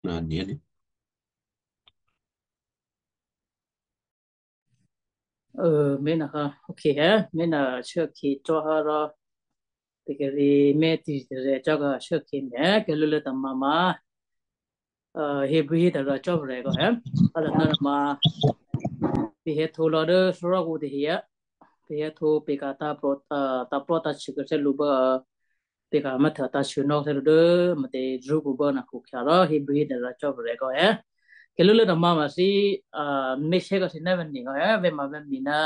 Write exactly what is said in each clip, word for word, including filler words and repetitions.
Ná nyě̤ ní. Ơ, mé̤ na ha, okay, hé, mé̤ na shuốkhǐ cò́ ha rò, pè̤ kè̤ri mé̤ tizè̤ cò́ ka shuốkhǐ mè̤, kèlû́lû́ tômǎmǎ. Ơ, Hebrew hé tôrǎ cò́ pè̤ kò, hé, a tôná ma, pè̤ héhtǒ lò̌ dố thárò́kǔ tahe á, pè̤ héhtǒ pè̤ ka̤ tǎplò, ơ, tǎplò́ tǎsû khuthè́lǔ bố, ơ, pè̤ ka̤ mv́htû tǎsûnò́ khuthè́lǔ dố, mè̤tě, rû̌kǔ bố na khukhyǎ rò Hebrew hé tôrǎ cò́ pè̤ kò, hé. Kèlû́lû́ tômǎmǎ thǐ, a, mé̤sè̌ kò thǐ ná vè̤ ni kò, hé, vè̤ ma vè̤ mi ná,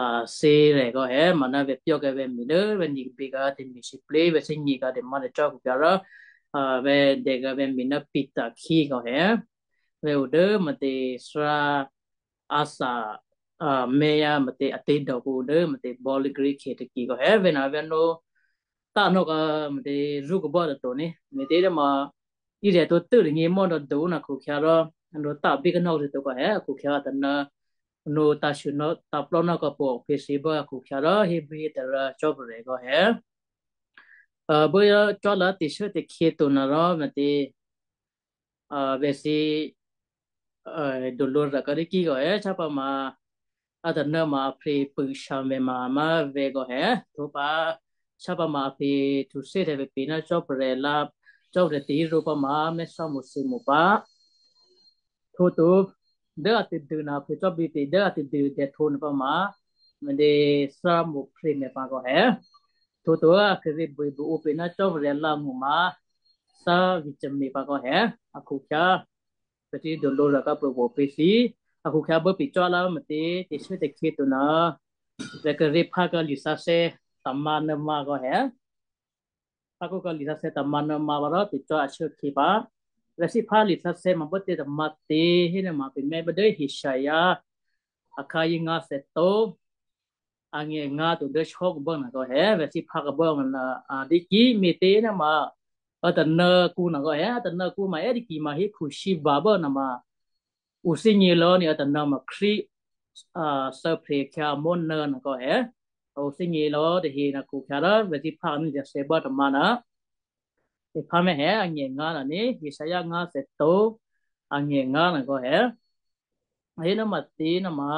a, thǐ rè̤ kò, hé, ma ná vè̤ pyò́ kèvè̤ mi dố vè̤ ni kbě kò tè̤me̤ sǐplé̤ vè̤ thǐ nyi kò tè̤mǎ tè̤cò́ khukhyǎ rò, a, vè̤ dè kò vè̤ mi ná Peter khí kò, hé. Vè̤ o dố mè̤tě thárá athǎ, a, mèyá mè̤tě a tě dòkǔ dố mè̤tě bò̌lígrí khe tôkyě kò, hé, vè̤ na vè̤ nó tǎnò́ kò mè̤tě rû̌kǔ bố tôto ní. Mè̤tě dố ma irè̤ tó tû́ lagně mò́ dò̌ dǒ na khukhyǎ rò, a nó tǎ bí kanò́ tôto kò, hé, a khukhyǎ a tôná, nó tǎsûnò́, tǎplò́ ná kò pwǒ̤ phe thǐ bố a khukhyǎ rò Hebrew hé tôrǎ cò́ pè̤ kò, hé. Ơ, bố cò́ lǎ tè̤shuốtè̤khyě to na rò mè̤tě, a, vè̤ thǐ, a, dolo rà kò dố kí kò, hé, sápǎmǎ, a tôná ma a phe pû shamèma má vè̤ kò, hé, htǒ pǎ, sápǎmǎ a phe htuthè́htya pè̤ ná cò́ pè̤ lá, cò́ pè̤ tè̤hí rǒ pǎmǎ mè̤ thǎ mo̤sû mo̤ pǎ. Htǒto, dố a tadû na phe cò́ bípě dố a tadû dèhtǒ nuô pǎmǎ, mè̤tě thǎ mo̤ phe mèpǎ kò, hé. Htǒto a kèvè̤ buôbû ǒpě ná cò́ pè̤ lá mo̤ ma, thǎ vǐ̤ cemè pǎ kò, hé, a khukhyǎ, pè̤ thǐ dolo rà kò pwǒ̤ phe thǐ, a khukhyǎ bố pè̤ cò́ lá mè̤tě, tè̤shuốtè̤khyě to na, vè̤ kèvè̤ phá kò lisǎsè̌ tômǎ nuô̌mǎ kò, hé. Phá kò kò lisǎsè̌ tômǎ nuô̌mǎ pǎ rò pè̤ cò́ a shuốkhǐ pǎ. Vè̤ thǐ phá lisǎsè̌ ma bố tě tômǎ tě hénuôma pè̤ mè́ bố dố Isaiah akhǎ yě ngǎ thètǒ, a ngè ngǎ to dố sò́kǔ bố na kò, hé, vè̤ thǐ phá kò bố na, a, dố kí mè̤tě nuôma, a tôná kǔ na kò, hé, a tôná kǔ ma è́ dố kí ma hé khusǐba bố na ma, ǔ thígně lò̌ ní a tôná ma Krístu, a, thǎ phe khyǎ mò́ nuô̌ na kò, hé, ǔ thígně lò̌ tahe na khukhyǎ rò vè̤ thǐ phá kò ní lisǎsè̌ bố tômǎ na. Pè̤ phá mè́, hé, a ngè ngǎ na ní, Isaiah ngǎ thètǒ, a ngè ngǎ na kò, hé. Hé nuôma tě nuôma,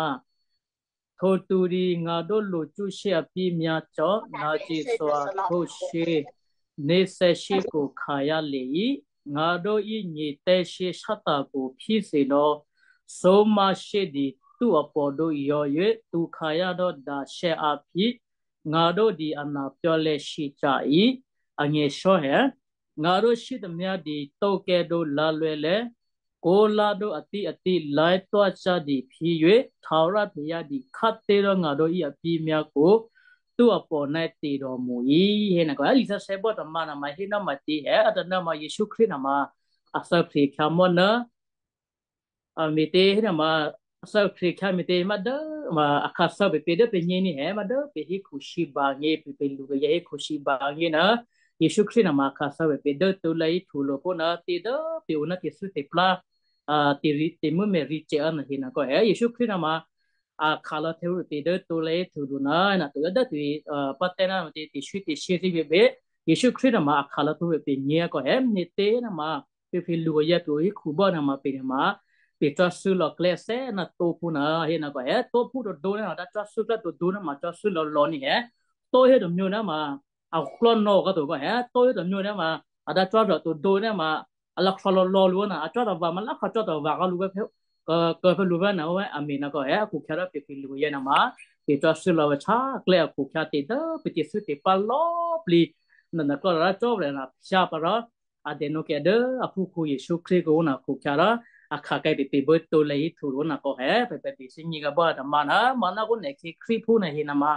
htǒtu ri ngǎ dố lo cúshyé apímyá cò́, nǎcyě̤thwa htǒshyé, né̤thè́shyé kho khayǎ leí, ngǎ dố ínyě tè́shyé sáta̱ kho phíthè lò̌, sǒmǎshyé di tú apò̤ dǒ iyò̌yě, tu khayǎ dò́ dashè́ aphí, ngǎ dố di ana pyò̌lè̌ shicaí, a ngè sò́, hé. Ngǎ dố shyétômyá di tókè́ dǒ lǎ̤lwè̌lè̌, kó̤lá dố atí atí lá̤ tóácá di phíyě, htawrá phiyá di kháté dố ngǎ dố í apímyá kho, tú apò̤ ná tè̤dòmòí, hé na kò, hé, lisǎsè̌ bố tômǎ nuôma hé nuôma tě, hé, a tôná ma Jesǔ Krístu nuôma a thǎ phe khyǎ mò́ nuô̌. A me̤tě hénuôma, a thǎ phe khyǎ me̤tě má dố, ma a khǎ thǎ pèpě dố pè̤gně ní, hé, má dố pè̤ hé khusǐba gně, pè̤, pè̤ lu kayǎ hé khusǐba gně ná, Jesǔ Krístu nuôma a khǎ thǎ pèpě dố tǒ lǎ hí htulo phú ná tě dố pè̤ o ná tè̤thû́ tè̤plá, a, tè̤mû́mè̤ rǐ cè̌ ná hé na kò, hé, Jesǔ Krístu nuôma a khǎ lò̌ htulo pèpě dố tǒ lǎ hí htulo ná, na to dố tè̤, a, pǎ tè́ ná tè̤, tè̤swí tè̤shyě thǐ pèpě, Jesǔ Krístu nuôma a khǎ lò̌ htulo pèpě gně kò, hé, me̤tě nuôma, pè̤ phe lu kayǎ pèpě o hí khu bố nuôma pè̤ nuôma, pè̤ cò́ thû́ lò̌ klè̌ thè́ ná tǒ phú ná, hé na kò, hé, tǒ phú tôdǒ nuôma a dǎ cò́ thû́ klè̌ tǒdǒ nuôma cò́ thû́ lò̌ lò̌ ní, hé, tǒ hé tômyě nuôma, a klò́ nò̌ kò to kò, hé, tǒ hé tômyě nuôma, a dǎ cò́ rò tǒdǒ nuôma, a lò̌ klò̌ lò̌ lò̌ lǔ ná, a cò́ tava̤ ma lò̌ klò̌ cò́ tava̤ kò lǔ vè̤, kò, kò phe lu vè̤ na, ó, a me̤ na kò, hé, a khukhyǎ rò pè̤ phe lu kayǎ nuôma, pè̤ cò́ thû́ lò̌ vè̤ chá klè̌ a khukhyǎ tě dố pè̤ tè̤thû́ tè̤plá lò̌ plǐ, na, na klò̌ rò cò́ vè̤ na phyǎ pǎ rò, a dènǒ kayǎ dố a phúkhǔ Jesǔ Krístu kò ó na khukhyǎ rò, a khǎ kayǎ pèpě bố tǒ lǎ hí htulo na kò, hé, pèpě thǐgně kò bố tômǎ ná, ma ná kò nè̤ khyě Krístu phú na hé nuôma,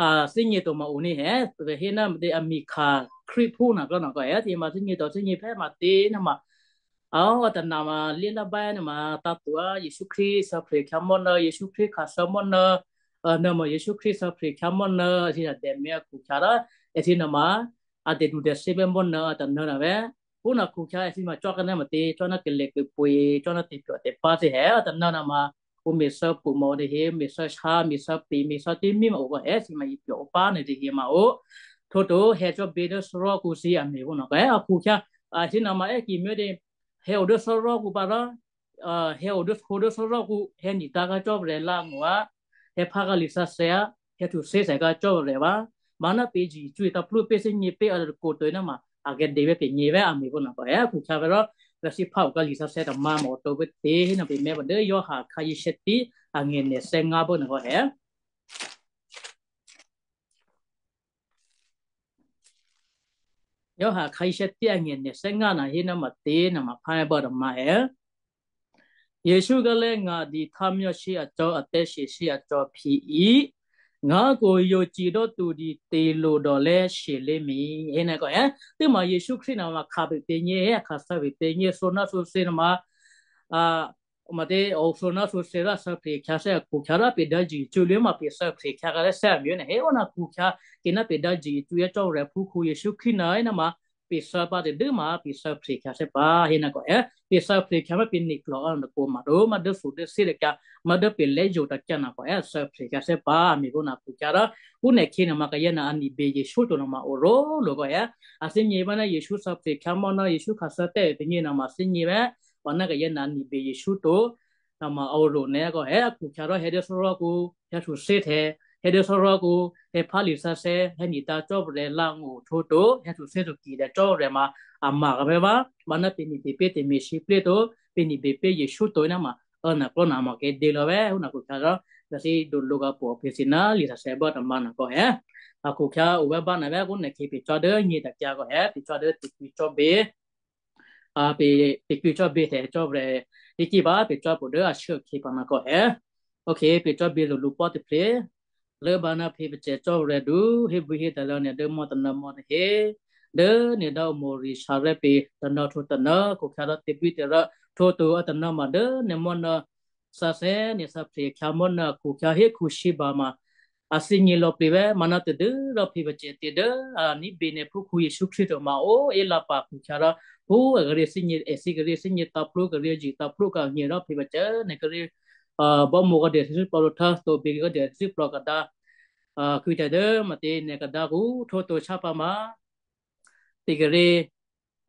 a, thígně to ma o ní, hé, pèpě hé ná me̤tě a me̤ khǎ Krístu phú na klò̌ na kò, hé, thǐ ma thígně to thígně phè́ ma tě nuôma, a, a tôná ma lǐ ná bá nuôma tǎ to, a, Jesǔ Krístu thǎ phe khyǎ mò́ nuô̌, Jesǔ Krístu khǎ thǎ mò́ nuô̌, a, nuô̌ ma Jesǔ Krístu thǎ phe khyǎ mò́ nuô̌, thǐ na dèmè̤ a khukhyǎ rò, èthǐ nuôma, a tè̤du tè̤thě bè́ mò́ nuô̌ a tôná na vè̤. Phú na khukhyǎ èthǐ ma cò́ kayǎ ná me̤tě, cò́ ná kalè̤ kaplwǒ̤, cò́ ná tè̤pruô tè̤pá thǐ, hé, a tôná nuôma, ǔ me̤ thǎ pṳ ma o tahe, me̤ thǎ shǎ, me̤ thǎ pě, me̤ thǎ tě mí ma o kò, hé, thǐ ma iplwǒ opá nuô tahe ma o. Htǒto hé cò́ bě dố thárò́kǔ thǐ a me̤ phú na kò, hé, a khukhyǎ, a hé nò̌ma è́ ki muố̤dě, hè̌ o dố thò́rò́kǔ pǎ rò, a hè̌ o dố hǒ dố thò́rò́kǔ, hè̌ nitǎ̤ ká Cò́marya lǎngó̤ á, hè̌ phá ká lisǎsè̌ á, hè̌ htuthè́htya ká Cò́marya vǎ. Má̤ ná pè̤ zṳ̂́ cwǐ taplú pé̤ thímí pé̤ a tôkotô ná ma a kè dè vè̤́ pè̤ nyě̤ vè̤́ a me̤ kǒ nò̌ kò è́, a khukhǎ vè̤́ rò, rè̤sǐ phá o ká lisǎsè̌ tômǎ ma otǒ pé̤ tě hé nò̌ pè̤ mè̤́ pǎ dố Giovanni khǎyě shyětí angè̤ nè̤ thè́ngá bố nò̌ kò è́. Giovanni khǎyě shyětí angè̤ nè̤ thè́ngá nò̌ hé nò̌ ma tě nò̌ ma phá è́ bố tômǎ è́. Jesǔ Krístu ngǎ dǐhthámyá shyé acò́ atè̤shyě shyé acò́ phǐ í. Ngǎ kò yǒ cǐ dò́ tu dǐtě lo dò̌lè̤́ shyělé̤mí. Hé nò̌ kò è́, tû́ma Jesǔ Krístu nò̌ ma khǎ pè̤ pè̤ nyě̤, a khǎ sǎ pè̤ pè̤ nyě̤, thǒ ná thǒ thǐ nò̌ ma, a, ma tě o thǒ ná thǒ thǐ rò sǎ phrye̤ khyǎ thè́ a khukhǎ rò pè̤ dǎ zṳ̂́ cwǐ lwǐ ma pè̤ sǎ phrye̤ khyǎ ká thè́ a me̤ nò̌ hé o nò̌ khukhǎ, kè ná pè̤ dǎ zṳ̂́ cwǐ Cò́marya phúkhǔ Jesǔ Krístu nò̌ è́ nò̌ ma, pè̤ sǎ pǎ tadû́ ma pè̤ sǎ phrye̤ khyǎ thè́ pǎ hé nò̌ kò è́, pè̤ sǎ phrye̤ khyǎ ma pè̤ niklò̤ a nò̌ kò ma dǒ ma dố thǔ dố thí tôkyǎ, ma dố pè̤ lé̤zǒ tôkyǎ nò̌ kò è́, sǎ phrye̤ khyǎ thè́ pǎ a me̤ kǒ nò̌ khukhǎ rò, phú nè̤ khyě nò̌ ma kayǎ nò̌ a nibě Jesǔ to nò̌ ma o rǒ lo kò è́, a thè́gně vè̤́ ná Jesǔ sǎ phrye̤ khyǎ mò́ ná Jesǔ khǎ sǎ tè̤ pè̤ nyě̤ nò̌ ma thè́gně vè̤́, vǎ ná kayǎ nò̌ a nibě Jesǔ to nò̌ ma a o rǒ nè̌ kò è́, a khukhǎ rò hè̌ dố thò́rò́kǔ, hè̌ htuthè́htya, hè̌ dố thò́rò́kǔ, hè̌ phá lisǎsè̌, hè̌ nitǎ̤ Cò́marya lǎngó̤ htǒ to, hè̌ htuthè́htya kidè Cò́marya ma a ma kà vè̤́ vǎ, vǎ ná pè̤ nibě pé̤ tè̤me̤sǐplǐ to, pè̤ nibě pé̤ Jesǔ to ná ma, a nò̌ klò́ nò̌ ma kè dě lò̌ vè̤́ hé nò̌ khukhǎ rò, rè̤sǐ dǒ lǒ kà pò pè̤ thǐ ná lisǎsè̌ bố tômǎ nò̌ kò è́, a khukhǎ o vè̤́ bá nò̌ vè̤́ kǒ nè̤ khyě pè̤ cò́ dố nyě̤ tôkyǎ kò è́, pè̤ cò́ dố tè̤kwǐ cò́bě. A, pè̤, pè̤ kwǐ cò́bě tè̤ Cò́marya, tè̤ kí bá pè̤ cò́ pwǒ̤ dố ashû́ akhyě pǎ nò̌ kò è́. Ok, pè̤ cò́bě lulwǒ pò́ tôprè̤. Lốbǎ ná phe pacè̤ Cò́marya dǔ, hébwí hétalè̌ nè̤ dố mò́ tôná mò́ tahe, dố nè̤ dǎ omòrìṣà rè́ pě tôná htwǒ tôná, khukhǎ rò tè̤bwí tè̤rǎ htwǒ to a tôná ma dố nè̤ mò́ nò̌ sǎsè̌ nè̤ sǎ phrye̤ khyǎ mò́ nò̌ khukhǎ hé Khǔshyěba ma a thè́gně lò̌ plǐ vè̤́, ma ná tadû́ rò phe pacè̤ tè̤ dố a ní̤bě nè̤ phúkhǔ Jesǔ Krístu to ma o é lǎ pǎ khukhǎ rò, phú a kíré̤ thè́gně, èthǐ kíré̤ thè́gně tǎ̤plú kíré̤ zṳ̂́ tǎ̤plú kagně rò phe pacè̤ nè̤ kíré̤, a, bò́mǒ kò̌ dè thíplò̌ lǒ htá, tǒbě kò̌ dè thíplò̌ kadǎ, a, khwítè̤ dố matě nè̤ kadǎ kǔ htwǒ to shá pǎ ma. Phe kíré̤,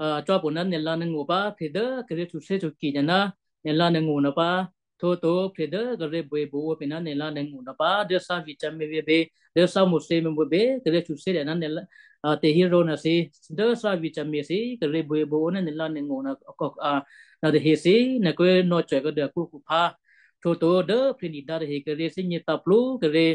a, cò́ pwǒ̤ ná nè̤ lǎ nè̤ ngó̤ pǎ, phe dố kíré̤ htuthè́htya kidè ná nè̤ lǎ nè̤ ngó̤ nò̌ pǎ, htwǒ to phe dố kíré̤ buô̌ buôǒ pě ná nè̤ lǎ nè̤ ngó̤ nò̌ pǎ, dố Thǎ Vǐ Camě vě pě, dố Thǎ Mosě vě pě, kíré̤ htuthè́htya ná nè̤ lǎ, a, tè̤héro nò̌ thǐ, dố Thǎ Vǐ Camě thǐ, kíré̤ buô̌ buôǒ ná nè̤ lǎ nè̤ ngó̤ nò̌, a, nò̌ tahe thǐ, nè̤ kíré̤ nò̌ cò̤ kò̌ dè kǔ khukhǎ, htwǒ to dố phe nidǎ tahe kíré̤ thè́gně tǎ̤plú kíré̤,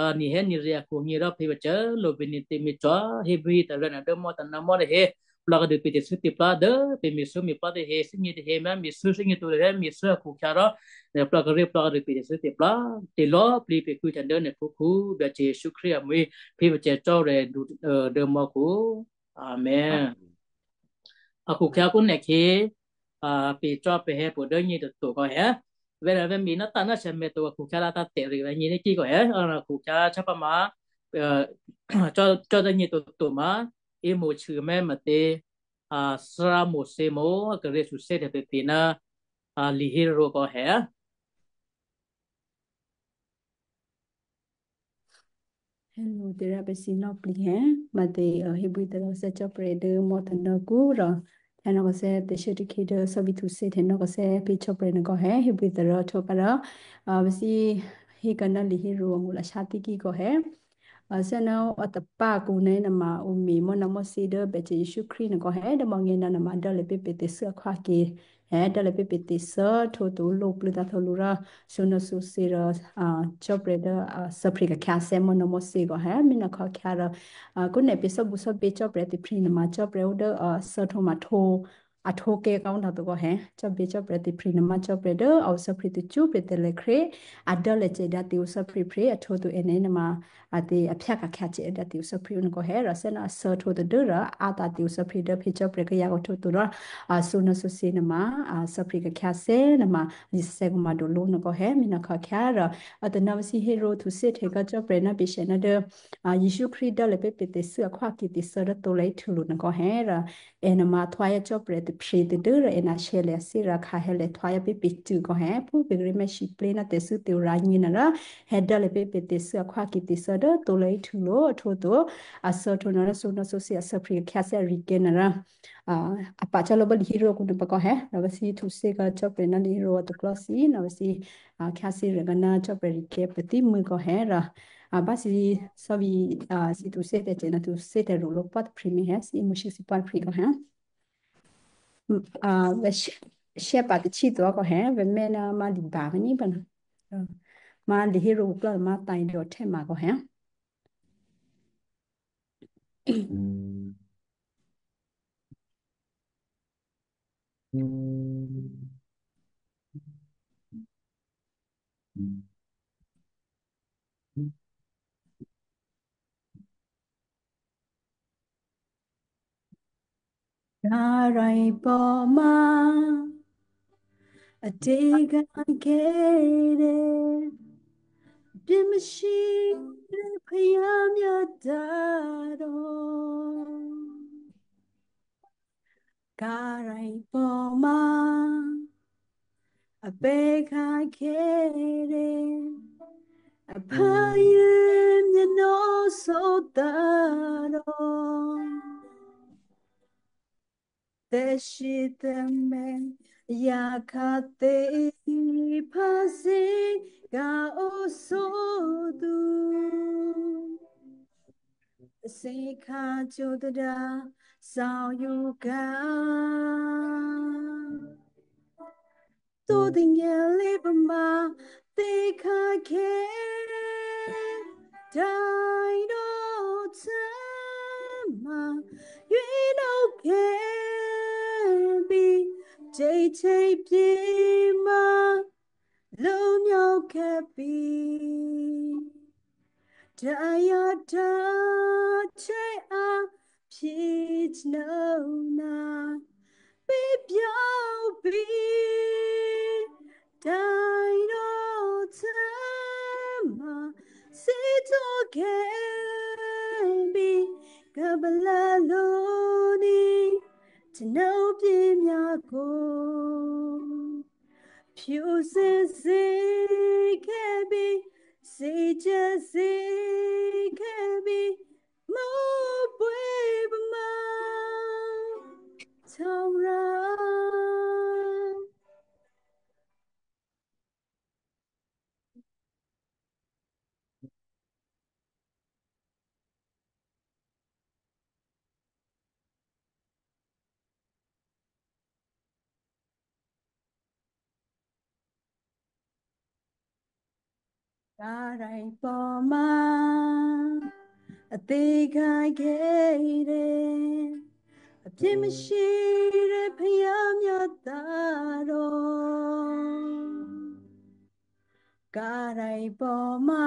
a, nihè́ nirya̤ khukhǎ rò phe pacè̤ lǒ pě nè̤ tè̤me̤cò́ hébwí hétalè̌ nè̤ dố mò́ tôná mò́ tahe, plò̌ kò̌ dû pě tè̤thû́ tè̤plá dố pě me̤thû́ me̤plá tahe, thè́gně tahe, mè̤ me̤thû́ thè́gně to tahe, me̤thû́ a khukhǎ rò, nè̤ plò̌ kíré̤ plò̌ kò̌ dû pě tè̤thû́ tè̤plá, tè̤lò̌ plǐ pě khwítè̤ dố nè̤ phúkhǔ Byacè Jesǔ Krístu amwi̤, phe pacè̤ Cò́marya dǔ, a, dố mò́ kǔ. Amen. A khukhǎ kǔ nè̤ khyě, a, pè cò́ pè hè̌ pwǒ̤ dố nyě̤ tôto kò̌ è́. Vè̤́ rè̤ vè̤́ mi ná ta ná sèmè to a khukhǎ rǎ ta tè̤ rè̤ vè̤́ nyě̤ ní kí kò̌ è́, a, a khukhǎ shá pǎ ma, a, cò́, cò́ dố nyě̤ tôto ma, é mo̤ chhû mè̤́ matě, a, Thǎ Mosě mò̌, a kíré̤ htuthè́htya pě pě ná, a, lihérô kò̌ è́. Hello, tè̤ryá pè̤ thǐ nò̌ plǐ è́, matě, a, hébwí tôrò thè́ Cò́marya dố mò́ tôná kǔ rò, thyá nò̌ kò̌ thè́ tè̤shuốtè̤khǐ dố Thǎ Vǐ htuthè́htya nò̌ kò̌ thè́ phe Cò́marya nò̌ kò̌ è́, hébwí tôrò htwǒ pǎ rò, a, pè̤ thǐ hé kò̌ ná lihérô angṳ lashá tíkí kò̌ è́. A, thè́ ná a tapá kǔ nè̤ nò̌ ma ǔ me̤ mò́ ná Mosě dố Byacè Jesǔ Krístu nò̌ kò̌ è́, dố mò̌ ngě ná nò̌ ma dố lè pě pě tè̤thû́ akhwákè, è́, dố lè pě pě tè̤thû́ htwǒ to lǒ plû́ tǎ htwǒ lǔ rò, thǒ nò̌ thǒ thǐ rò, a, Cò́marya dố, a, sǎ phrye̤ kakhǎ thè́ mò́ ná Mosě kò̌ è́, mí nò̌ khukhǎ rò, a, kǔ nè̤ pě thò́bǔ thò́bě Cò́marya tè̤phrye̤ nò̌ ma Cò́marya ó dố, a, thǎ htwǒ ma htwǒ, a htwǒ kè kò̌ ná to kò̌ è́, Cò́marya, Cò́marya tè̤phrye̤ nò̌ ma Cò́marya dố, a, sǎ phrye̤ tacṳ́ pě tè̤lè̤ Krístu, a dố lè cè dǎ tè̤ ǔ sǎ phrye̤ phrye̤, a htwǒ to è nè̤ nò̌ ma, a tě a phyá kakhǎ cè dǎ tè̤ ǔ sǎ phrye̤ ǔ nò̌ kò̌ è́, rò thè́ ná a thǎ htwǒ tadû́ rò, a ta tè̤ ǔ sǎ phrye̤ dố phe Cò́marya kayǎ kò̌ htwǒ to rò, a, thǒ nò̌ thǒ thǐ nò̌ ma, a, sǎ phrye̤ kakhǎ thè́ nò̌ ma, lǐ thè́ kò̌ ma dǒ lǒ nò̌ kò̌ è́, mí nò̌ khukhǎ rò, a, tôna vǎ thǐ hé rò htuthè́htya kò̌ Cò́marya ná pě shè ná dố, a, Jesǔ Krístu dố lè pě pě tè̤thû́ akhwákè tè̤thû́ dố to lè htû lǔ nò̌ kò̌ è́ rò, è nò̌ ma thwáyá Cò́marya phyé tadû́rò è ná share lya̤ thí rò khǎ hè̌lya̤ htwǒ yǎ pé̤ pè̤ cû̌ kò hè̌, phú pè̤ kíré̤ mèsǐplé ná tè̤thû́ tè̤rǎ nyě̤ nuôrò, hè̌ dố lya̤ pé̤ pè̤ tè̤thû́ akhwákè tè̤thû́ dố tǒ lò̌ íhtû lò̌ a htwǒ to, a thû́ htwǒ nuôrò sǒnò́ sǒsí a thû́ phyé khyáthè́ rikè̤ nuôrò, a, a pa̤ cò́ lò̌ bố lya̤ híro kǔ nuô pǎ kò hè̌, rò vǎ thǐ htuthè́ kò cò́ pè̤ ná lya̤ híro a tôklò́ thǐ, rò vǎ thǐ, a, khyáthè́ rya̤ kò ná cò́ pè̤ rikè̤ pè̤ tǐ mû̌ kò hè̌ rò, a, bá thǐ, thò́vǐ, a, thǐ htuthè́ tè̤cè ná htuthè́ tè̤ro̤ lò̌ pǎ tôphrǐ mi hè̌, thǐ mǔsǐ thǐ pǎ tôphrǐ kò hè̌. M-, a, vǎ share, share pǎ tôchí to kò hè̌, vǎ mè́ ná má lya̤ bǎ kaní̤ pǎ nuô. Má lya̤ híro kǔklò́ má tǎ̤ dòhtè́ ma kò hè̌. Karaipoma, a teka kere, pimashire payamya daro. Karaipoma, a peka kere, a payamya no sotaro. Tè̤sǐ tè̤mè̤ yakhǎ tě phází ka̤ osǒdu. Thǐ khǎ cǒ tadǎ thòyuka. Tǒ tanyělé pama tě khǎkhè̌, tǎ̤dǒ htuô̌ma, yědǒ khè̌bí, cè̤cè̤ pyě̤ma, lǔmyě khè̌bí. Tǎ̤yǎ tǎ̤cè̤ a phyéchnôna, pí̤pyá̤ pí̤, tǎ̤dǒ htuô̌ma, thǐ htwǒ khè̌bí, kabalǎ lǔ ní, tnǒpyě myakhu. Phyuthǐ thǐ khè̌bí, thǐcè̤ thǐ khè̌bí, mò̤́ pwě̤ pama, htwǒ rǎ. Karaipoma, a tě khǎkhè̌, a phyémashǐ rè̤ payǎ myátǎ̤ rò. Karaipoma,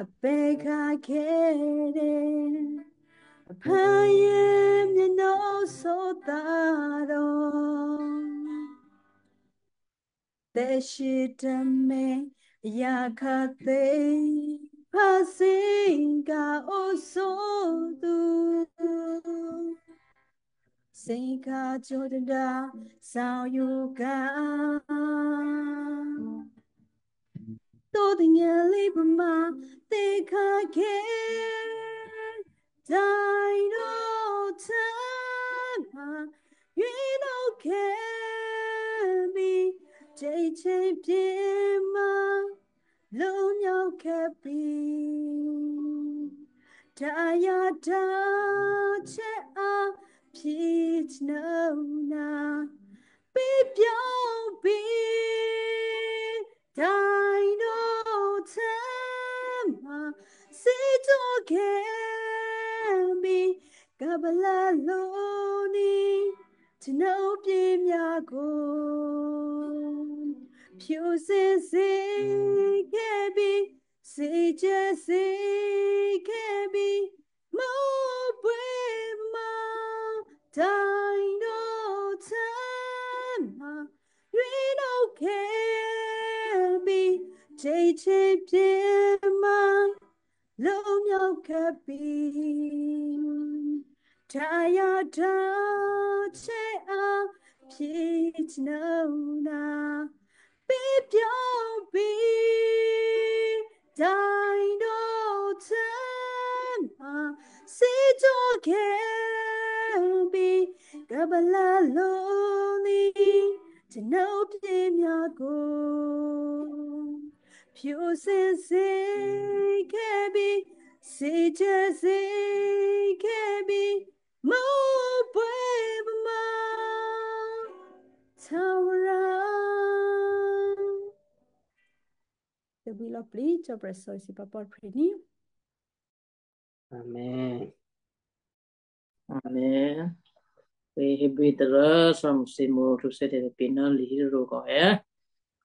a pě khǎkhè̌, a pě yě myěnò́ sǒtǎ̤ rò. Tè̤sǐ tǎ̤mè̤ yakhǎ tě phází ka̤ osǒdu. Thǐ khǎ cǒ tadǎ thòyuka. Tǒ tanyělé pama tě khǎkhè̌, tǎ̤dǒ htuô̌ma, yědǒ khè̌bí, cè̤cè̤ pyě̤ma, lǔmyě khè̌bí. Tǎ̤yǎ tǎ̤cè̤ a phyéchnôna, pí̤pyá̤ pí̤, tǎ̤dǒ htuô̌ma, thǐ htwǒ khè̌bí, kabalǎ lǔ ní, tnǒpyě myakhu. Phyuthǐ thǐ khè̌bí, thǐcè̤ thǐ khè̌bí, mò̤́ pwě̤ pama, tǎ̤dǒ htuô̌ma, yědǒ khè̌bí, cè̤cè̤ pyě̤ma, lǔmyě khè̌bí. Tǎ̤yǎ tǎ̤ phyéhtyěnò́ ná pě̤pyá̤pě dino htuô̌ma sǐcò́khè̌bě kabalaloní htyěnò́ phyémyákǒ. Phyóthè́zṳ̂́khè̌bě, sǐcè̤zṳ̂́khè̌bě, mò̌pwè̌ pǎmò Thárá. Tè̤bwí lò̌plǐ Cò́marya thò́isě pǎpò̤phre ní. Amen. Amen. Pè̤ hébwí tôrô Sǎmù Simo htwǒ thè́htya pè̤ ná lǐhérokò è.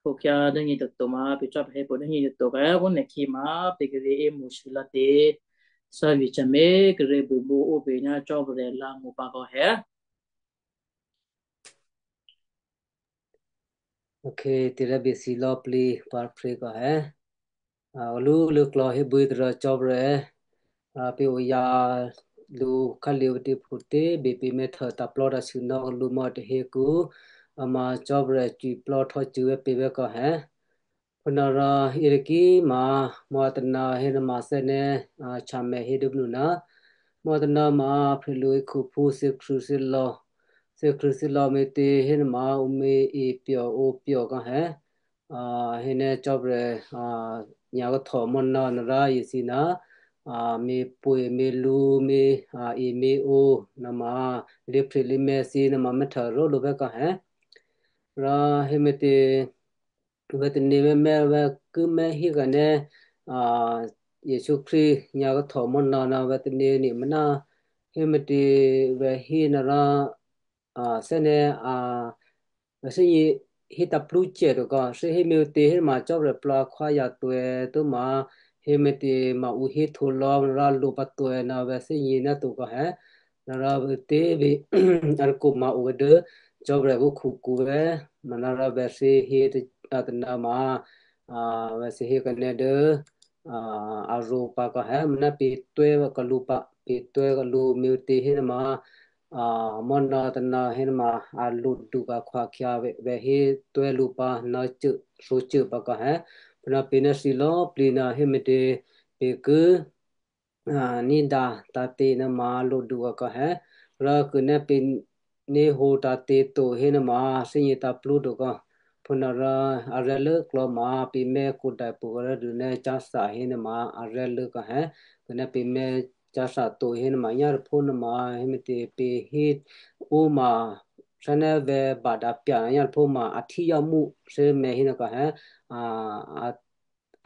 Khókyǎ dố nyě toto ma pè̤ cò́ pè̤ hé pwǒ̤ dố nyě toto kò è, phúnuôkhè̌ ma pè̤ kíré̤ è́mo̤sû lò̌ tè̤. Thè́zṳ̂ tômě kíré̤ buôbǒ ó pè̤ ná Cò́marya lǎ̤ngó̤ pǎ kò è. Ok, tè̤ rǎ bèsǐ lò̌plǐ pǎphrě kò è. A, olú lốklò̌ hébwí tôrô Cò́marya, a, pè̤ oyǎ lǔ khǎlye̤ ǔpatí phútě bè pè̤ mè̤ htwǒ tǎ̤plò́ tǎ̤sû nò́ lǔ mò̌ tôhekǔ, a ma Cò́marya cwiplò́ htò́cû̌ vè̤́ pè̤ vè̤́ kò è. Phúnuôrò yětôkǐ ma mò̌ tônà hénuôma thè́né̤, a, htyamè hé dố mnû ná mò̌ tônà ma phrèlukhuphú thè́krṳ̂̌thè́lò̌, thè́krṳ̂̌thè́lò̌ me̤tě hénuôma ǔ me̤-e pyò̤ ǒ pyò̤ kò è. A, héné Cò́marya, a, nyǎ̤kahtò mò̌nò̌ nará yěthǐ ná, a, me̤pwè̌ me̤lǔ me̤, a, e me̤ ǒ, nuôma lěphrè lěmè̤ thǐ nuôma mè̤ htwǒ ró̤lǔ vè̤́ kò è. Rò héme̤tě vè̤́ tanémè̤ vè̤́ kû̌mè̤ hí kò è, a, Jesǔ Krístu nyǎ̤kahtò mò̌nò̌ ná vè̤́ tanémè̤ mná héme̤tě vè̤́ hí nará, a, thè́né̤, a, vè̤́ thè́gně hé tǎ̤plú cè tôkò, thè́ héme̤tě héma Cò́marya plò̌ akhwáyǎ tuô̌ tốma héme̤tě ma ǔ héhtǒ lò̌ rò lǒ pǎ tuô̌ ná vè̤́ thè́gně ná tôkò è. Rò vè̤́ tě vè̤́ a tôkò ma ǔ dố Cò́marya bǔkhǔkǔ vè̤́, manárò vè̤́ thè́ hé tônà ma, a, vè̤́ thè́ hé kò è dố, a, a rǒ pǎ kò è, manárò pè̤ tuô̌ kò lǔ pǎ, pè̤ tuô̌ kò lǔ me̤tě hénuôma, a, mò̌nò̌ tônà hénuôma a lǒdu akhwákhyǎ vè̤́, vè̤́ hé tuô̌ lǔ pǎ nò̌cô, thǒcô pǎ kò è. Phúnuôrò pè̤ ná thǐ lò̌plǐ ná héme̤tě pè̤ ki, a, ní̤dǎ tǎ̤tě nuôma lǒdu kò è. Rò kû̌ ná pè̤ ní̤hǒ tǎ̤tě to hénuôma thè́gně tǎ̤plú tôkò. Phúnuôrò aré̤ lốklò̌ ma pè̤ mè̤ kǒdai pwǒ̤ rò dû ná cáthà hénuôma aré̤ lốklò̌ è. Kû̌ ná pè̤ mè̤ cáthà to hénuôma nyá̤ tôphó nuôma héme̤tě pè̤ hé ǔ ma thè́né̤ vè̤́ bada pya̤ nyá̤ tôphó ma a htyězǎmú thè́né̤ hénuô kò è, a, a,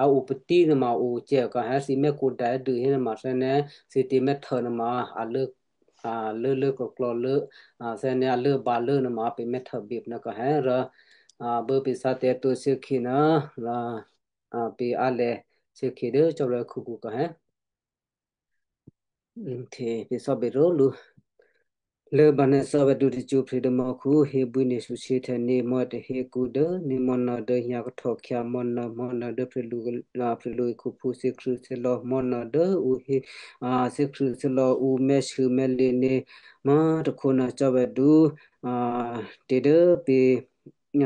a ǔpatí nuôma ǔ cè kò è, thǐ mè̤ kǒdai dû hénuôma thè́né̤, thǐ tě mè̤ htwǒ nuôma a lố, a, lố lốklò̌ lố, a, thè́né̤ a lốbǎ lố nuôma pè̤ mè̤ htwǒ běpnuô kò è rò, a, bố pè̤ sǎ tè̤ to shyékhǐ nuô rò, a, pè̤ alè̤ shyékhǐ dố Cò́marya hǒkǔ kò è. Hm, pè̤ cò́bè̌ ró̤lǔ. Lốbǎ nè̤ cò́bè̌ dǔ tacṳ́prè̤ dố mò́khu hébwí nè̤ shyěhtè̌ nè̤ mò̌ tôhekǔ dố nè̤ mò̌nò̌ dố nyǎ̤kahtò khyǎ mò̌nò̌, mò̌nò̌ dố phrèlu-, a, phrèlukhuphú thè́krṳ̂̌thè́lò̌ mò̌nò̌ dố ǔ hé, a, thè́krṳ̂̌thè́lò̌ ǔ mè̤sû̌ mè̤lě nè̤ mò̌ tôkhǒ nè̤ cò́bè̌ dǔ, a, tè̤ dố pè̤,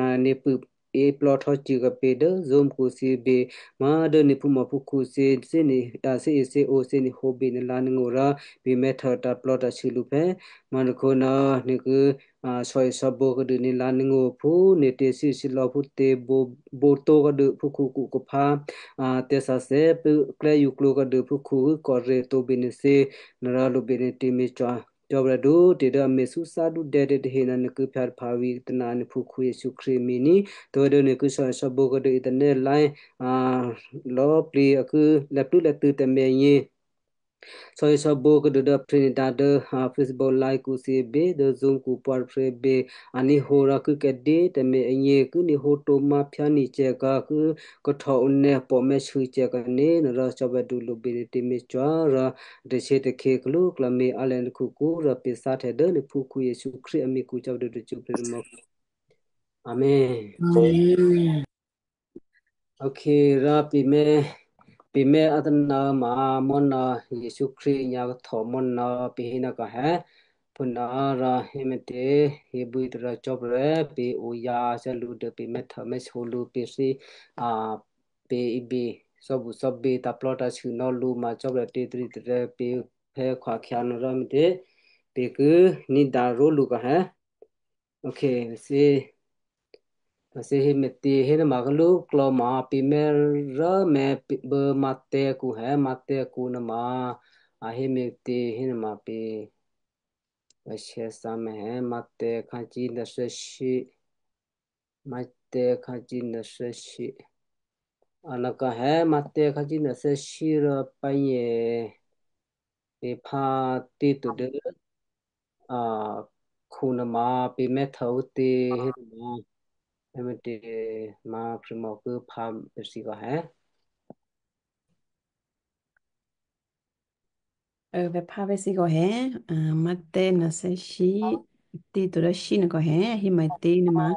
a, nè̤ pṳ̂-, e plò́ htò́cû̌ kò pè̤ dố Zoom kǔ thǐ bě, mò̌ dố nè̤ phúmòphúkhǔ thǐ, thǐ nè̤, a, thǐ e thǐ ǒ thǐ nè̤ hǒ bě nè̤ lǎ̤ nè̤ ngó̤ rò pè̤ mè̤ htwǒ tǎ̤plò́ tǎ̤sû lǔ phè̌. Mò̌ tôkhǒ nè̤, nè̤ ki, a, sò̌e sò̌bǒ khuô̌dû nè̤ lǎ̤ nè̤ ngó̤ phú nè̤ tè̤sǐsǐlò̌ phú tè̤bǒ, bǒ tó khuô̌dû phúkhǔ kǔ khuphá, a, tè̤sǎsè̌ pṳ́ klè́ yǔ klǒ khuô̌dû phúkhǔ kò̌ rè̤ tǒ bě nè̤ thǐ, nè̤ rò lǔ bě nè̤ tè̤me̤ cò́. Cò́bè̌ dǔ tè̤ dố a mè̤súsá dǔdè̌ tè̤ tahe ná nè̤ ki phyǎ taphǎ vǐ tôna nè̤ phúkhǔ Yěsu Krístu mǐ ní, tǒ dố nè̤ ki sò̌ sò̌bǒ khuô̌dû internet line, a, lò̌ plǐ a ki lèplû́lètû̌ tè̤me̤ agně. Sò̌ sò̌bǒ khuô̌dû dố a phrè́ nè̤ dǎ dố, a, Facebook line kǔ thǐ bě, dố Zoom kǔ pwǎ phrè́ bě, a ní̤ hǒ rò ki kèdě tè̤me̤ agně, ki ní̤ hǒ tǒ má phyá nè̤ cè̌ kò, ki kahtò onè́ pòmèsû cè̌ kò nè̤, nè̤ rò cò́bè̌ dǔ lǔ bě nè̤ tè̤me̤ cò́ rò, tè̤sě tè̤khyě kalú klò̌ mǐ alè̤̌ nè̤ khukǔ rò pè̤ sǎhtè̌ dố nè̤ phúkhǔ Yěsu Krístu amǐkǔ cò́bè̌ dǔ tacṳ́prè̤ mò̌. Amen. Amen. Ok, rò pè̤ mè̤, pè̤ mè̤ atè̤ nè̤ ma mò̌nò̌ Yěsu Krístu nyǎ kahtò mò̌nò̌ pè̤ hé nè̤ kò hè. Phúnuôrò hé me̤tě, hébwí tôrò Cò́marya pě oyǎ cò́ lǔ dố pě mè́htô mè́sǒ lǔ pě thí, a, pě ibè, cò́bucò́bě tǎ̤plò́tǎ̤sû nò́ lǔ ma Cò́marya tě taritaryǎ pě phè̌ khwakhyǎ nuôrò me̤tě, pě ki ní̤dǎ ró̤lǔ kò hé. Ok, thǐ, thǐ hé me̤tě hénuôma kalú klò̌ma pě mè́ rốmè̤ bơ Matteo akǔ hé, Matteo akǔ nuôma a hé me̤tě hénuôma pě, vǎ shyé thǎmè̤ hé, Matteo khǎ cí nuôthè́shyé, Matteo khǎ cí nuôthè́shyé. A nò̌kò hé, Matteo khǎ cí nuôthè́shyé rò pǎnyè pě phá tě to dố, a, khu nuôma pě mè́htô ǔtě hénuôma, hé me̤tě ma prè̤mò ki phá pè̤ thǐ kò hé. Ơ, vè̤phá vè̤ thǐ kò hé, a, Matteo nuôthè́shyé, tě to dố shyé nuôkò hé, hé me̤tě nuôma,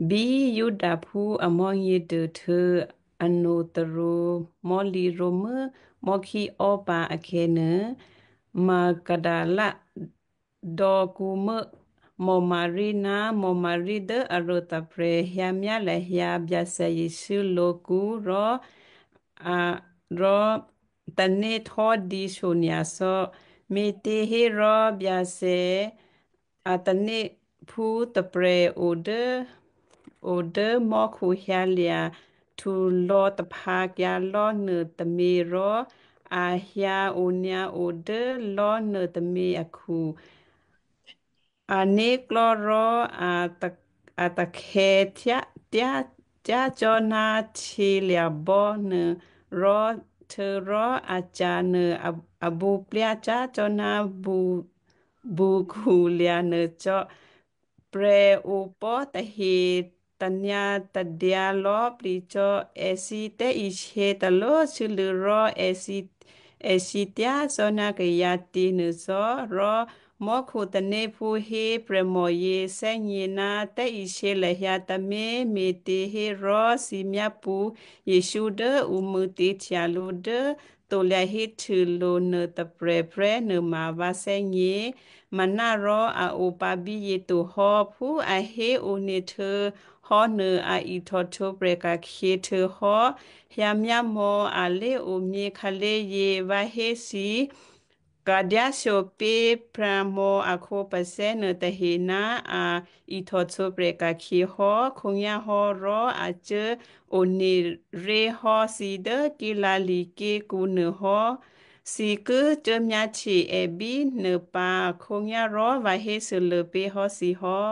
bí Judaphú a mò̤́nyěduô htuô̌ anotôrǒ mò̤́lǐ rǒmuố̤ mò̤́khí ò́ pǎ akhè̌nuô, Magdala dò̌kǔmû́ Maria ná Maria dố aruô tôprè̤ hyǎmyá lahyǎ Byacè Jesǔ lǒkǔ rò, a, rò tanéhtò́dǐ shonyacò́, me̤těhérò Byacè a tanéphú tôprè̤ o dố, o dố mò́khu hyǎlya̤ htulò̌ taphǎkyǎ lò́ nuôtômě rò a hyǎ onyǎo dố lò́ nuôtômě akhu. Ané̤klò̤́ rò a ta-, a takhè̌ thyá-, tyá-, tyácò́ ná htyělya̤bò́ nuô rò htuô̌rò a ca̤ nuô a, a bǔplyá cyá̤ cò́ ná bǔ-, bǔkhu lya̤ nuô cò́. Prè̤opò̤́ tahe tanyǎ tadyǎ lò̌꤮ plǐ cò́. Èthǐ tè́isě talósû́lû̌ rò èthǐ, èthǐ tyácò́ ná kayǎ tě nuô cò́. Rò mò́khu tanéphú hé prè̤mòyě thè́gně ná tè́isě lahyǎ tǎmé̤, me̤těhérò thǐ myápṳ̌ Jesǔ dố ǔ mṳ̂̌tǐ̤htya lǔ dố Tolia héhtû lo̤ nuô tôprè̤ prè́ nuôma vǎ thè́gně. Manárò a o pǎ bíyě to hò́, phú a hé one htuô̌ hò́ nuô a ihtòhtwǒprè̤ ka̤khyě htuô̌hò́. Hyǎmyámò̌ a lé̤omyě khǎlé̤yě vǎ hé thǐ, ka̤dyáso pé̤ prè̤mò a khǒpacè̤̌ nuôtahe ná a ihtòhtwǒprè̤ ka̤khyě hò́, khǒnyá̤hò́ rò a cuố one ré̤ hò́ thǐ dố Galilea ké̤kǔ nuôhò́. Thǐ ki cuố myáhtye è bínuô pǎ khǒnyá̤ rò vǎ hésû lô̌ pé̤ hò́ thǐ hò́.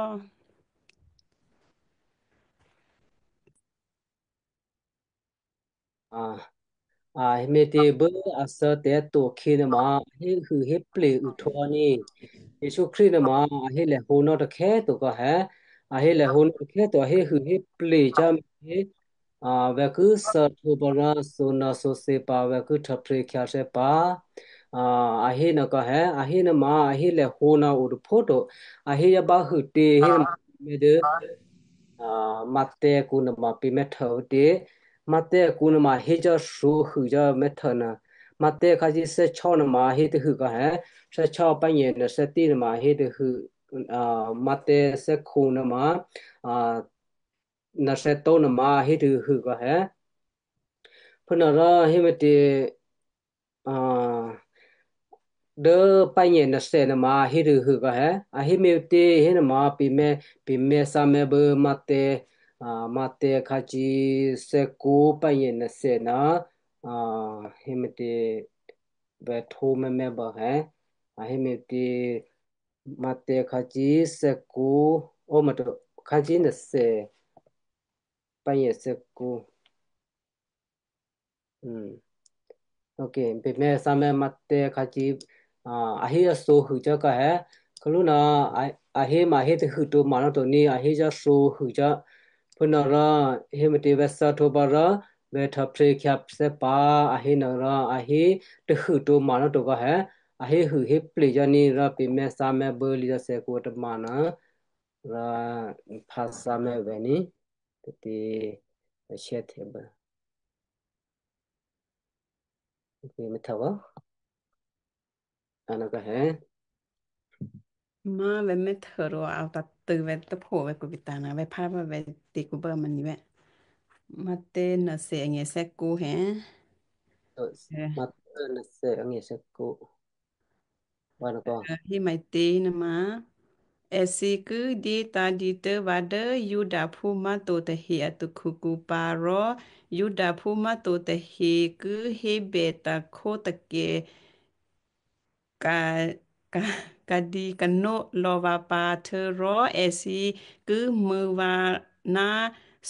A, a, me̤tě bố a thè́ tǎ to khǐ nuôma a héhû héple uhtwǒ ní. Jesǔ Krístu nuôma a hé lèhǒ nò́ takhè̌ to kò hé. A hé lèhǒ nò́ takhè̌ to, a héhû héple cyá̤ me̤tě. A, vè̤ ki thè́htwǒ pǎ rò thonò̤ thothe pǎ, vè̤ ki htòpre khyǎthè́ pǎ. A, a hé nò́ kò hé, a hé nuôma a hé lèhǒ nò́ o tôphó to. A hé yá báhû tě hé nuôma dố, a, Matteo akǔ nuôma pě mè́htô tě. Matteo akǔ nuôma hé cò́ thǔhû cò́ mè́htô nuô. Matteo khǎ cí thè́ shyé nuôma hé tahû kò hé. Thè́ shyé pǎnyè nuôthè́ tě nuôma hé tahû, a, Matteo thè́ hkǔ nuôma, a, nuôthè́ tǒ nuôma hé tahû kò hé. Phúnuôrò hé me̤tě, a, dố pǎnyè nuôthè́ nuôma hé tahû kò hé. A hé me̤tě hé nuôma pě mè́, pě mè́ thǎmè̤ bố Matteo, a, Matteo khǎ cí thè́ hkǔ pǎnyè nuôthè́ nuô, a, hé me̤tě vè̤ htwǒ mèmè bò hé. A hé me̤tě Matteo khǎ cí thè́ hkǔ, o, me̤tě khǎ cí nuôthè́, pǎnyè thè́ hkǔ. Hmm. Ok, pě mè́ thǎmè̤ Matteo khǎ cí, a, a hé a thǔhû cò́ kò hé. Kalú nuô, a, a hé ma hé tahû to ma nò́ to ní, a hé cò́ thǔhû cò́. Phúnuôrò hé me̤tě vè̤ thè́htwǒ pǎ rò vè̤ htòpre khyǎthè́ pǎ, a hé nuô rò a hé tahû to ma nò́ to kò hé. A héhû héple cò́ ní rò pě mè́ thǎmè̤ bố lisǎsè̌ kǔ tôma nuô. Rò phá thǎmè̤ vè̤ ní, tètè a shyé htè bố. Pě mè́htô, a nò́ kò hé. Má vè̤ mè́htô rò a tatû vè̤ tôpho vè̤ kuvita ná vè̤ phá vè̤ tě kuvbô mani vè̤. Má tě nè̤ thè angè̤ thè́kǔ hé. Má tě nè̤ thè angè̤ thè́kǔ. Wá nè̤ kò. Hé maitě nuôma. Èthǐ ki dyétǎ̤ dǐtố̤ vǎ dố Judaphú má̤to tahe a takhukǔ pǎ rò Judaphú má̤to tahe ki hébè takhótakè ka, ka, kadǐkanó lò̌ vǎ pǎ, htuô̌rò èthǐ ki mṳ̂̌ vǎ ná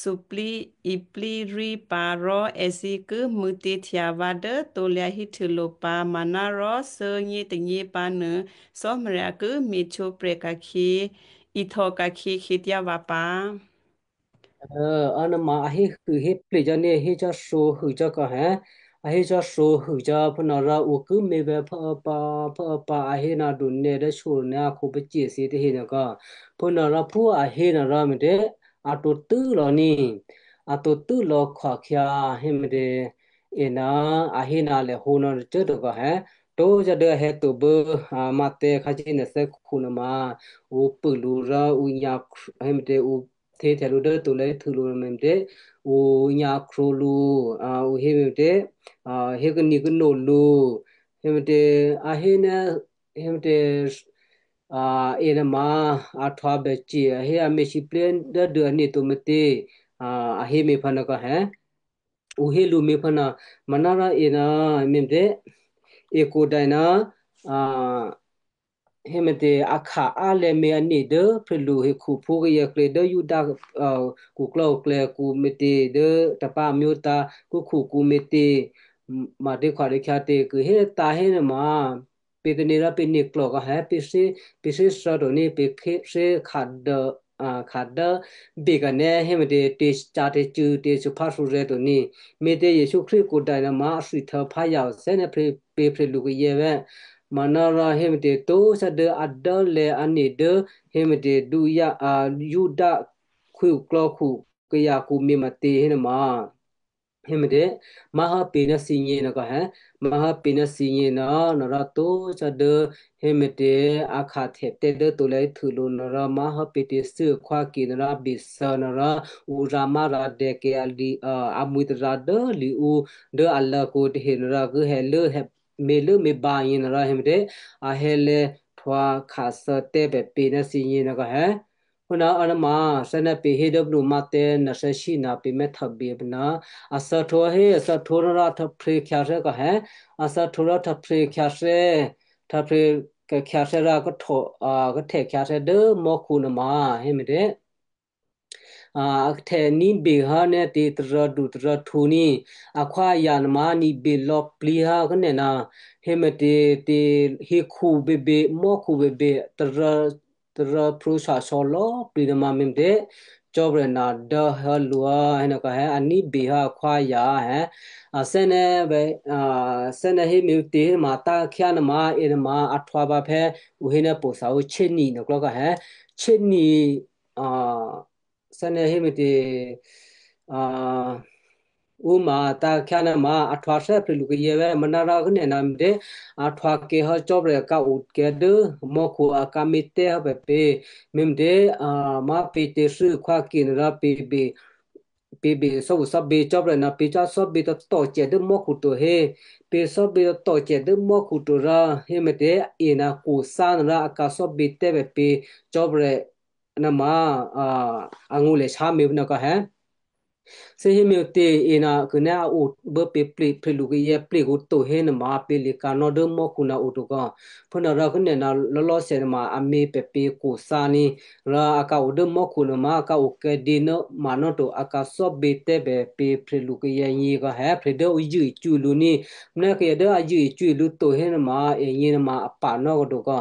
suplí iplírí pǎ rò èthǐ ki mṳ̂̌těhtya vǎ dố krusu pǎ, manárò thǐ nyětônyě pǎnuô Cò́marya ki me̤htwǒprè̤ ka̤khyě, ihtò ka̤khyě khyěthyá vǎ pǎ. Ò, a nuôma a héhû héplye̤ cò́ ní, a hé cò́ thǐ hû cò́ kò hé. A hé cò́ thǐ hû cò́ phúnuô rò ǔ ki me̤ vè̤ phốpǎ, phốpǎ, a hé ná dǔnè̌ dố shyěnè̤ a khǒpacè̤̌ thǐ tahe nuô kò. Phúnuô rò phú a hé nuô rò me̤tě, a tǒ tû́ lò̌ ní. A tǒ tû́ lò̌ khwakhyǎ, hé me̤tě, è ná a hé ná lèhǒ nuô cuố tôkò hé. Tócò́ dố a hé to bố, a, Mathè khǎcé nè̤ thè́khu nuôma, ǔ pû lǔ rò ǔ nyǎ, hé me̤tě, ǔ htéhtya lǔ dố krusu lǔ me̤tě, ǔ nyǎ krusu lǔ, a, ǔ hé me̤tě, a, hé kanǐ kanǒ lǔ, hé me̤tě, a hé ná, hé me̤tě, a, è nuôma, a htwǒ bècè, a hé a me̤sǐplé dố dû ané̤ to me̤tě, a, a hé me̤phá nuô kò hé. Ǔ hé lǔ me̤phá nuô, manárò è nuô, me̤tě, è kudai ná, a, hé me̤tě, a khaálè̌ me̤ ané̤ dố prè̤lu hekhuphú kayǎ klě dố Juda, a, khuklò́khuklyǎ kǔ me̤tě dố tapá amyótǎ kúkhukǔ me̤tě, m-, ma dě khwatě khyǎtě ki hé tǎ̤ hé nuôma, pě tané̤ rò pě né̤klò̤ kò hé, pě thí, pě thí thè́ to ní, pě khé-, thí khǎ dố, a, khǎ dố běkané̤ hé me̤tě, tě ca̤ tě cû̌ tě suphásû̌rè̤̌ to ní. Me̤tě Jesǔ Krístu kudai nuôma a thwihtuô̌ phá yǎ o thè́ ná pě, pě prè̤lu kayǎ vè̤. Manárò hé me̤tě tócò́ dố a dốlè̤̌ ané̤ dố hé me̤tě dǔyá, a, Juda khuklò́khu kayǎ kǔ me̤ me̤tě hé nuôma. Hé me̤tě, má̤hò́ pě ná thǐ nyě nuô kò hé, má̤hò́ pě ná thǐ nyě nuô, nuôrò tócò́ dố, hé me̤tě, a khahtè̌ tè́ dố krusu lǔ nuôrò má̤hò́ pě tě thû́ akhwákè nuôrò bèsû nuôrò, ǔ rǎmárǎdè̌ kayǎ li, a, amwi̤ tarǎ dố liǔ dố alǎ̤kǔ tahe nuôrò ki hèlố, hè, me̤lốme̤bǎ nyě nuôrò hé me̤tě, a hèlè́ htwǒ khathû́ tè́ pè̤ pě ná thǐ nyě nuô kò hé. Phúnuô a nuôma, thè́ ná pě hé dố Mathè nè̤ thè́sǐ ná pě mè̤ tôbè pě ná, a thè́htwǒ hé, a thè́htwǒ rò htò̌phrya̤ khyǎthè́ kò hé, a thè́htwǒ rò htò̌phrya̤ khyǎthè́, htò̌phrya̤ khyǎthè́ rò kahtho, a, kahtè̌ khyǎthè́ dố mò́khu nuôma, hé me̤tě. A, a kahtè̌ ní̤bè hò́ ná tě tarǎdu tarǎhtǔ ní, akhwáyǎ nuôma ní̤bè lò̌plǐ hò́ khanè̤ ná, hé me̤tě, tě hekhu běbě, mò́khu běbě, tarǎ tarǎphru shathò̌ lò̌ plǐ nuôma me̤tě, Cò́marya ná dố hò́ lǔ hé nuô kò hé, a ní̤bè hò́ akhwáyǎ hé. A thè́ ná, a, thè́ ná hé me̤tě hé nuôma tǎ̤khyǎ nuôma, è nuôma a htwǒ pǎ phè̌, ǔ hé ná po̤ thǎhǒ chéni nuô klò́ kò hé. Chéni, a, thè́ ná hé me̤tě, a, ǔ ma tǎ̤khyǎ nuôma a htwǒ thè́ prè̤lu kayǎ vè̤, manárò khanè̤ ná me̤tě, a htwǒ kèhò́ Cò́marya ka okè̤ dố mò́khu a ka me̤tè́ hò́ pè̤ pě. Me̤tě, a, má̤ pě tě thû́ akhwákè nuôrò pě bě, pě bě thò́, thò́bě Cò́marya ná pě cò́ thò́bě tôcô cè̤ dố mò́khu to hé. Pě thò́bě tôcô cè̤ dố mò́khu to rò, hé me̤tě, è ná khuthǎ nuôrò a ka thò́bě tè́ pè̤ pě Cò́marya nuôma, a, angṳ lè̤ shámě nuô kò hé. Thè́ hé me̤tě è ná khuné a o bố pě plǐ, prè̤lu kayǎ plǐ kǔ to hé nuôma pě lika̤ nò́ dố mò́khu ná o to kò. Phúnuô rò khanè̤ ná lò̌lò̌ sè nuôma a me̤ pèpě khuthǎ ní. Rò a ka o dố mò́khu nuôma a ka o kèdě nuôma nò́ to a ka thò́bě tè́ pèpě prè̤lu kayǎ nyě kò hé prè̤ dố ǔ zṳ̂́ cwǐ lǔ ní. Mné kayǎ dố a zṳ̂́ cwǐ lǔ to hé nuôma è nyě nuôma a pa nò́ kò to kò.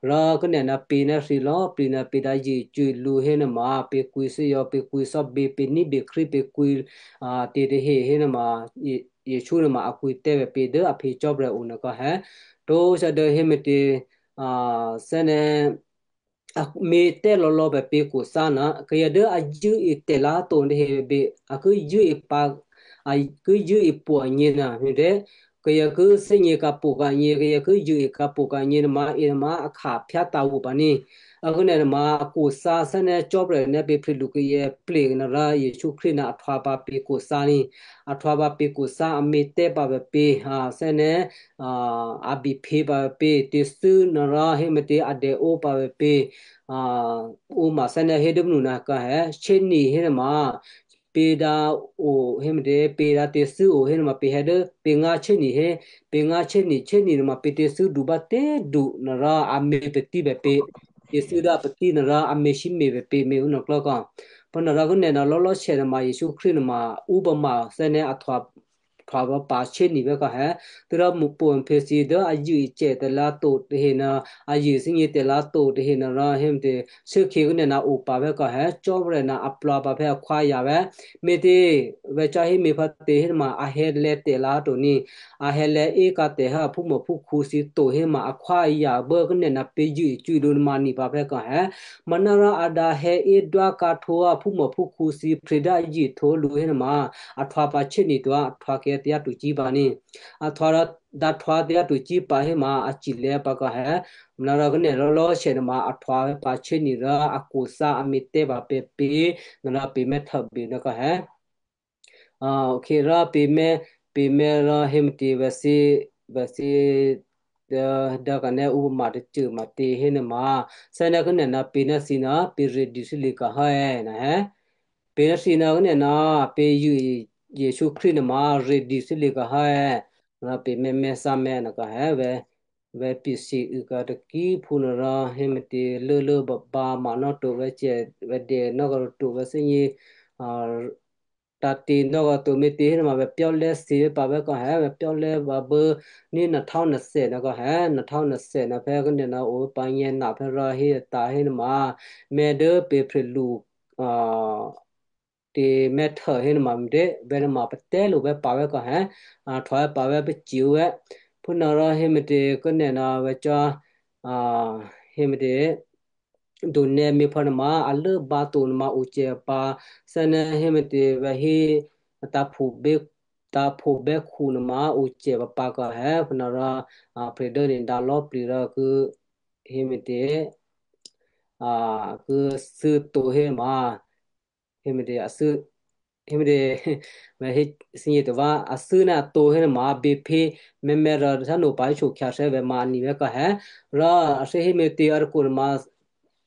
Rò khanè̤ ná pě ná thǐ lò̌ plǐ ná pě dǎ zṳ̂́ cwǐ lǔ hé nuôma pě kwǐ thíyò̌, pě kwǐ thò́bě, pě ní̤bè Krístu, pě kwǐ, a, tě tahe hé nuôma, Jesǔ nuôma a kwǐ tè́ pèpě dố a phǐ Cò́marya o nuô kò hé. Tócò́ dố hé me̤tě, a, thè́ ná a me̤tè́ lò̌lò̌ pèpě khuthǎ ná kayǎ dố a zṳ̂́e tè̤lǎ to tahe bě, a ki zṳ̂́e pǎ, a ki zṳ̂́e pwǒ̤ nyě nuô, me̤tě, kayǎ ki thè́gně kǎ po̤ kǎ nyě, kayǎ ki yuôe kǎ po̤ kǎ nyě nuôma, e nuôma a kha phyátǎ̤ o pǎ ní. A khuô̌nè nuôma a kosǎ thè́ ná Cò́marya ná pě prè̤lu kayǎ ple̤ nuôrò Jesǔ Krístu ná a htwǎ pǎ pě kosǎ ní. A htwǎ pǎ pě kosǎ, a me̤tè́ pǎ pǎ pě, a thè́ ná, a, a biphe pǎ pě tè̤thû́ nuôrò, hé me̤tě, a dèǒ pǎ pě, a, ǔ ma thè́ ná hé dố mnu ná kǎ hé, chéni hé nuôma, pě dǎ o hé me̤tě, pě dǎ tè̤thû́ o hé nuôma pě hé dố pě ngá chéni hé, pě ngá chéni, chéni nuôma pě tè̤thû́ du bá tè̤du nuôrò a me̤ patí bè pě, tè̤thû́ dố a patí nuôrò a me̤síme̤ bè pě me̤ ǔ nuôklò́ kò. Phú nuôrò khuô̌nè nuô lò́lò́ sè nuôma Jesǔ Krístu nuôma ǔ pǎ ma thè́ ná a htwǎ, htwǎ pǎ chéni vè́ kò hé. Tû́rò pě prè̤lu thǐ dố a yuô cè tè̤lǎ to tahe nuô, a yuô thǐgně tè̤lǎ to tahe nuôrò, hé me̤tě, shuốkhǐ khuô̌nè ná o pǎ vè́ kò hé, Cò́marya ná a plwǎ pǎ phè̌ a khwáya vè́. Me̤tě, vè̤ cò́ hé me̤ phǎ tě hé nuôma a hè̌lè̤̌ tè̤lǎ to ní. A hè̌lè̤̌ ékǎ tè̤ hé a phúmòphúkhǔ thǐ to hé ma a khwáya bố khuô̌nè ná pě yuô cwídu nuôma ni pǎ phè̌ kò hé. Manárò a dǎ hè̌ é dwákǎ htwǒ a phúmòphúkhǔ thǐ phryě dố a yuô htwǒ lǔ hé nuôma, a htwǎ pǎ chéni to, a htwǎ kayǎ tǎ to cí pǎ ní. A htwǎ dǎ htwǎ tǎ to cí pǎ hé ma a ci̤lè̌ pǎ kò hé. Manárò khuô̌nè lò́lò́ sè nuôma a htwǎ pǎ chéni rò a kosǎ a me̤tè́ pǎ pě pě, nuôrò pě mè́ htòbye nuô kò hé. A, ok, rò pě mè́, pě mè́ rò hé me̤tě vè̤ thǐ, vè̤ thǐ, dố, dố khuô̌nè ǔ pǎ ma tacô ma tě hé nuôma, thè́ ná khuô̌nè ná pě ná thǐ ná pě ready thílye̤ kò hé, nè̤ hé. Pě ná thǐ ná khuô̌nè ná pě yuô Jesǔ Krístu nuôma ready thílye̤ kò hé, rò pě mè́ mè́ thǎ mè́ nuô kò hé, vè̤, vè̤ pě thǐ û kò takíphú nuôrò hé me̤tě lốlố babǎ ma nò́ to vè̤ cè, vè̤ dè nò́ kò to vè̤ thígně, a, tǎ̤tě nò́ kò to me̤tě hé nuôma vè̤ pyá̤lè́ thǐ vè́ pǎ vè́ kò hé, vè̤ pyá̤lè́ pǎ bố ní nè̤ htwǒ nè̤ thè́ nuô kò hé, nè̤ htwǒ nè̤ thè́ nuô phè̌ khuô̌nè ná o pǎ nyě̤ nè̤ phè̌ rò hé tǎ hé nuôma, mè̤ dố pě prè̤lu, a, tě mè́ htò hé nuôma me̤tě, vè̤ nuôma patè́ lo vè́ pǎ vè́ kò hé, a, htwǒ vè́ pǎ vè́ pacye̤ vè́. Phú nuôrò hé me̤tě khuô̌nè ná vè̤ cò́, a, hé me̤tě, donè me̤phò nuôma a lốbǎ to nuôma o cè pǎ, thè́ ná hé me̤tě vè̤ hé, a tǎ̤phobè́, tǎ̤phobè́ khu nuôma o cè pǎ pǎ kò hé, phú nuôrò, a, prè̤ dố nè̤ dǎ lò̌ plǐ rò ki hé me̤tě, a, ki thû́ to hé nuôma, hé me̤tě a thû́, hé me̤tě, vè̤ hé thǐgně to vè́, a thû́ ná a to hé nuôma běphé, mèmè rò thǎ nopǎ hé shyokhya thè́ vè̤ ma a ni vè́ kò hé. Rò a thè́ hé me̤tě a tôkho nuôma,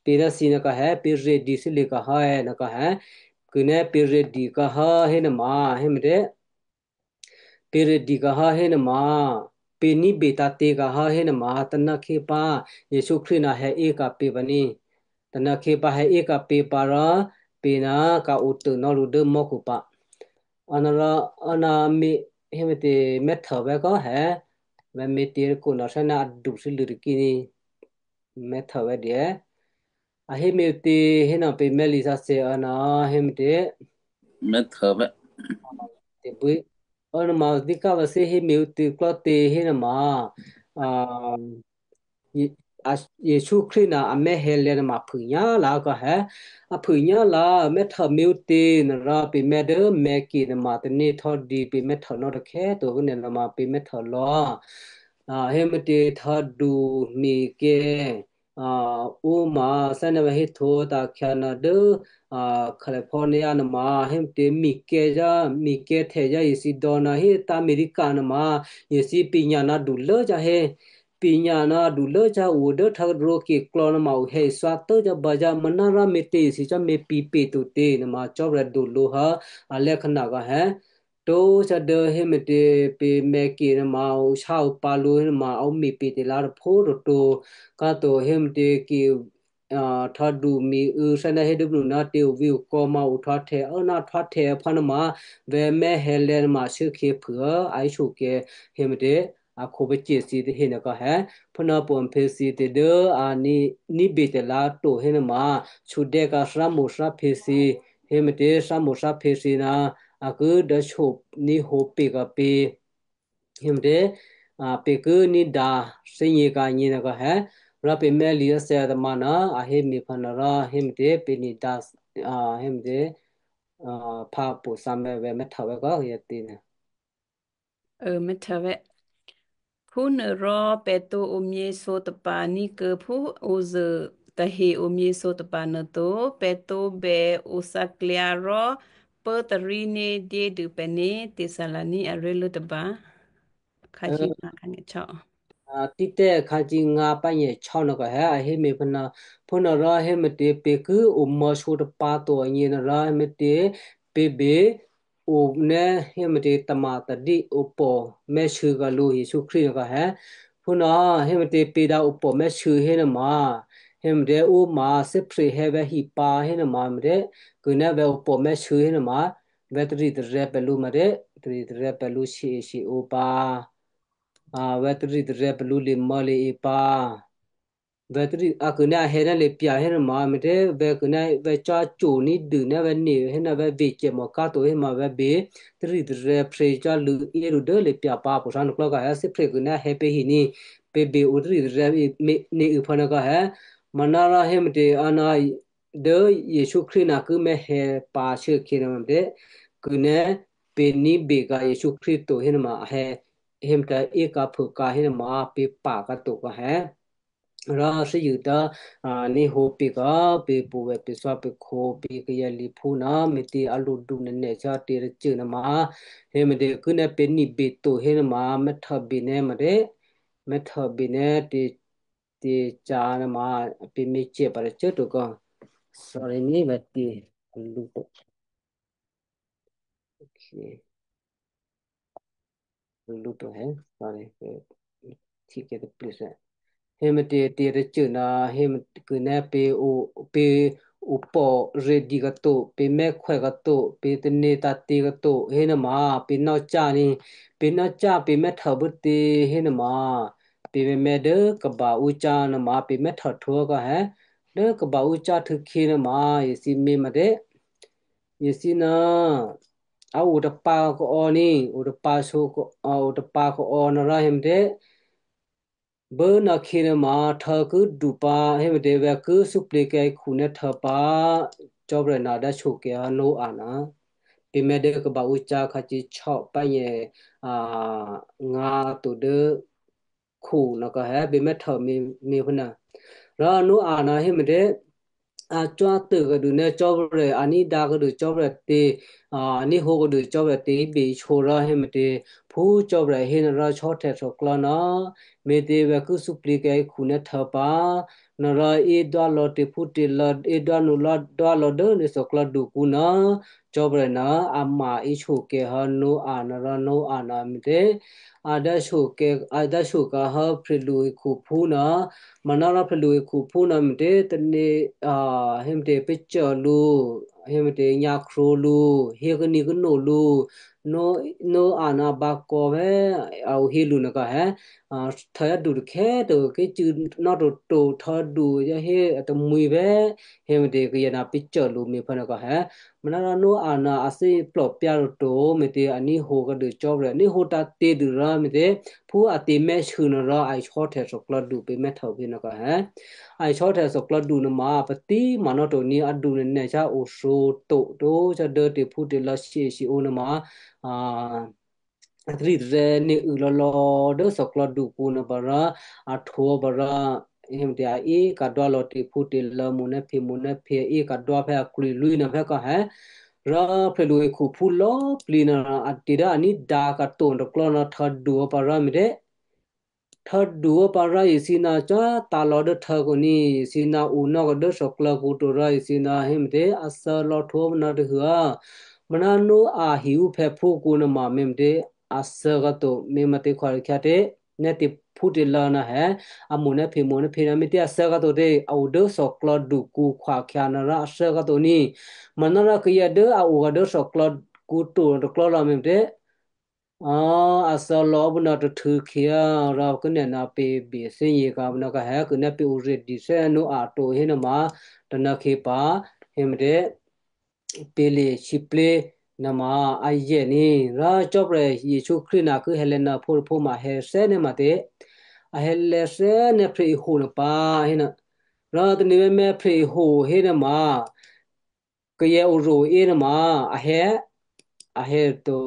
pě ná thǐ nuô kò hé, pě ready thílye̤ kò hé nuô kò hé. Khuô̌nè pě ready kò hé hé nuôma, hé me̤tě. Pě ready kò hé hé nuôma, pě ní̤bè tǎ̤tě kò hé hé nuôma, tǎ̤nǎ khyě pǎ, Jesǔ Krístu ná hè̌ ékǎ pě pǎ ní. Tǎ̤nǎ khyě pǎ hè̌ ékǎ pě pǎ rò, pě ná kǎ o tônò́ lǔ dố mò́khu pǎ. A nuôrò, a ná me̤, hé me̤tě mè́ htò vè́ kò hé, vè̤ me̤tě tôkho nuô thè́ ná a du thílye̤ tôkyě ní. Mè́ htò vè́ dě. A hé me̤tě hé nuô pě mè́ lisǎsè a ná hé me̤tě. Mè́ htò vè́. Tě bwí. A nuôma dǐká vè̤ thè́ hé me̤tě klò́tě hé nuôma, a, Ye-, a, Jesǔ Krístu ná a mè́ hè̌lè̤̌ nuôma phûnyá̤ lǎ kò hé. A phûnyá̤ lǎ, mè́ htò me̤tě nuôrò pě mè́ dố mèkè nuôma tanéhtò́dǐ pě mè́ htò nò́ takhè̌ to khuô̌nè nuôma pě mè́ htò lò̌. A, hé me̤tě htò̌du mikè̤, a, ǔ ma thè́ ná vè̤ héhtǒ tǎ̤khyǎ ná dố, a, California nuôma, hé me̤tě mikè̤ yá, mikè̤ htè yá Jesǔ dò̌ ná hé tǎ America nuôma, Jesǔ pěnya̤ ná dulố yá hé. Pěnya̤ ná dulố yá o dố htǎ kadrǒ keklò̌ nuôma o hè̌ thǎ tố yá ba yá manárò me̤tě Jesǔ cò́ me̤ pǐ pě to tě nuôma Cò́marya dulǒ hé, a lè́ khanakò hé. Tó sá dố hé me̤tě pě mèkè nuôma, ǔ sá ǔ pǎ lǔ hé nuôma, a ǔ me̤ pě tě lǎ tôphó tôto. Ká to hé me̤tě kè, a, htò̌du mi û thè́ ná hé dố mlu ná tě uvǐ ukò̌ ma ǔ htwǎhtè, ố ná htwǎhtè aphá nuôma, vè̤ mè́ hè̌lè̤̌ nuôma shuốkhǐ phû, a hé shyokhya hé me̤tě, a khǒpacè̤̌ thǐ tahe nuô kò hé, phú ná pwǒ̤ mphě thǐ tě dố a ní, ní̤bè tě lǎ to hé nuôma, sudè̌ kǎ thámo̤ tháphě thǐ, hé me̤tě thámo̤ tháphě thǐ ná, a ki dố sho ní̤ hǒ pě kò pě. Hé me̤tě, a, pě ki ní̤dǎ thígně kǎ nyě nuô kò hé, rò pě mè́ lisǎsè a tôma ná, a hé me̤phò nuôrò, hé me̤tě pě ní̤dǎ, a, hé me̤tě, a, phǎ po̤ thǎ mè́ vè̤ mè́ htò vè́ kò yatě nuô. Û, mè́ htò vè́. Phúnuôrò pè̤ tǒ omyěsǒtapa̤ ní̤kuô̌ phú ǔzṳ̂ tahe omyěsǒtapa̤ nuôto, pè̤ tǒbè othǎklyǎ rò pốtaríné̤ dyédû pè̤né̤ Thessalonia aré̤lố tôba. Khǎshyé, Títè khǎshyé ngǎ pányè̤ chò́ nò̌kò hè̌ a hé me̤phúnuô. Phúnuôrò héme̤tě pè̤ ki omò̌ sǒtapa̤ to agněnuôrò héme̤tě pè̤ bè o nè́ héme̤tě tama̤ tadí opò̤ mè̤́sû̌ kǎ lǔ Jesǔ Krístu nò̌kò hè̌. Phúnuô héme̤tě pè̤ dǎ opò̤ mè̤́sû̌ hénuôma, héme̤tě ǔ ma thè́prè̤ hè̌ vè̤́ hi pǎ hénuôma me̤tě, kû̌ nè́ vè̤́ opò̤ mè̤́sû̌ hénuôma, vè̤́ tari̤tarè̤̌ pè̤ lǔ me̤tě, tari̤tarè̤̌ pè̤ lǔ shyěshyě ǒ pǎ. A, vè̤́ tari̤tarè̤̌ pè̤ lǔ limò̌ li-e pǎ. Vè̤́ tari̤, a kû̌ nè́ a hè̌ nè́ lipya̤ hénuôma me̤tě, vè̤́ kû̌ nè́ vè̤́ cò́ coní̤dû nè́ vè̤́ ne hénè́ vè̤́ ve̤ cè̤mò̤ káto héma vè̤́ bè tari̤tarè̤̌ phrě cò́ lû̌ yědu dố lipya̤ pǎ pwǒ̤sá nò̌klò̤́ kà hè̌ thè́prè̤ kû̌ nè́ hè̌ pě hi ni, pě bè o tari̤tarè̤̌ ne uphò̌ nò̌kò hè̌. Manárò héme̤tě a nò̌ dố Jesǔ Krístu nò̌ ki mè̤́hè̌ pǎ shuốkhè̌ nuôma me̤tě, kû̌ nè́ pě ní̤bè kǎ Jesǔ Krístu to hénuôma a hè̌, héme̤tě ékǎ phûkǎ hénuôma pě pa̤ kǎto kò hè̌. Rò thíyû dố, a, ní̤hǒ pě kò pě pwǒ̤vè̌ pě thò́ pě khǒ pě kayǎ liphú nò̌ me̤tě a lodu nènè̤ cò́ tě tôcô nuôma, héme̤tě kû̌ nè́ pě ní̤bè to hénuôma mè̤́htôbè nè́ me̤tě, mè̤́htôbè nè́ tě, tě cǎ nuôma pě mè̤́cè pǎ tôcô to kò. Sorry ní vè̤́tě lǔ to. Okay. Lǔ to hè̌, sorry, thíkè tôplû sè. Héme̤tě tě tôcô nò̌, héme̤ kû̌ nè́ pě o, pě opò̤ ready kǎto, pě mè̤́khwè kǎto, pě tane̤ tǎ̤tě kǎto, hénuôma pě nò̌ cá ni, pě nò̌ cá pě mè̤́htô bû̌tě hénuôma, pě mèmè̤ dố kaba ǔ cá nuôma pě mè̤́htô htwǒ kò hè̌, dố kaba ǔ cá htuô̌khǐ nuôma, jesǐ mě me̤tě. Jesǐ nò̌, a o tapǎ kaò̌ ní, o tapǎ sǒ, a o tapǎ kaò̌ nò̌ rò héme̤tě. Bố nò̌khyě nuôma htô ki du pǎ héme̤tě vè̤́ ki súplǐ kè̌khǔ nè́ htô pǎ, Cò́marya nò̌ dǎshyoke hò́ Noa nò̌. Pě mèmè̤ dố kaba ǔ cá khǎcǐ chò́ pányè̤, a, ngǎ to dố khǔ nò̌kò hè̌ pě mè̤́htô mi, mi phúnuô. Rò Noa nò̌ héme̤tě, a cò́ tôkadû nè́ Cò́marya, a ní̤dǎ kadû Cò́marya tě, a ní̤hǒ kadû Cò́marya tě íbè íshǒ rò héme̤tě, phú Cò́marya hé nò̌ rò sò́htè̌ thòklò́ nò̌, me̤tě vè̤́ ki súplǐ kè̌khǔ nè́ htô pǎ, nò̌ rò é dwá lò̌ tě phú tě lò̌, é dwá nǔ lò̌, dwá lò̌ dố nè́ thòklò́dukǔ nò̌, Cò́marya nò̌ a ma íshyoke hò́ Noa nò̌ rò Noa nò̌ me̤tě, a dǎshyoke, a dǎshyoka hò́ prè̤lu hekhuphú nò̌, manò̌ rò prè̤lu hekhuphú nò̌ me̤tě tane̤, a, héme̤tě pěcô lǔ, héme̤tě nyǎ̤krwǒ lǔ, hékaní̤kanô lǔ, Noa, Noa nò̌ a bǎkò vè̤́, a o hé lǔ nò̌kò hè̌, a, htô yádu takhè̌ to, ké̤cû̌ nò́ toto, htô yádu yáhé tamwǐ vè̤́, héme̤tě kayǎ nò̌ pěcô lǔ mi phúnuô kò hè̌. Manò̌ rò Noa nò̌ a thè́plò pyá toto, me̤tě a ní̤hǒ kadû Cò́marya, ní̤hǒ tǎ̤tě dû rò me̤tě, phú a tě mè́hsû̌ nò̌ rò a isò́htè̌ thòklò̌du pě mè́htô pě nò̌ kò hè̌. A isò́htè̌ thòklò̌du nuôma a patí manò̌ to ní a du nènè̤ cá othǒ to tó cá dố tě phú tě lò̌ shyěshyě ó nuôma, a, a tarǐtarè̌ nè̌ û lò̌lò̌ dố thòklò̌dukǔ nuô pǎ rò, a htwǒ pǎ rò, héme̤tě a é ka̤dwá lò̌ tě phú tě lò̌, mo̤ nè́ phe mo̤ nè́ phe, a é ka̤dwá phè̌ a klwǐ lwí nuô phè̌ kò hè̌. Rò prè̤lu hekhuphú lò̌꤮ plǐ nuô, a tě dố a ní̤dǎ ka̤to tôklò́ nuô htô̌du pǎ rò me̤tě. Htô̌du pǎ rò jesǐ nò̌ cò́ tǎ̤ lò̌ dố htô̌ kò ní, jesǐ nò̌ o nò̌ kò dố thòklò̌ kǔ to rò jesǐ nò̌ héme̤tě a thè̌ lò̌ htwǒ nò̌ tôhuô. Manò̌ Noa a hi ǔphè̌ phú kǔ nuôma me̤me̤tě a thè̌ kǎto, me̤me̤tě khwatè̤khyǎ tě, nè́ tě phú tě lò̌ nò̌ hè̌, a mo̤ nè́ phe mo̤ nè́ phe nò̌ me̤tě a thè̌ kǎto tě, a o dố thòklò̌du kǔ khwakhyǎ nò̌ rò a thè̌ kǎto ní. Manò̌ rò kayǎ dố a o dố thòklò̌ kǔ to tôklò́ lò̌ me̤me̤tě. A, a thè̌ lò̌ pǔ nò̌ tôhtû̌ khyě rò kí nè̌ nò̌ pě bè thè́gně kǎ pǔ nò̌ kò hè̌ kû̌ nè́ pě o ready thè́ Noa to hénuôma, tônò̌ khyě pǎ, héme̤tě, pě le sǐplé̤ nuôma a yè ní. Rò Cò́marya Jesǔ Krístu nò̌ ki hè̌lè̌ nò̌ phútôphú ma hè̌ thè́ nè́ ma tě. A hè̌lè̌ thè́ nè́ phrè́ ihò nuô pǎ, hénuô. Rò tane̤ mèmè̤ phrè́ ihò hénuôma, kayǎ o ro-é nuôma a hè̌, a hè̌ to,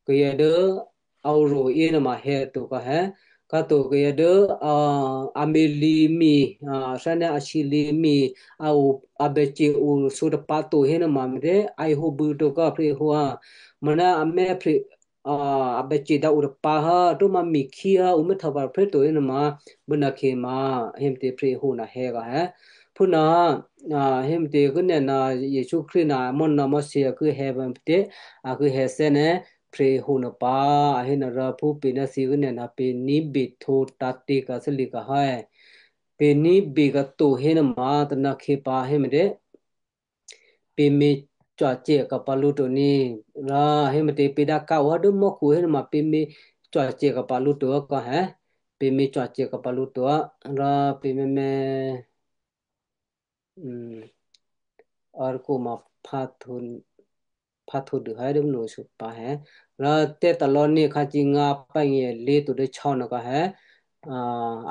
kayǎ dố a o ro-é nuôma hè̌ to kò hè̌, Kǎto kayǎ dố, a, a me̤lǐ mi, a, thè́nyá̤ a sǐlǐ mi, a o, a bèce̤ o sǒtapǎ̤ to hénuôma me̤tě, a ehǒbû̌ to kò phréhǒ ha. Mò̤́ná a mè́ phre, a, a bèce̤ dǎ o tapǎ̤ ha, tóma mikhí ha, ǔ mè́htò̌ pǎ phréto hénuôma, bûnakhe ma, hé me̤tě phréhǒ na hè̌ kò hè̌. Phúnuô, a, hé me̤tě kû́nè́ ná Jesǔ Krístu ná mò́nò̌ mò́sě a ki hè̌ me̤tě, a ki hè̌ thè́nè̤, phréhǒ nuô pǎ, a hé nuôrò phú pè̤ ná thǐ kû́nè́ ná pè̤ ní̤bè htwǒ tǎ̤tě ka̤sálye̤ ka̤hò́. Pè̤ ní̤bè kǎto hénuôma tônakhe pǎ hé me̤tě. Pè̤ me̤ cwacè ka̤ pǎ lǔ to ní, rò hé me̤tě pè̤ dǎ kǎ o dố mò́khu hénuôma pè̤ me̤ cwacè ka̤ pǎ lǔ to kò hè̌. Pè̤ me̤ cwacè ka̤ pǎ lǔ to, rò pè̤ mèmè Hm, arko ma pha htwǒ, pha htwǒ dû hè̌ dố mnuô shu pǎ hè̌. Rò Thessalonic khǎcǐ ngǎ pè́ ngiè lé̤ to dố chò́nuô kò hè̌. A,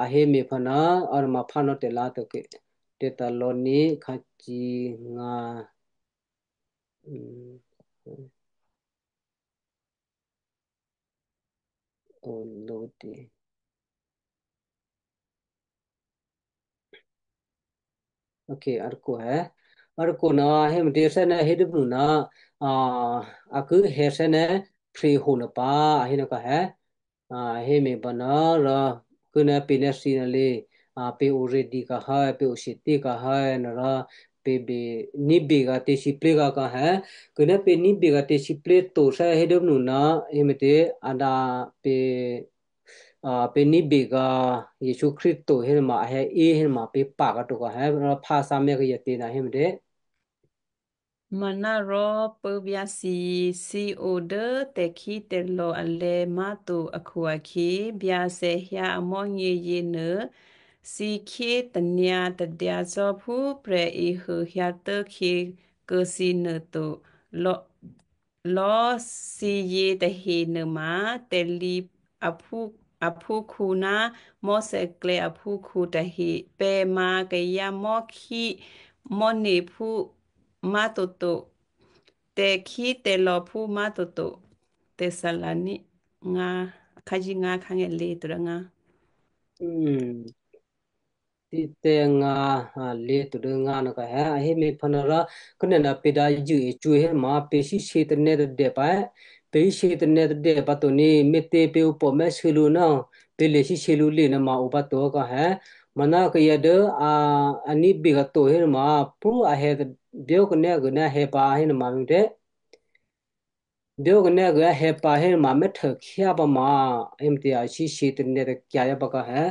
a hé me̤phò ná, a ma phá nò́ tè̤lǎ to ke. Thessalonic khǎcǐ ngǎ. Hm. Olóde. Ok, arko hè̌. Arko ná hé me̤tě thè́nè̤ hé dố mnuô ná, a, a ki hè̌ thè́nè̤ phréhǒ nuô pǎ, a hé nuô kò hè̌. A, hé me̤ pǎ ná rò, kû́nè́ pè̤ ná thǐ ná lě, a, pè̤ o ready ka̤hò́, pè̤ o sití ka̤hò́, nuôrò, pè̤ bè, ní̤bè ka̤ tè̤sǐplé̤ ka̤ kò hè̌. Kû́nè́ pè̤ ní̤bè ka̤ tè̤sǐplé̤ to thè́ hé dố mnuô ná, hé me̤tě, a dǎ pè̤, a, pè̤ ní̤bè ka̤ Jesǔ Krístu to hénuôma, a hè̌ é hénuôma, pè̤ pa̤ ka̤ to kò hè̌, rò phá thǎmè̤́ kayǎ tě ná hé me̤tě. Manárò puố̤vyá̤ thǐ, thǐ o dố tè̤khí̤tè̤lò̤ alè̤̌ má̤to akhu-akhyě, Byacè hyǎ amò̤́nyě yěnuô, thǐ khyétanyǎ tadyǎ cò́ phú prè̤ehuô hyǎtố̤khyě kuô̌ thǐ nuô to. Lò̌, lò̌ thǐ yětahe nuôma tè̤lǐ aphú, aphúkhǔ ná Mosè klè̌ aphúkhǔ tahe. Pè̤ ma kayǎ mò̤́khí mò̤́ne̤phú má̤toto, tè̤khí̤tè̤lò̤phú má̤toto. Thessalonic ngǎ, khǎjí ngǎ, khǎnge lě to dố ngǎ. Hmm. Títè̤ ngǎ, a, lě to dố ngǎ nuô kò hè̌, a hé me̤phò ná rò, kû́nè́ ná pè̤ dǎ yû-e cwǐ héma, pè̤ shyé tanè̌ tadè pǎ, pè̤ shyé tanè̌ tadè pǎ to ní, me̤tě pè̤ opò̤ mè́sû lǔ ná, pè̤ lè shyé lǔ lè nuôma o pǎ to kò hè̌. Manárò kayǎ dố a, a ní̤bè ka̤ to hénuôma, phú a hè̌, byókané̤ a kû̌ ná hè̌ pǎ hénuôma me̤tě. Byókané̤ a kû̌ ná hè̌ pǎ hénuôma mè́htô khyá pǎ ma, hé me̤tě a shyé tanè̌ takyǎ yá pǎ kò hè̌.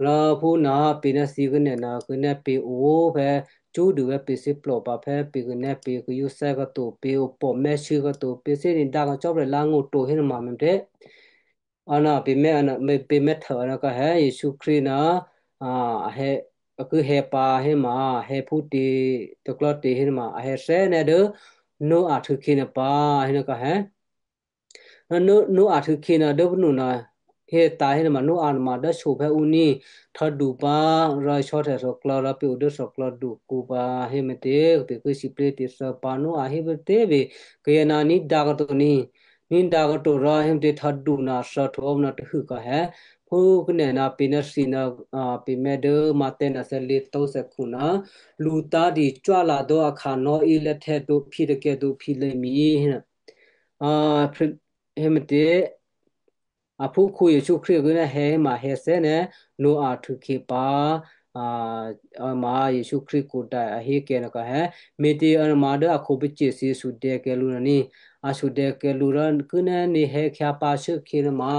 Rò phú ná pè̤ ná thǐ kû́nè́ ná kû̌ ná pè̤ o phè̌ cṳ́ dû vè̤́ pè̤ thíplò pǎ phè̌ pè̤ kû̌ ná pè̤ kû̌ yǒ thè́ ka̤ to, pè̤ opò̤ mè́sû ka̤ to, pè̤ thè́ ní̤dǎ ka̤ Cò́marya lǎ̤ngó̤ to hénuôma me̤tě. A ná pè̤ mè́, a ná, pè̤ mè́htô a ná kò hè̌ Jesǔ Krístu ná, a, a hè̌, a ki hè̌ pǎ héma, hè̌ phútě, tôklò̤́tě héma, a hè̌ thè́nè̤ dố Noah htû̌khyě nuô pǎ, hénuô kò hè̌. Rò Noah, Noah htû̌khyě nuô dố phúnuô ná, hé tǎ hénuôma Noah nuôma dố so phè̌ ǔ ní, htò̌du pǎ, rò sò́htè̌ thòklò̌, rò pè̤ o dố thòklò̌dukǔ pǎ, hé me̤tě, pè̤ ki sǐplé̤ tè̤thû́ pǎ Noah hé phè̌ tě ve, kayǎ ná ní̤dǎ ka̤ to ní, ní̤dǎ ka̤ to rò hé me̤tě htò̌du ná thòhtwǒ ná tahû kò hè̌. Phú kû́nè́ ná pè̤ ná thǐ ná, a, pè̤ mè́ dố Matthaeo ná thè́lě tố thè́khu ná, lǔtǎ̤ dǐ cwálǎ dố a kha̤ nò́ ílè́htè́ dǒ phyé takè̤ dǒ phyé lěmǐ, a, hé me̤tě, aphúkhǔ Jesǔ Krístu kû̌ ná hè̌ héma hè̌ thè́nè̤ Noah htû̌khyě pǎ, a, a ma Jesǔ Krístu kudai a hé kè́ nuô kò hè̌, me̤tě a ma dố a khǒpacè̤̌ thǐ sudè̌ kè́ lǔ nuô ní, a sudè̌ kè́ lǔ rò kû́ ná ní hè̌ khyá pǎ shuốkhyě nuôma,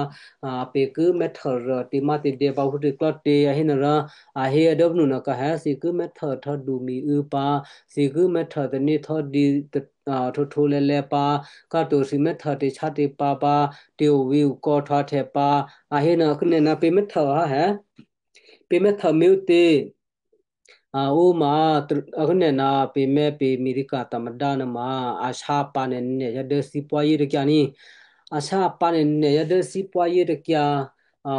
a, pè̤ ki mè́htô rò tè̤mátè̤dè̌ pǎ phútě klò́tě a hé nuô rò, a hé a dố phúnuô nuô kò hè̌ thǐ ki mè́htô htò̌du mǐû̌ pǎ, thǐ ki mè́htô tanéhtò́dǐ, a, htwǒhtwǒ lè̌lè̌ pǎ, kato thǐ mè́htô tè̤shátěpǎ pǎ, tè̤ovǐ̤okò̌ htwǎhtè̌ pǎ, a hé nuô kû́nè́ ná pè̤ mè́htô ha hè̌. Pè̤ mè́htô mè̤ ǔtě. A, ǔ ma, a kû́nè́ ná pè̤ mè́ pè̤ America tamadánuô ma, a shyá pǎ nè̤nè̤ yá dố thípwáyé takyǎ ní. A shyá pǎ nè̤nè̤ yá dố thípwáyé takyǎ, a,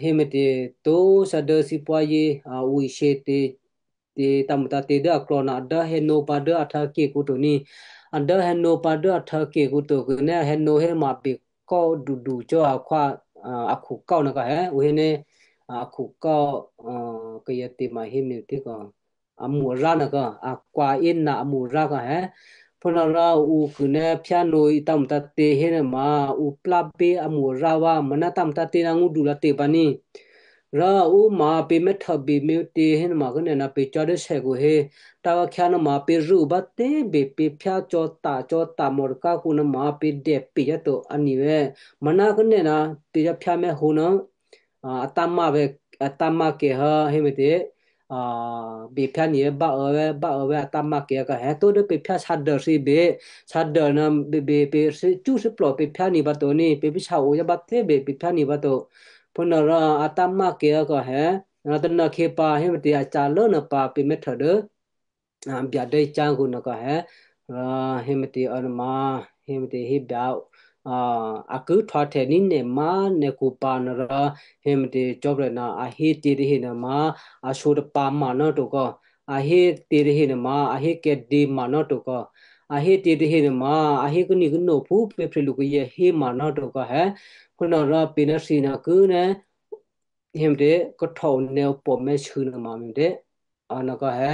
hé me̤tě, tóshyá dố thípwáyé, a, ǔ ishyě tě, tě tǎmutǎ̤tě dố aklò̌ ná a dố hè̌nǒ pǎ dố a htǎkekǔ to ní. A dố hè̌nǒ pǎ dố a htǎkekǔ to kû̌ ná hè̌nǒ héma bèkò́ dudu cò́ akhwá, a, a khukáo nòkò hé, ǔ hé ní, a, a khukáo, a, kayǎ tě ma hé me̤tě kò, a mo̤ ará nòkò, a kwaǐ na a mo̤ ará kò hé. Phúnuôrò ǔ kû ní phyánuô̌ tǎmutǎ̤tě hénuôma, ǔ plábí a mo̤ ará vǎ, mò̤́ ná tǎmutǎ̤tě ná ngó̤du lǎtě pǎ ní. Rò ǔ ma pě mè́htuôbè me̤tě hénuôma kố nè̤ ná pě cò́ dố sèkhu hé. Tǎ vǎkhyǎ nuôma pě rû̌ bá tě bè pě phyá cò̌ ta̤ cò̌ ta̤ mò̤ takhákǔ nuôma pě dèpè yáto a ni vè̤́. Mò̤́ ná kố nè̤ ná pě yá phyá mè́hǒ ná, a, a tǎ̤má vè̤́, a tǎ̤má kèhò́ héme̤tě, a, bè phyá ni vè̤́ báô vè̤́, báô vè̤́ a tǎ̤má kèhò́ kò hé tó dố pě phyá sǎdô thǐ bè, sǎdô ná bè, bè, pě thí, cú thíplò pě phyá ni pǎto ní, pě phyá sǎo yá bá tě bè pě phyá ni pǎto. Phúnuôrò a tǎ̤má kèhò́ kò hé, rò tônòkhyě pǎ héme̤tě a ca̤ lố nuô pǎ pě mè́htuô dố, a, byǎ dố cángǔ nòkò hé, rò héme̤tě ô̌nama, héme̤tě hébè, a, a ki htwǎhtè ní nè̤ má̤ nè̤khu pǎ nuôrò, héme̤tě cò́prè̤ ná a hé tě tahe nuôma, a sǒ tapǎ ma ná to kò, a hé tě tahe nuôma, a hé kèdě ma ná to kò, a hé tě tahe nuôma, a hé kníknó phú pě prè̤lu kayǎ hé ma ná to kò hé, phúnuôrò pě ná thǐ ná ki ná, héme̤tě, kahtò onè̌ opò̤ mè̤́sû̌ nuôma me̤tě. A nòkò hé,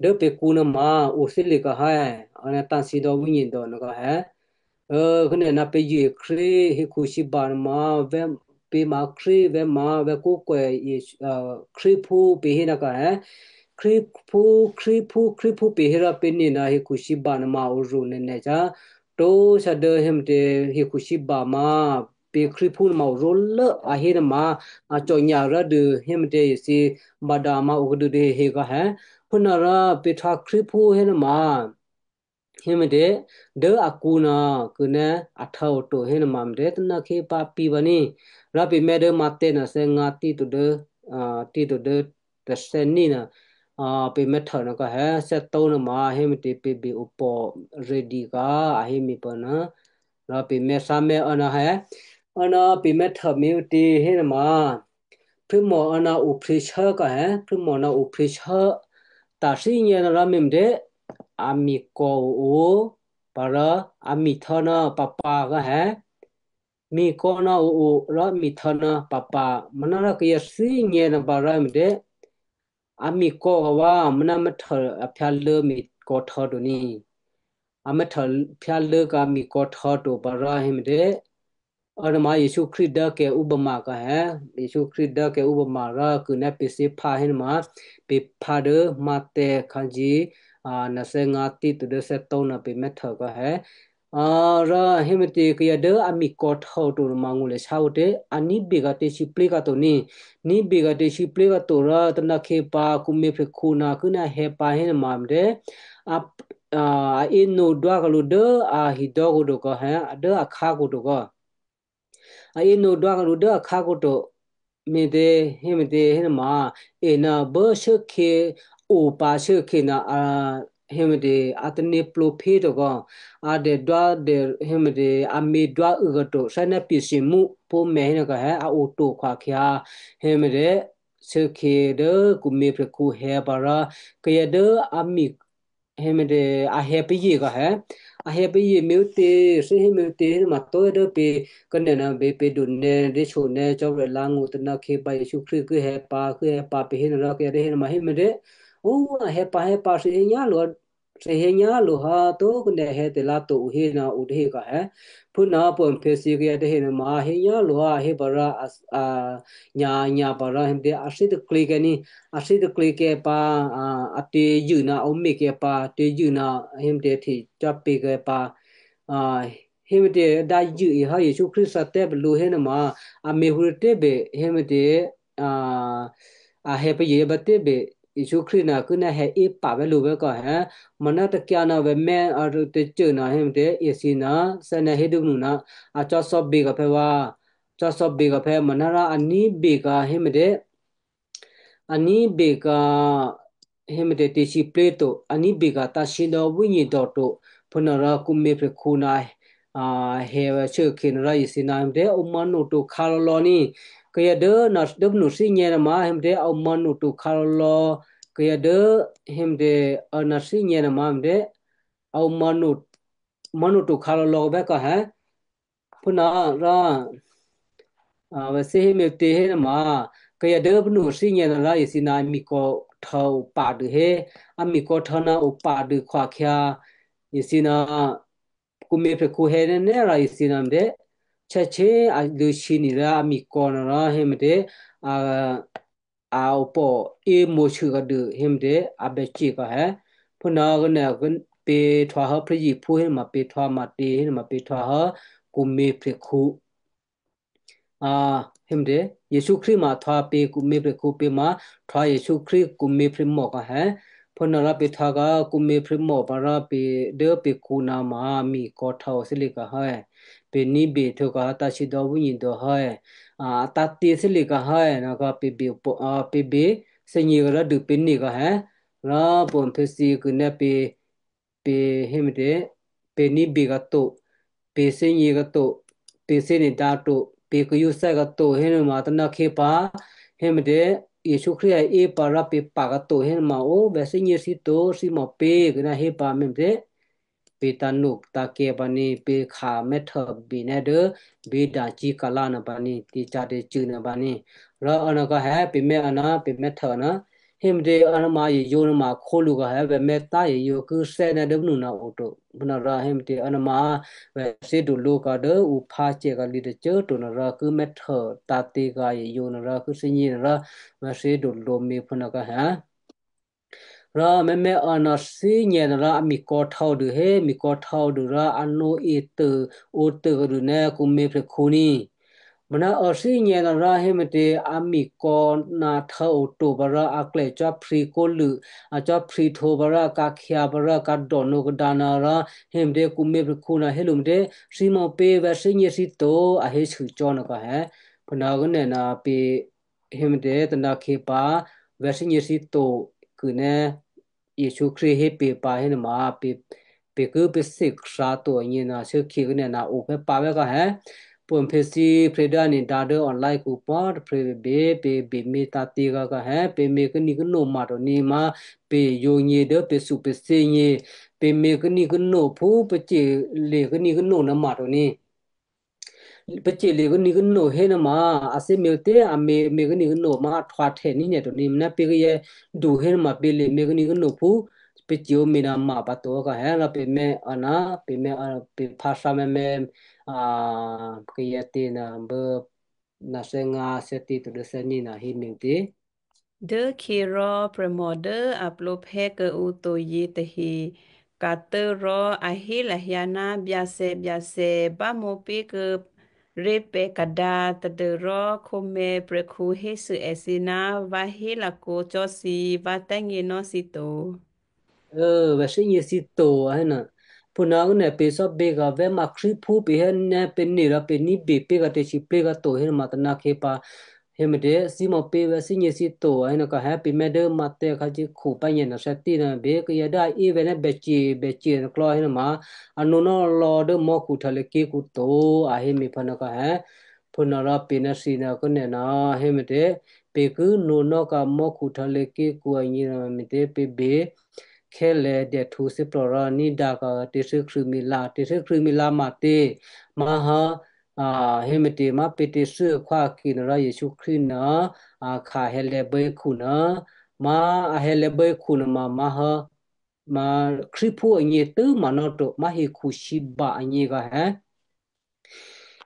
dố pě kǔ nuôma, ǔ thílè kò hé, a ná tǎsǐ dò̌ wínyě dò̌ nòkò hé. Ơ, kố nè̤ ná pě yě Krístu hekhu sǐba nuôma, vè̤́, pě ma Krístu, vè̤́ ma, vè̤́ kókwè, a, Krístuphú pě hé nòkò hé. Krístuphú, Krístuphú, Krístuphú pě hé rò pě nè̤ ná hekhu sǐba nuôma ǔ rû̌ nè̤nè̤ cò́. Tó sǎdô héme̤tě hekhu sǐba ma, pě Krístuphú nuôma ǔ rû̌ lố a hé nuôma, a cò̤́nyǎ rò́dû héme̤tě èthǐ, bada ma ǔ kadu tahe kò hé. Phúnuôrò pě htwǎ Krístuphú hé nuôma, héme̤tě, dố akǔ nuô, kû̌ ná a htǎ oto hé nuôma me̤tě tônòkhyě pǎ pǐ pǎ ní. Rò pě mè̤́ dố Matteo nuô thè́ngǎ tito dố, a, tito dố tôthè́ ní nuô, a, pě mè́htuô nòkò hé, thè́tǒ nuôma héme̤tě pě bè opò̤ ready kò a hé mi pǎ nuô. Rò pě mè́ thǎ mè́ ô̌nà hé, ô̌nà pě mè́htuô me̤tě hé nuôma, phúmò ô̌nà ophryěshyố kò hé, phúmò ná ophryěshyố, ta̤thínyè̌ ná rò me̤tě, a mikò̌ o, pǎ rò a mihtò́ ná pǎpǎ kò hé. Mikò̌ ná o rò mihtò́ ná pǎpǎ, manárò kayǎ thínyè̌ nuô pǎ rò me̤tě, a mikò̌ kò vǎ, mò̤́ ná mè́htuô a phyǎlố mikò̌ htò̌ to ní. A mè́htuô phyǎlố kò mikò̌ htò̌ to pǎ rò héme̤tě. Ô̌nama Jesǔ Krístu dốkè ǔpama kò hé. Jesǔ Krístu dốkè ǔpama rò kû̌ ná pě thǐ phǎ hé nuôma, pě phǎ dố Matteo khǎjǐ, a, nuô thè́ngǎ tito dố thè́tǒ nuô pě mè́htuô kò hé. A, rò héme̤tě kayǎ dố a mikò̌ htò̌ to nuôma ngó̤ lè shyé ǔtě, a ní̤bè kò tè̤sǐplé̤ kò to ní. Ní̤bè kò tè̤sǐplé̤ kò to rò tônòkhyě pǎ kǔ měprè̤khǔ nuô kû̌ ná hè̌ pǎ hé nuôma me̤tě. A, a, a ínǒ dwákǔ lǔ dố a hidò́kǔ to kò hé, a dố akhákǔ to kò. A ínǒ dwákǔ lǔ dố akhákǔ to. Me̤tě, héme̤tě hé nuôma, è ná bố shuốkhyě, o pǎ shuốkhyě ná a, héme̤tě, a tanéplǒ phyé to kò, a dèdwá dè, héme̤tě, a mědwá û̌ kò to, thè́ ná pyěshyěmú pó̤mè̌ hénuô kò hé, a oto khwakhyǎ, héme̤tě, shuốkhyě dố kǔ měprè̤khǔ hè̌ pǎ rò, kayǎ dố a mi, héme̤tě, a hè̌ payě kò hé. A hè̌ payě me̤tě, thǐ hé me̤tě hé nuôma tó dố pě, kânè̌ ná pě, pě donè̌, déshonè̌, Cò́marya lǎ̤ngó̤ tônòkhyě pǎ Jesǔ Krístu ki hè̌ pǎ, ki hè̌ pǎ pě hé nuô rò kayǎ dố hé nuôma héme̤tě. Ó, a hè̌ pǎ, hè̌ pǎ, thǐ hé nyá lǔ, thǐ hé nyá lǔ ha tó kânè̌ hè̌ tè̤lǎ to ǔ hé ná ǔ tahe kò hé. Phúnuô pwǒ̤ phe thǐ kayǎ tahe nuôma hé nyá lǔ ha, hé pǎ rò a, a, nya, nya pǎ rò héme̤tě a thí taklě kè̌ ní, a thí taklě kè̌ pǎ, a, a tè̤yû ná a ǒ me̤ kè̌ pǎ, tè̤yû ná héme̤tě htecò́ pě kè̌ pǎ, a, héme̤tě dǎ yû e ha Jesǔ Krístu thǎtè̤ pǎ lǔ hé nuôma, a me̤hǒ tè̤bè, héme̤tě, a, a hè̌ payě bǎ tè̤bè, Jesǔ Krístu ná kû̌ ná hè̌ é pǎ vè̤́ lǔ vè̤́ kò hé, mò̤́ ná takyǎ ná vè̤́ mè́ a rû̌ tè̤cô ná héme̤tě, èthǐ ná, thè́ ná hé dû́ nǔ ná, a cò́ thò́bè kò phè̌ vǎ, cò́ thò́bè kò phè̌ mò̤́ ná rò a ní̤bè kò héme̤tě, a ní̤bè kò héme̤tě tè̤sǐplé̤ to, a ní̤bè kò tǎsí dò̌ wínyě dò̌ to, phúnuôrò kǔ měprè̤khǔ ná, a, hè̌ vè̤́ shuốkhyě nuô rò èthǐ ná héme̤tě a ǒ mò̤́ noto khǎlò̌lò̌ ní. Kayǎ dố ná dốbnu thínyè̌ nuôma héme̤tě a ǒ mò̤́ noto khǎlò̌lò̌. Kayǎ dố héme̤tě, a, ná thínyè̌ nuôma héme̤tě a ǒ mò̤́ no, mò̤́ noto khǎlò̌lò̌ vè̤́ kò hé. Phúnuôrò, vè̤ thè́ hé me̤tě hénuôma, kayǎ dố pnuô thínyè̌ ná rò isi ná amikò̌ htò̌ opadu hé, amikò̌ htò̌ ná opadu khwakhyǎ, isi ná kǔmě prè̤khǔ hè̌ nè́ rò isi ná me̤tě, chèchè a lṳ̂shyě ni rò amikò̌ ná rò hé me̤tě, a a opò̤ émǒsû kadu hé me̤tě, a bèce̤ kò hè̌. Phúnuô kô̌nè pě htwǎhò́ phrézyephú hénuôma pě htwǎ matě hénuôma pě htwǎhò́ kǔmě prè̤khǔ. A, hé me̤tě, Jesǔ Krístu ma htwǎ pě kǔmě prè̤khǔ pě ma htwǎ Jesǔ Krístu kǔmě prè̤mò kò hè̌. Phúnuô rò pě htwǎ kò kǔmě prè̤mò pǎ rò pě dố pě kǔ ná ma mikò̌ htò̌ thílǐ kò hè̌. Pě ní̤bè htwǒ kò hè̌ tǎsídò̌ wínyi dò̌ hè̌. A, a tǎ̤tě thílǐ kò hè̌, nò̌ kò pě bè, a, pě bè thè́gně kò rò dû pě nè̌ kò hè̌. Rò pwǒ̤ phè̌thyě kû̌nè́ pě, pě hé me̤tě, pě ní̤bè kò to, pě thè́gně kò to, pě thè́gně dǎ to, pě kayǔ thè́ kò to hénuôma tônǎkhyě pǎ, hé me̤tě, Jesǔ Krístu a é pǎ rò pě pa̤ kò to hénuôma ó, vè̤ thè́gně thǐ to, thǐ mò pě kû̌nè́ hé pǎ me̤ me̤tě. Pě tǎ̤no tǎ̤kè pǎ ní, pě kha mè́htô bè nè́ dố, bí dacíkala nuô pǎ ní, tǐ ca̤tè̤cû̌ nuô pǎ ní. Rò a nò̌ kò hè̌ pě mè́ a ná, pě mè́htô ná, hé me̤tě a nò̌ ma yǒ nuô ma khǒlǔ kò hè̌ vè̤ mè́ tá yǒ kû̌ thè́ nè́ dố mnû ná o to. Phúnuô rò hé me̤tě a nò̌ ma vè̤ thè́ dulǒ kò dố ǔ phǎ cè kò lǐ tôcô꤮ to nuô rò kû̌ mè́htô tǎ̤tě kò yǒ nuô rò kû̌ thè́gně nuô rò vè̤ thè́ dulǒ mi phúnuô kò hè̌. Rò mèmè̌ a nò̌ thínyè̌ nuô rò a mikò̌ htò̌ dû hé, mikò̌ htò̌ dû rò a nǒ e tôô, ǒ tôô kuô̌dû nè́ kǔmě prè̤khǔ ní. Mò̌ná a thínyè̌ nuô rò hé me̤tě a mikò̌ ná htò̌ o to pǎ rò a klè cò́phrí kólû, a cò́phrí htǒ pǎ rò a kǎkhyǎ pǎ rò a kǎdò̤ nǒ kadǎ nuô rò hé me̤tě kǔmě prè̤khǔ nuô hé lǔ me̤tě, thǐ mò pě vè̤ thè́gně thǐ to, a hé sû cò́ nuô kò hè̌. Phúnuô kô̌nè nuô pě hé me̤tě tônǎkhyě pǎ, vè̤ thè́gně thǐ to kû̌nè́ Jesǔ Krístu hé pě pǎ hénuôma pě, pě kû̌ pě thè́ khrǎ to agně nuô shuốkhǐ kô̌nè nuô o phè̌ pǎ vè́ kò hè̌. Pwǒ̤ phè̌thyě prè̤ dố a nǐ dǎ dố online kǔ pwǒ̤꤮ tôprè̤ bě, pě bè mě tǎ̤tě kò hè̌, pě mě kû̌ ní kû̌ nǒ ma to ní ma, pě yǒ nyě dố pě sû pě thè́gně, pě mě kû̌ ní kû̌ nǒ phú pě cè lè kû̌ ní kû̌ nǒ nuô ma to ní. Pě cè lè kû̌ ní kû̌ nǒ hénuôma, a thè́ mě tě a mě, mě kû̌ ní kû̌ nǒ ma a htwǎ htè ní nè̤ to ní, mò̌ná pě kayǎ du hénuôma pě lè mě kû̌ ní kû̌ nǒ phú, pě cè ǒ mě nuô ma pǎ to kò hè̌ rò pě mè́ a ná, pě mè́ a, pě phǎ thǎ mèmè̌, a, kayǎ tě nuô bố, nuô thè́ngǎ thè́tě to dố thè́gně nuô hé me̤ tě. Dốkhyěrò prè̤mò dố a plǒphè́ kuô̌ǔ to yětahe ka̤tố̤ rò a hé lahyǎ ná, Byacè, Byacè, bámǒ pé̤ kuô̌ ré̤ pè̤ kadǎ tadû́rò khǒmè̤ prè̤khǔ hésû èthǐ ná, vǎ hé lakǒ cò́ thǐ, vǎ thè́gněnò́ thǐ to. Vè̤ thè́gně thǐ to a hé nuô. Phúnuô kô̌nè pě cò́ bě kò vè̤ ma Krístuphú pě hé nè́ pě nè́ rò pě ní̤bè pé̤ kò tè̤sǐplǐ kò to hénuôma tônǎkhyě pǎ. Hé me̤tě, thǐ mò pě vè̤ thè́gně thǐ to a hé nuô kò hè̌ pě mè́ dố Mathè khǎ cíkhǔ pǎ nyè̌ nuô thè́tě nuô bě kayǎ dố a é vè̤ nè́ bècè, bècè nuô klò̌ hénuôma, a nǒnò́ lò̌ dố mò́khu htuô̌lěké̤kǔ to a hé me̤ phúnuô kò hè̌. Phúnuô rò pě ná thǐ nuô kô̌nè nuô hé me̤tě, pě kû̌ nǒnò́ kò mò́khu htuô̌lěké̤kǔ agně nuô me̤tě pě bě. Khè̌lè̤ dèhtǔ thíplò rò ní̤dǎ kò tè̤thû́ Khrih mi la, tè̤thû́ Khrih mi la ma tě, má̤hò́, a, hé me̤tě má pě tè̤thû́ akhwákè nuô rò Jesǔ Krístu nuô, a kha hè̌lè̤̌ bố hekhu nuô, má a hè̌lè̤̌ bố hekhu nuôma má̤hò́, má Krístuphú agně tû́ manò́ to, má hekhu sǐba agně kò hè̌.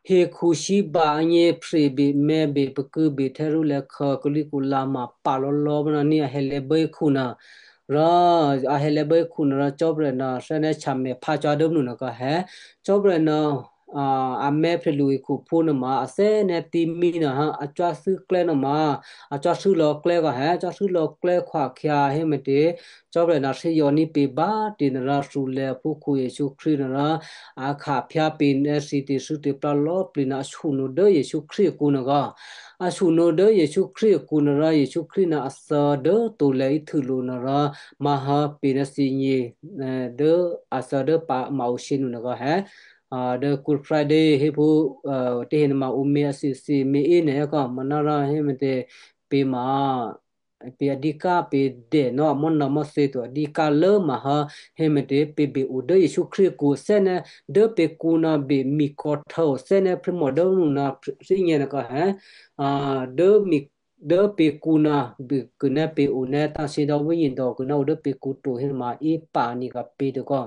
Hekhu sǐba agně phrèbè mè̌bè pakû̌bè htè̌ rû̌lè̌ khò̌ kulíkǔlǎ ma pǎ lò̌lò̌ mò̌ ní a hè̌lè̤̌ bố hekhu nuô. Rò a hè̌lè̤̌ bố hekhu nuô rò Cò́marya nuô thè́né̤ htyamè phá cò́ dố mnuô nuô kò hè̌. Cò́marya nuô, a, a mè̌ phrèlu hekhuphú nuôma a thè́né̤ tǐmí nuô hò́, a cò́thû́ klè́ nuôma, a cò́thû́ lò̌ klè́ kò hè̌, a cò́thû́ lò̌ klè́ khwákhyǎ hé me̤tě. Cò́marya nuô thè́zò̤ní̤ pě bá꤮ tě nuô rò thǔlè̌ aphúkhǔ Jesǔ Krístu nuô rò a khaphyápě nè́ thǐ tè̤thû́ tè̤plá lò̌ꤿ plǐ nuô a shyonuô̌ dố Jesǔ Krístu akǔ nuô kò. A shyonuô̌ dố Jesǔ Krístu akǔ nuô rò Jesǔ Krístu nuô a thǎ dố tǒlè̌ íhtû lǔ nuô rò má̤hò́ pě ná thǐgně, eh, dố a thǎ dố pǎ maǔshyě nuô nuô kò hè̌. Ah, dố Good Friday hé phú, eh, tè̤hé nuôma ǔ mě a thǐthǐ mě í nè̤ kò manárò hé me̤tě pě ma pè adíká pè dènò́ amò́nò̌mò́thě to adíká lố mahá héme̤tě pè bè o dố Jesǔ Krístu akǔ thè́ ná dố pèkǔ ná bè mikò̌ htò̌ thè́ ná phrémò dố nǔ ná thínyè̌ nò̌ kò hé, dố mi dố pèkǔ ná bè kû̌ ná pè o ná tǎsě dò̌ wínyědò̌ kû̌ ná o dố pèkǔ to héma ípà ni kò pè to kò.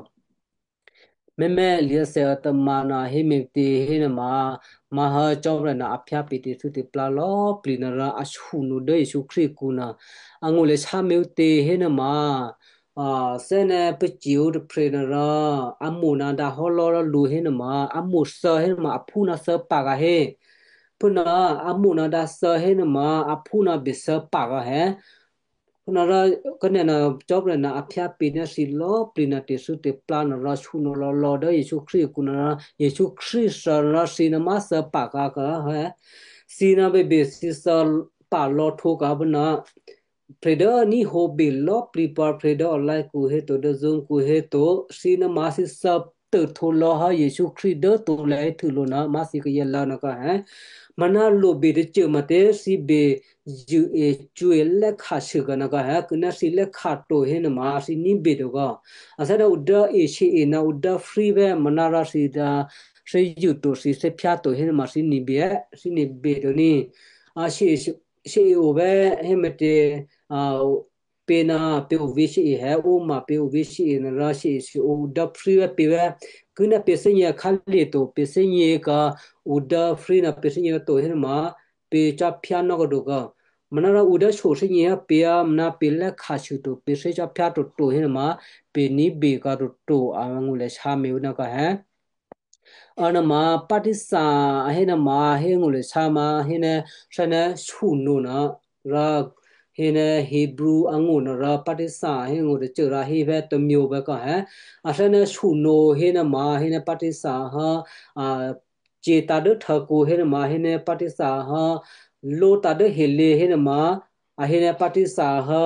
Mèmè liô̌thè atama̤ ná héme̤tě hénama, má̤hò́ Cò́marya ná aphyá pè tè̤thû́tè̤plá lò̌꤮ plǐ ná rò a shunuô̌ dố Jesǔ Krístu akǔ ná angó̤ lè shámě ǔtě hénama, a, thè́ ná pacè̤̌ ǔ tôprè̤ ná rò a mo̤ ná dǎhò́ lò́ rò lǔ hénama, a mo̤ thǎ hénama aphú ná thǎ pǎ kǎ hé. Phúnuô a mo̤ ná dǎ thǎ hénama aphú ná bè thǎ pǎ kǎ hé. Phúnuô rò kânè̌ ná Cò́marya ná aphyá pè ná thǐ lò̌꤮ plǐ ná tè̤thû́tè̤plá ná rò shunuô̌ lò̌lò̌ dố Jesǔ Krístu akǔ ná rò Jesǔ Krístu thǎ rò thǐ ná má̤ thǎ pǎ kǎ kǎ hé. Thǐ ná bèbè thǐ thǎ pǎ lò̌ htwǒ kǎ phúnuô. Prè̤ dố ní̤hǒ bè lò̌꤮ plǐ pǎ prè̤ dố a lěkǔ héto dố Zoom kǔ héto, thǐ ná má̤ thǐ thǎ tôhtǒ lò̌ hò́ Jesǔ Krístu dố to lè héhtû lǔ ná má̤ thǐ kayǎ lǎ ná kǎ hé. Maná lobè tôcô ma tě thǐ bè zṳ̂e cwǐ lè́kha̤ sû kǎ ná kǎ hé, kû̌ ná thǐ lè́kha̤ to hénama thǐ ní̤bè to kò. A thè́ ná ǔ dố e shyě e ná ǔ dố free vè̤́ maná rò thǐ dǎ thǐ zṳ̂ to thǐ thè́phyá to hénama thǐ ní̤bè, thǐ ní̤bè to ní. A shyě, shyě o vè̤́ héme̤tě, a, pě ná pě o vǐ shyě hé, ó ma pě o vǐ shyě ná rò shyě shyě o dố free vè̤́ pě vè̤́. Kû̌ ná pě thè́gně akhǎlye̤ to, pě thè́gně kǎ ǔ dố free ná pě thè́gně to hénama, pě cáphyá nò́ kǎ to kǎ. Manárò ǔ dố shyě thè́gně hé pě á, maná pě lè́kha̤ sû to, pě thè́ cáphyá toto hénama, pě ní̤bè kǎ toto, angó̤ lè shámě ǔ ná kǎ hé. Anama Patisa a hé nama hé ngó̤ lè shámě hé ná, thè́ ná shunuô̌ ná, rò hé ná Hebrew angó̤ ná rò Patisa hé ngó̤ tôcô rò hé vè̤́ tômyě vè̤́ kǎ hé. A thè́ ná shunuô̌ hénama hé ná Patisa hé, a, ce̤ tǎ dố htò̌kǔ hénama hé ná Patisa hé, lǒ tǎ dố helé̤ hénama, a hé ná Patisa hé,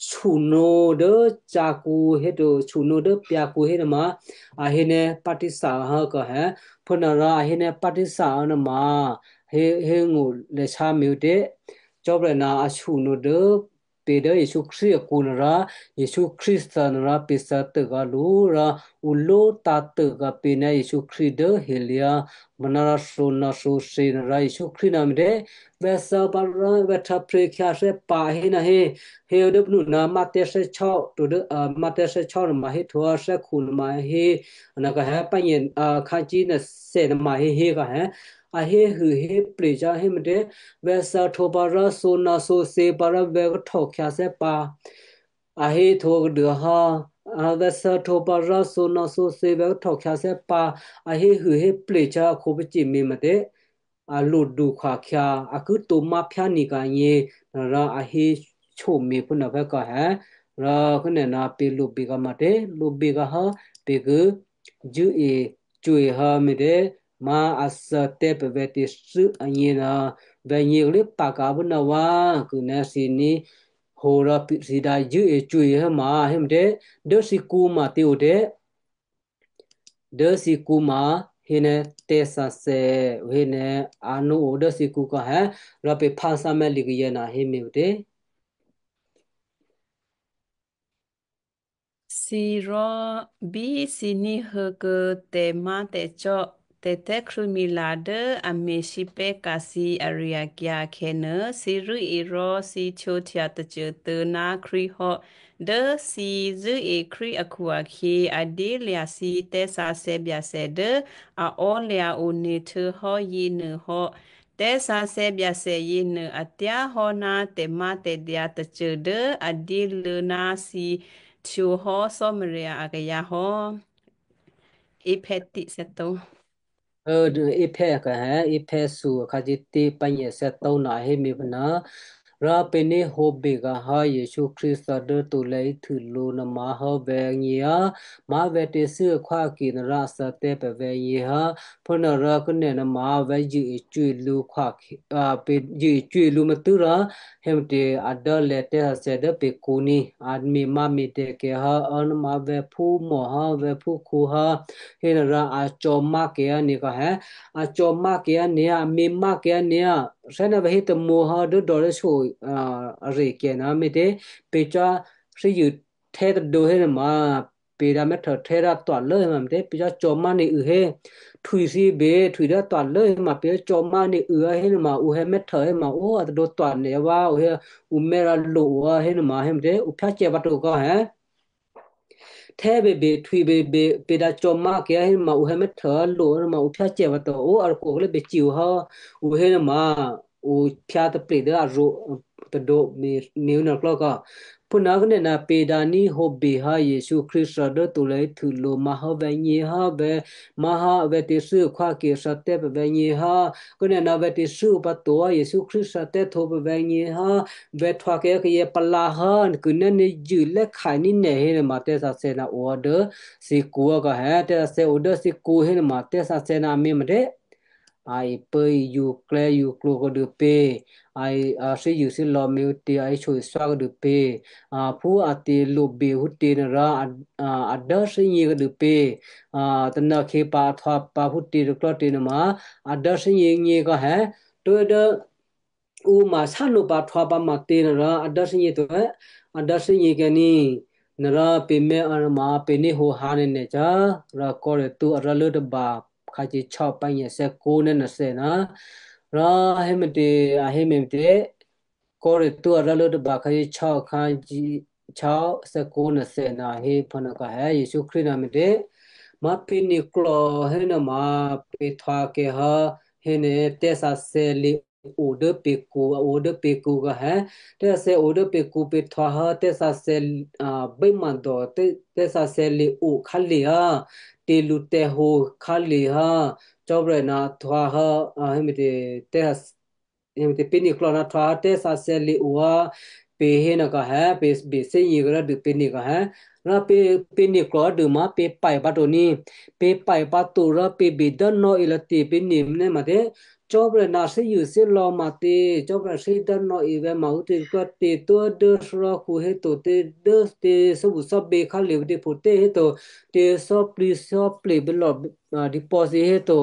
shunuô̌ dố ca̤kǔ héto, shunuô̌ dố pyǎ̤kǔ hénama, a hé ná Patisa hé kǎ hé. Phúnuô rò a hé ná Patisa nama, hé, hé ngó̤ lè shámě ǔ tě. Cò́marya ná a shunuô̌ dố pě dố Jesǔ Krístu akǔ ná rò, Jesǔ Krístu thǎ ná rò pě thǎ tôkǎ lǔ rò, ǔ lǒ tǎ tôkǎ pě ná Jesǔ Krístu dố helé̤, manárò thǒ ná thǒ thǐ ná rò Jesǔ Krístu ná me̤tě, vè̤́ thǎ pǎ rò vè̤́ htapre khyǎthè́ pǎ hé ná hé, hé dố pnuô ná Matthieu thè́htyěsò́, to dố, a, Matthieu thè́htyěsò́ nama héhtuô̌ thè́khu nama hé, ná kǎ hé pǎnyè, a, khǎcí̤ ná thè nama hé hé kǎ hé. A hé hû hé ple̤ cò́ hé me̤tě, vè̤́ thǎ htwǒ pǎ rò thǒ ná thǒ thǐ pǎ rò vè̤́ htò̌ khyǎthè́ pǎ. A hé htwǒ kǎ dû hò́, a, vè̤́ thǎ htwǒ pǎ rò thǒ ná thǒ thǐ vè̤́ htò̌ khyǎthè́ pǎ. A hé hû hé ple̤ cò́ a khǒ pacè̤̌ me̤ me̤tě. A lodu khwakhyǎ, a ki tǒ má̤phyá nika̤ nyě, rò a hé shyě me̤ phúnuô vè̤́ kǎ hé. Rò kânè̌ ná pě lobè kǎ me̤tě, lobè kǎ hé, pě ki zṳ̂́e cwǐ hé me̤tě, má a thǎ tǎ pè̤ vè̤́ tè̤thû́ agně ná vè̤́ nyě̤ lé pǎ kǎ phúnuô vǎ, kû̌ ná thǐ ní̤hǒ rò pě thǐ dǎ zṳ̂́e cwǐ héma hé me̤tě, dố thǐkǔ ma tě o tě. Dố thǐkǔ ma hé ná tè̤sǎsè̌, hé ná a nǒ o dố thǐkǔ kǎ hé, rò pě phá sámè́ lǐ kayè̌ ná hé me̤ o tě. Thǐ rò bí thǐ ní̤huô̌ kuô̌ tè̤má̤tè̤cò́ tè̤thè́krṳ̂̌mila dố a me̤sǐpè̤́ ka̤ thǐ ari-akyǎ akhè̌nuô, thǐ rû́e rò thǐ htwǒhtya tôcôtuô̌ ná Krístu hò́. Dố thǐ zṳ̂́e Krístu akhu-akhyě, a dyélya̤ thǐ tè̤sǎsè̌ byacè dố a ò́lya̤ one htuô̌hò́ yěnuô hò́. Tè̤sǎsè̌ byacè yěnuô a tyá̤hò́ ná tè̤mátè̤dyǎ tôcô dố a dyéluô̌ ná thǐ htwǒhò́ Cò́marya akayǎ hò́. Ephesi thè́tǒ. Ê, Ephesi kǎ hé, Ephesi akhǎlé̤ tě pǎnyè thè́tǒ ná hé me̤ phúnuô. Rò pě ní̤hǒ bè kǎ hé Jesǔ Krístu dố to lè̌ íhtû lǔ ná má̤hò́ vè̤́ nyě̤ hé, má̤ vè̤́ tè̤thû́ akhwáki ná rò a thǎ tǎ pè̤ vè̤́ nyě̤ hé, phúnuô rò kânè̌ ná má̤ vè̤́ zṳ̂́e cwǐ lǔ khwa, a, pě zṳ̂́e cwǐ lǔ me̤tû́ rò, hé me̤tě a dố lè̌ tè̤sǎsè̌ dố pě kǔ ní, a me̤máme̤dè kè́ hé, ná má̤ vè̤́ phúmò hé, vè̤́ phúkhǔ hé, hé ná rò a cò̌má̤ kè́ ní kǎ hé, a cò̌má̤ kè́ ní, a me̤má̤ kè́ ní, thè́ ná vǎ hé tamǒ hò́ dố dò̌ dố shyokhuô, a, arekè̤ ná me̤tě, pě̤cyá̤ thíyû htè́ tadǒ hénuôma, pě̤ dǎ mè́htô htè́ dǎ twa̤lố héma me̤tě, pě̤cyá̤ cò̌má nè̤ û hé. Htwì thǐbě, htwì dố twa̤lố héma pě̤cyá̤ cò̌má nè̤ û hé hénuôma, ǔ hé mè́htô héma, ó, a tadǒ twa̤ nè̤ vǎ, ǔ hé, ǔ mè́ rǎ lo ǔ hé hénuôma, hé me̤tě, ǔ phyácè vǎ to kò̌ hé. Htè́ bèbè, htwì bèbè, pě̤ dǎ cò̌má kayǎ hénuôma, ǔ hé mè́htô lo hénuôma, ǔ phyácè vǎ to, ó, a takhu klè́ bècye ǔ hò́, ǔ hénuôma, ǔ phyá taple dố arǒ tadǒ me̤, me̤ ǔ nò̌klò́ kò̌. Phúnuô kné ná pě̤ dǎ ní̤ hǒbè hò́ Jesǔ Krístu dố tǒ lè̌ htû lo má̤ hò́ vè̤́nyě̤ hò́ vè̤́, má̤ hò́ vè̤́ tè̤thû́ khwáke thǎtè̤ pavè̤́nyě̤ hò́, kné ná vè̤́ tè̤thû́ pǎ to hò́ Jesǔ Krístu thǎtè̤ htǒ pavè̤́nyě̤ hò́, vè̤́ htwǎ kayǎ kayǎ palǎ hò́, kné ná jû lè́khè ní̤ nè̤ hénuôma tè̤sǎsè̌ ná o dố thǐkǔ kò̌ hé, tè̤sǎsè̌ o dố thǐkǔ hénuôma tè̤sǎsè̌ ná a mě me̤tě. A ipốyǔ klè́yǔklǒ kuô̌dû pě, a, a thíyû thílò̌ me̤ ǔtě, a iso-iswá kuô̌dû pě, a phú a tè̤ lobè phútě nuôrò, a, a, a dố thígně kuô̌dû pě, a tanakhe pǎ a htwǎ pǎ phútě tôklò́tě nuôma, a dố thígně kò̌ hé, tuố̤dố ǔ ma sháno pǎ htwǎ pǎ matě nuôrò, a dố thígně to hé, a dố thígně kè̌ní, nuôrò pě mè́ a nuôma pě ní̤ hǒ hǎ nè̤ nè̤ cò́, rò Kòrintho ará̤lố tôba khǎcyě̤ shyá pǎ nyèsè̌ kó̤ ná nè̤thè̌ ná, rò hé me̤tě, a hé me̤tě, Kòrintho ará̤lố tôba khǎcyě̤ shyá, khǎcyě̤ shyá thè́kó̤ nè̤thè̌ ná hé phúnuô kò̌ hé, Jesǔ Krístu ná me̤tě, má̤ pě niklò hénuôma pě htwǎ kè̌ hò́, hénuô tè̤sǎsè̌ lě o dố pě̤kǔ, a o dố pě̤kǔ kò̌ hé. Tè̤sǎsè̌ o dố pě̤kǔ pě htwǎ hò́ tè̤sǎsè̌, a, běmadò tè̤-, tè̤sǎsè̌ lě o khǎlè hò́, tè̤lǔtè̤hǒ khǎlè hò́, Cò́marya ná htwǎ hò́, a, hé me̤tě, tè̤-, hé me̤tě pě niklò ná htwǎ hò́ tè̤sǎsè̌ lě o hò́, pě hénuô kò̌ hé, pě bè thígně kuô̌ rò dû pě ni kò̌ hé. Rò pě, pě niklò dû ma pě pè pǎ to ní, pě pè pǎ to rò pě bè dố nò̌e lò̌ tè̤ pě ni nè́ matě, Cò́marya ná thíyû thílò̌ matě, Cò́marya thí dố nò̌e vè̤́ ma ǔ tě kò̌ tě tuố̤dố thárá kǔ héto tě dố tě sóbû sò́bě khǎlè vè̤̌ tě phǒ tě héto, tě sò́plǐ sò́plè bělò, a, dǐpò̤thǐ héto,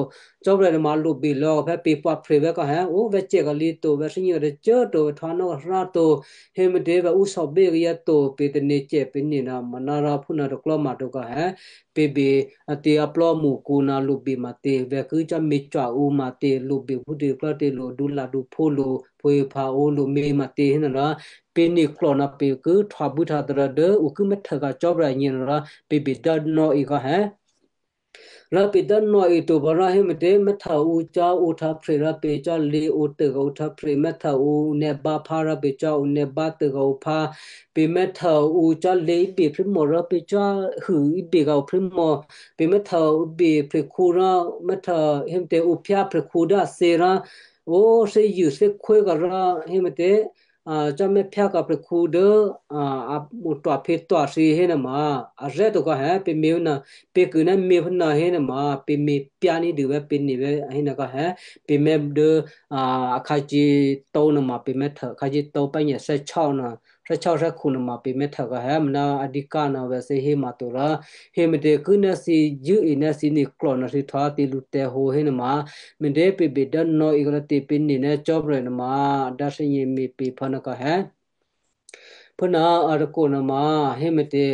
Cò́marya nuôma lobè lò̌ phè̌ pě pǎ phrè vè̤́ kò̌ hé, ó vè̤́ cè kò̌ lǐ to, vè̤́ thígně tôcô꤮ to, vè̤́ htwǎ nò́ rá to, hé me̤tě vè̤́ ǔ sòbě kayǎ to, pě tane̤ cè pě ni ná manárò phúnuô tôklò́ ma to kò̌ hé, pě bè, a, tě aplò́ mǔkǔ ná lobè matě, vè̤́ ki cò́ mě cwa ǔ matě, lobè phútě klò́ tě lo, dǔlǎdǔphó lo, phǒepha ǒ lo mě matě hénuô rò, pě niklò ná pě ki htwǎbû́ htǎ tôrò dố ǔ ki mè́htô kò̌ Cò́marya agně rò, pě bè dố nò̌e kò̌ hé. Rò pě dố nò̌e to pǎ rò hé me̤tě mè́htô ǔ cò́ ǔ htǎ phrè rò pě cò́ lě ǔ tôgò ǔ htǎ phrè, mè́htô ǔ nè̌bá phá rò pě cò́ ǔ nè̌bá tôgò ǔ phá, pě mè́htô ǔ cò́ lě íbè phrémò rò pě cò́ hû íbè gǎ ǔ phrémò, pě mè́htô ǔ bè phrèkhǔ rò mè́htô hé me̤tě ǔ phyá phrèkhǔ dố a thě rò, ó thíyû thíkhwé kò̌ rò hé me̤tě, a, cò́ mè́phyá kò̌ phrèkhǔ dố, a, a ǒ twaphě twathǐ hénuôma, arè̤́ to kò̌ hé, pě mě phúnuô, pě kû ná mě phúnuô hénuôma, pě mě pyá̤ ní̤dû vè̤́ pě ni vè̤́ hénuô kò̌ hé, pě mè́ dố, a, akhǎcyě̤ tǒ nuôma pě mè́htô, akhǎcyě̤ tǒ pè́ nyè thè́htyó nuô, thè́htyó thè́hkhu nuôma pě mè́htô kò̌ hé, mná a dǐ ká nuô vè̤́ thǐ hé ma to rò, hé me̤tě ki ná thǐ zṳ̂́e ná thǐ niklò ná thǐ htwǎ tě lǔ tè̤hǒ hénuôma, me̤tě pě bè dố nò̌e kò̌ tě pě ni ná Cò́marya nuôma, a dá thígně mě pě phá nuô kò̌ hé. Phúnuô a tôkò nuôma, hé me̤tě,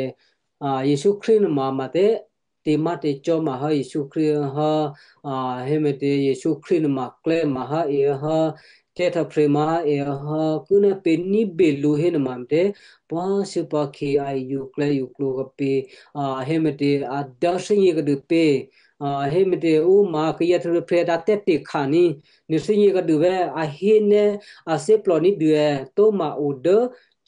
a, Jesǔ Krístu nuôma matě, tě má̤ tě cò́ ma hò́ Jesǔ Krístu hò́, a, hé me̤tě Jesǔ Krístu nuôma klè̌ ma hò́ e hò́, kè́htôprè̤ ma hò́ e hò́, ki ná pě ní̤bè lǔ hénuôma me̤tě, pò̤́sû̌ pò̤́khe a iyuklè̌ yuklǒ kò̌ pě, a, hé me̤tě a dố thígně kò̌ dû pě, a, hé me̤tě ǔ ma kayǎ htû̌ phrè̌ dǎ tè́ te̤ khaní̤, nuô thígně kò̌ dû vè̤́ a hé nè́ a thè́plò ní̤dû è, tóma o dố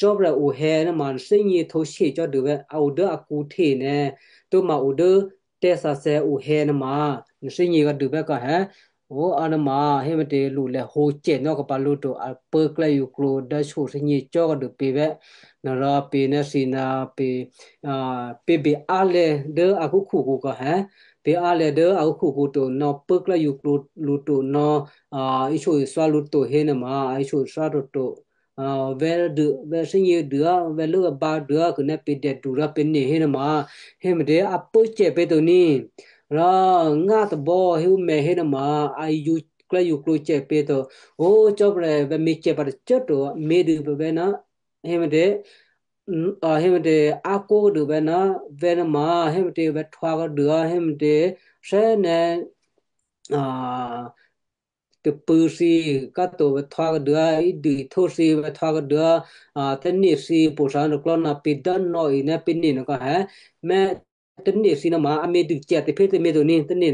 Cò́marya o hè̌ nuôma nuô thígně htǒshe cò́ dû vè̤́ a o dố akǔ hte nè́, tóma o dố tè̤sǎsè̌ o hè̌ nuôma, nuô thígně kò̌ dû vè̤́ kò̌ hé. Ó, a nuôma, hé me̤tě lǔ lè̌ hǒ cè nò́ kò̌ pǎ lǔ to, a pốklè́ yuklǒ dố shyoshyěnyě cò́ kò̌ dû pě vè̤́. Nuôrò pě ná thǐ ná pě, a, pě bè á lè̌ dố a kúkhukǔ kò̌ hé. Pě á lè̌ dố a kúkhukǔ to nò̌ pốklè́ yuklǒ lǔ to nò̌, a, íshǒ-ishwá lǔ to hénuôma, a, íshǒ-ishwá to to. A, vè̤́ dû, vè̤́ thígně dû á, vè̤́ lốbǎ dû á, kû̌ ná pě dèdu rò pě ni hénuôma, hé me̤tě a pốcè pě to ní. Rò ngá tôbò́ hé ǔ mè̤ hénuôma, a yǒ klè́yuklǒ cè pě to. Ó, Cò́marya vè̤ me̤cè pǎ tôcô꤮ to, me̤dû pè̤ vè̤ ná, hé me̤tě, a hé me̤tě, á kó kuô̌dû vè̤ ná, vè̤ nuôma, hé me̤tě, vè̤ htwa kuô̌dû, hé me̤tě, thè́nè̤, a, tapṳ̂ thǐ, káto vè̤ htwa kuô̌dû, ídû ithó thǐ vè̤ htwa kuô̌dû, a, tè̤́hte thǐ po̤sǎ nuôklò́ ná pě dố nò̌e ná pě ne nuô kò hé, mè̤ tè̤́hte thǐ nuôma a me̤dû cè tôphé̤ tômě to ní, tè̤́hte,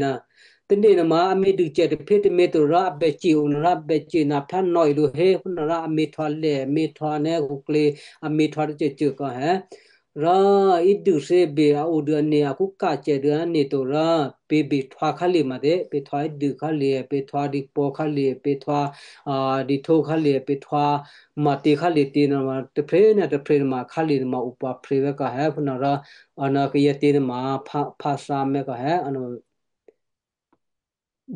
tè̤́hte nuôma a me̤dû cè tôphé̤ tômě to rò a bècè o nuô rò a bècè ná phyá nò̌e lǔ hé, phúnuô rò a me̤htwa lè, a me̤htwa ná khuklě, a me̤htwa tôcôcô kò hé. Rò ídû thǐ bè a o dû aně, a kúkacè dû aně to rò, pě bè htwa khálye̤ ma tě, pě htwa ídû khálye̤, pě htwa dǐpò̤ khálye̤, pě htwa, a, dǐhtó khálye̤, pě htwa maté khálye̤ tě nuôma, tôphrè̤ ná tôphrè̤ nuôma khálye̤ nuôma opǎ phrè́ vè̤ kò hé, phúnuô rò, a, nuô kayǎ tě nuôma phá, phá thǎ mè̤ kò hé, a, nuô.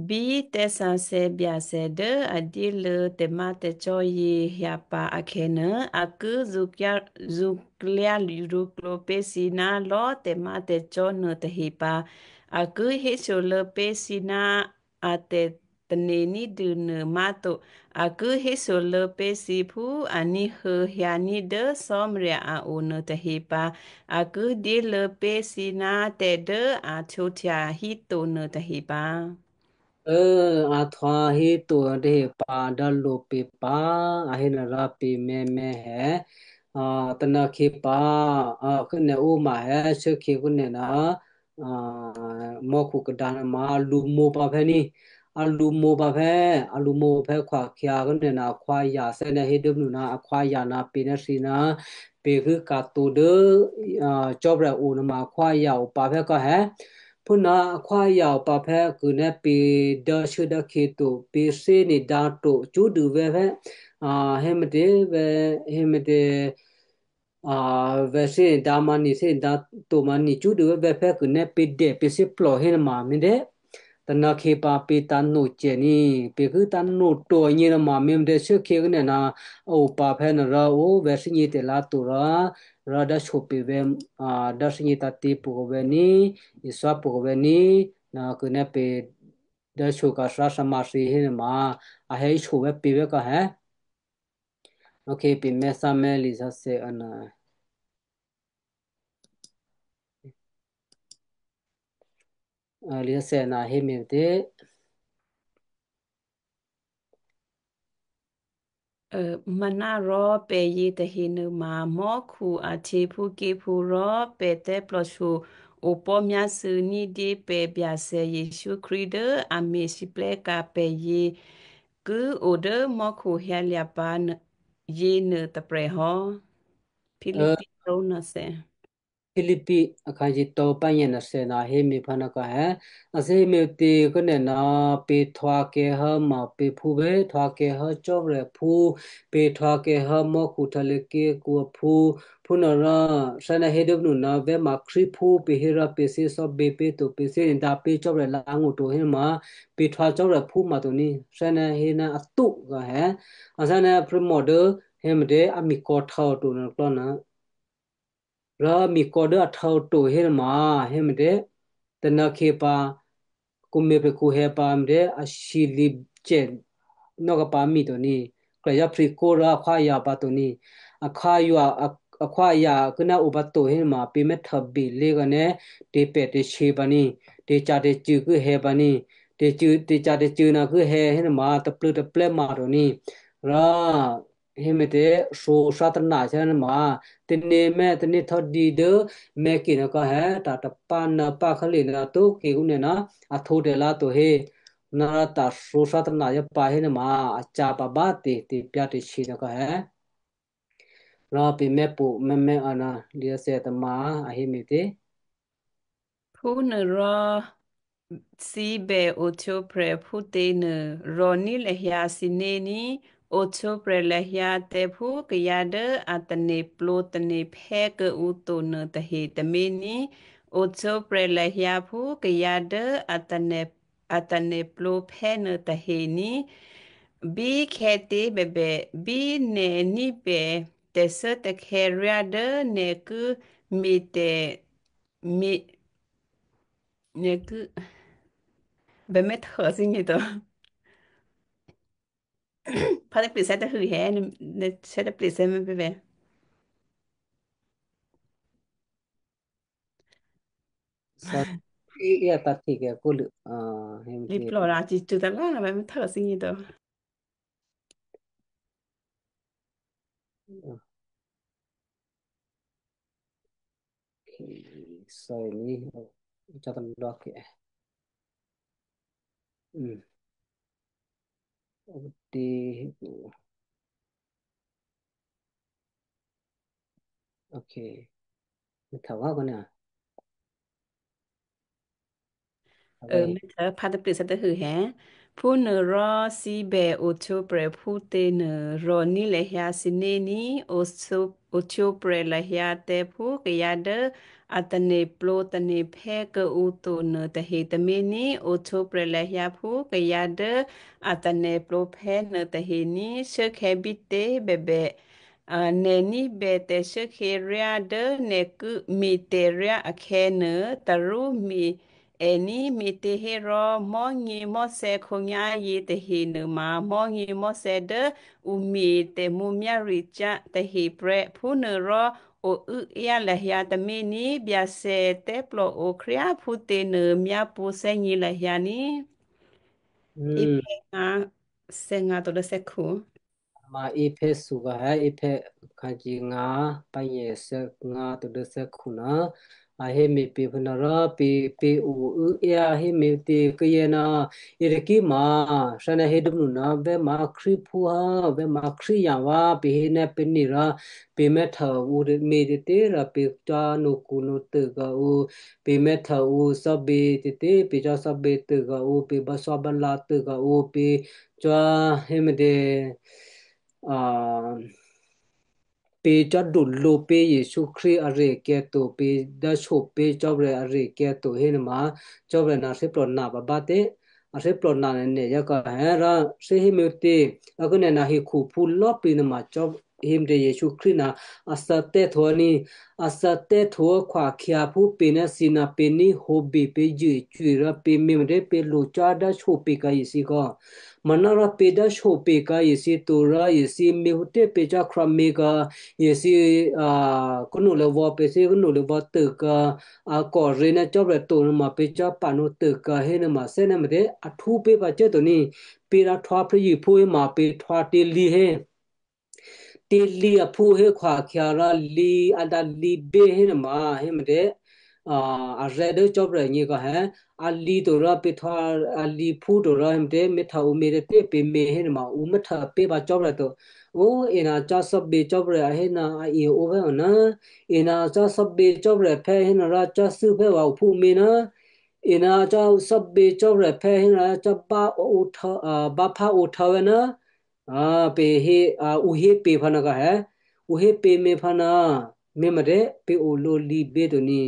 Bí tè̤sǎsè̌ Byacè dố a dyéluô̌ tè̤má̤tè̤cò́ yě hyǎ pǎ akhè̌nuô, a ki zṳ̌klyá, zṳ̌klyá lwǐ̤klǒ pé̤ thǐ ná lò̌꤮ tè̤má̤tè̤cò́ nuôtahe pǎ. A ki hésoluô̌ pé̤ thǐ ná a tè̤tane̤ ní̤dû nuô má̤to. A ki hésoluô̌ pé̤ thǐ phú a ní̤huô̌ hyǎní̤ dố Cò́marya a o nuôtahe pǎ. A ki dyéluô̌ pé̤ thǐ ná tè̤ dố a htwǒhtya híto nuôtahe pǎ. Ơ, a htwa híto tahe pǎ dố lǒ pě pǎ, a hé nuô rò pě mè̤̌mè̤̌ hé, a, tônakhyě pǎ, a, khuốnè̤ ó ma hé, shuốkhyě khuốnè̤ ná, a, mò́khu kadǎ nuôma a lǔmǒ pǎ phè̌ ní, a lǔmǒ pǎ phè̌, a lǔmǒ phè̌ khwakhyǎ khuốnè̤ ná akhwáya thè́ ná hé dố mnu ná akhwáya ná pě ná thǐ ná pě ki ka̤tǒ dố, a, Cò́marya o nuôma akhwáya o pǎ phè̌ kò hé. Phúnuô akhwáya o pǎ phè̌ kuô̌ ná pě dố shuốdốkhyě to, pě thè́né̤ dǎ to, cṳ́ dû vè̤ phè̌, a, hé me̤tě vè̤, hé me̤tě, a, vè̤ thè́né̤ dǎ ma ni, thè́né̤ dǎ to ma ni, cṳ́ dû vè̤, vè̤ phè̌ kuô̌ ná pě dè pě thè́plò hé nuôma me̤tě. Tônakhyě pǎ pě tǎ̤no cè ní, pě ki tǎ̤no to agně nuôma me̤tě shuốkhyě khuốnè̤ ná a o pǎ phè̌ nuô rò o vè̤ thè́gně tè̤lǎ to rò, rò dốsho pě vè̤, a, dố thè́gně tǎ̤tě pwǒ̤ vè̤ ní, iswá pwǒ̤ vè̤ ní, ná kuô̌ ná pě dốsho ka̤thyá thǎma thǐ hé nuôma, a hé ísho vè̤ pě vè̤ kò hé. Ok, pě mè̤̌ thǎ mè̤̌ lisǎsè̌ ana. A, lisǎsè̌ ana hé me̤tě. Ơ, manárò pè̤ yětahe nuôma mò́khu a htyěphúké̤phú rò pè̤ thè́plòshyo opò̤́myásû̌ ní̤dyé pè̤ Byacè Jesǔ Krístu dố a me̤lwóhteka̤ pè̤ yě ki o dố mò́khu hyǎlya̤ pǎ nuô, yěnuô tôprè̤ hò́. Philipi tǒ nòthè. Philipi akhǎ yětǒ pányě̤ nòthè ná hé me̤phá nuô kò hé. A thè́ hé me̤tě khuốnè̤ ná pě htwa kèhò́ ma pě phú vè̤, htwa kèhò́ Cò́marya phú, pě htwa kèhò́ mò́khu htyělé̤ké̤kǔ phú, phúnuô rò, thè́ ná hé dố mnu ná vè̤ ma Krístuphú pě hé rò pě thè́ cò́bě pé̤ to, pě thè́né̤ dǎ pé̤ Cò́marya lǎ̤ ngó̤ to hé nuôma, pě htwa Cò́marya phú ma to ní, thè́ ná hé ná a tǔ kò hé. A thè́ ná prè̤mò dố hé me̤tě a mikò̌ htǎo to nuôklò́ ná. Rò mikò̌ dố a htǎo to hé nuôma, hé me̤tě, tônakhyě pǎ, kǔ me̤ pè̤ kǔ hé pǎ me̤tě, a shyělǐ cè nò́ kǎpǎ mi to ní, klèyáphri kó rò akhwáya pǎ to ní, akhwáya, a-, akhwáya kí ná o pǎ to hé nuôma, pě mè̤ htòbè lé̤ kò ná, tè̤pè̤ tè̤shyě pǎ ní, tè̤ca̤tè̤cṳ̂ kí hé pǎ ní, tè̤cṳ̂, tè̤ca̤tè̤cṳ̂ ná kí hé, hé nuôma, taplû̌taplè́ ma to ní, rò, hé me̤tě, thǒ thǎtana cò́ nuôma, tane̤ mè̤, tane̤ htò̌dǐ dố mè̤ ke nuô kò hé, ta tapá ná pá khálye̤ ná tó̤ ke kǔnè̤ ná a htǒ tè̤lǎ to hé, ná ta thǒ thǎtana yǒ pǎ hé nuôma, a ca̤ pǎ bá tè̤, tè̤pyá̤ tè̤shyě nuô kò hé. Rò pě mè̤ pǔ mè̤ mè̤ ana, Lisasia tôma a hé me̤tě. Phúnuôrò, thǐ bè ohtwǒprè̤ phútěnuô, rò̤ní̤ lahyǎ thǐné̤ ní꤮. Ohtwǒprè̤ lahyǎ tǎ phú kayǎ dố a tane̤plǒ tane̤phè́ kuô̌ǔ to nuôtahe tǎmé̤ ní꤮. Ohtwǒprè̤ lahyǎ phú kayǎ dố a tane̤, a tane̤plǒphè́ nuôtahe ní꤮. Bí khè̌tě bèbè, bí nè̤ ní̤bè tè̤thè́ tè̤khyěryá dố nè̤ ki me̤tè̤, me̤, nè̤ ki, bè mè̤ htò̌ thǐ nyě̤ to. Phá taple sè̌ tahû̌ hè, nè̤ sè̌ taple sè̌ mè̌ pè̌? Sa iya ta thike kulu. Liplora ci cu talá na vè̤ mèthè́ lò̌ thínyě to. Okay, sorry, ni, oh, cakap dulu, okay. Hmm. Di, okay. Mèthèwá kò̌ nè̌. Ê, mèthè phá taple sè̌ tahû̌ hè. Phúnuôrò thǐ bè ohtwǒprè̤ phútě nuô rò̤ní̤ lahyǎ thǐné̤ ní꤮, ohtwǒ-, ohtwǒprè̤ lahyǎ tǎ phú kayǎ dố a tane̤plǒ tane̤phè́ kuô̌ǔ to nuôtahe tǎmé̤ ní꤮, ohtwǒprè̤ lahyǎ phú kayǎ dố a tane̤plǒphè́ nuôtahe ní꤮. Shuốkhè̌ bítě bèbè, a, nè̤ ní̤bè tè̤shuốkhè̌ryá dố nè̤ ki me̤tè̤ryá akhè̌nuô, tarú me̤ è ní꤮, me̤těhérò mò̤́nyěmò̤́thè̌ khǒnyá̤yě tahe nuôma mò̤́nyěmò̤́thè̌ dố ǔ me̤ tè̤mǔmyá̤ricyá̤ tahe prè́. Phúnuôrò ouốáyǎ lahyǎ tǎmé̤ ní꤮, Byacè thè́plòo khryáphú tě nuô myápṳ̌ thè́gně lahyǎ ní꤮. Hmm. Ephè ngǎ, thè́ ngǎ to dố thè́khu. Ma ephè thukhu hé, ephè khǎ ki ngǎ, pǎnyèsè̌ ngǎ to dố thè́khu ná a hé me̤pě̤ phúnuôrò pě, pě ouốáyǎ hé me̤tě kayǎ ná yětôkíma, thè́ ná hé dốmenu ná vè̤́ ma Krístuphú há, vè̤́ ma Krístu vǎ, pě hé ná pě ni rò pě mè́htà ǔ me̤ tě tě rò pě cò́ nò̌kǔ nò̌tô kǎ ǔ, pě mè́htà ǔ cò́bě tě tě, pě cò́ cò́bě tô kǎ ǔ, pě báthò́bálǎ tô kǎ ǔ, pě cò́ hé me̤tě, a, pě cò́ dulǒ pé̤ Jesǔ Krístu ari-akyǎ to, pě dáshyo pé̤ Cò́marya ari-akyǎ to hénuôma, Cò́marya ná thè́plò na babá tě, a thè́plò na nènè̤ yá kǎ hé rò thè hé me̤tě, a kô nè̤ ná hekhuphú lò̌plǐ nuôma cò́ hé me̤tě Jesǔ Krístu ná a thǎtè́htwǒ ní, a thǎtè́htwǒ khwakhyǎ phú pě ná thǐ ná pě ní hǒbè pě zye̤cwi rò pě me̤ me̤tě pě lo cò́ dáshyo pě kǎ jesǐ kò. Manárò pě dáshyo pě kǎ jesǐ to rò jesǐ me̤ hǒtě pě cò́ khrome̤ kǎ jesǐ, a, kónòlè vò̌ pě thí kónòlè vò̌ tô kǎ, a kò rě ná Cò́marya to nuôma pě cò́ pa̤nǒ tô kǎ hénuôma thè́ ná me̤tě a htwǒ pé̤ pǎ cò́ to ní. Pě rǎ htwǒ phrézye̤phú héma pě htwǒ tě lǐ hé. Tě lǐ aphú hé khwakhyǎ rò lǐ a dǎ lǐ bé hénuôma hé me̤tě, a, arè̤̌ dố Cò́marya nyě̤kò hé. A lǐ to rò pě htwǒ, a lǐ phú to rò hé me̤tě, me̤htà ǔ me̤ tě tě pě me̤ hénuôma ǔ mè́htà pé̤ pǎ Cò́marya to. Ó, è ná cò́ cò́bě Cò́marya hé ná a e ó phè́ ò ná, è ná cò́ cò́bě Cò́marya phè́ hé ná rò cò́ thû́ phè́ vǎ ophú me̤ ná, è ná cò́ cò́bě Cò́marya phè́ hé ná cò́ bá ohtwǒ, a, bá phá ohtwǒ vè̤́ ná, a, pě hé, a, ǔ hé pě phá ná kǎ hé. Ǔ hé pě me̤ phá ná, me̤ me̤tě pě olǒ lǐ bé to ní.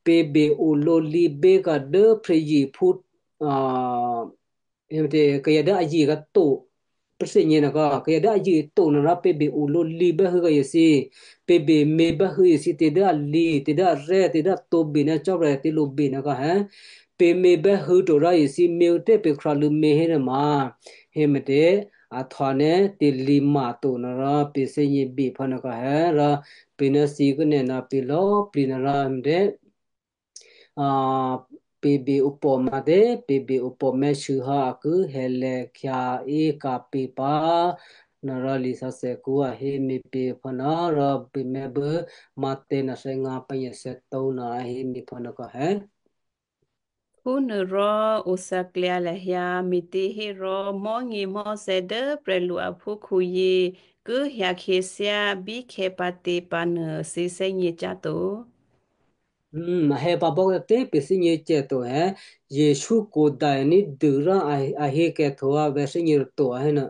Pě bě olǒ lǐ bé kǎ dố phrézye̤phú, a, hé me̤tě kayǎ dố a ye̤ kǎ to, pě thè́gně ná kǎ, kayǎ dố a ye̤ to ná rò pě bě olǒ lǐ bè́ hû kǎ jesǐ. Pě bě me̤ bè́ hû jesǐ tě dố a lǐ, tě dố a rè́, tě dố a tǒ bě ná Cò́marya tě lo bě ná kǎ hé. Pě me̤ bè́ hû to rò jesǐ me̤ tě pě khralû̌ me̤ hénuôma, hé me̤tě, a htwǒ ná tě lǐ ma to ná rò pě thè́gně bě phá ná kǎ hé rò pě ná thǐ kô nè̤ ná pě lò̌ plǐ ná rò me̤tě, a, pě bě opò̤ ma tě, pě bě opò̤ mèsû hò́ a ki hèlè̤ khyǎ é kǎ pě pǎ. Ná rò lisǎsè̌kǔ a hé me̤ pě phá ná rò pě mèbû Mathè ná thè́ ngǎ pǎnyèsè̌ tǒ ná a hé me̤ phá ná kǎ hé. Phúnuôrò ǔ thǎklyǎ lahyǎ, me̤těhérò mò̤́nyěmò̤́thè̌ dố prè̤lu aphúkhǔyě ki hyǎ khyěthyá bí khè̌ pǎtě pǎ nuô thǐ thè́gně cyá̤ to. Hmm, a hé pǎ bò́ tě pě thè́gně cyá̤ to hé. Jesǔ kò dya ní̤dû rò a, a hé kèto a vè̤ thè́gně to a hé ná,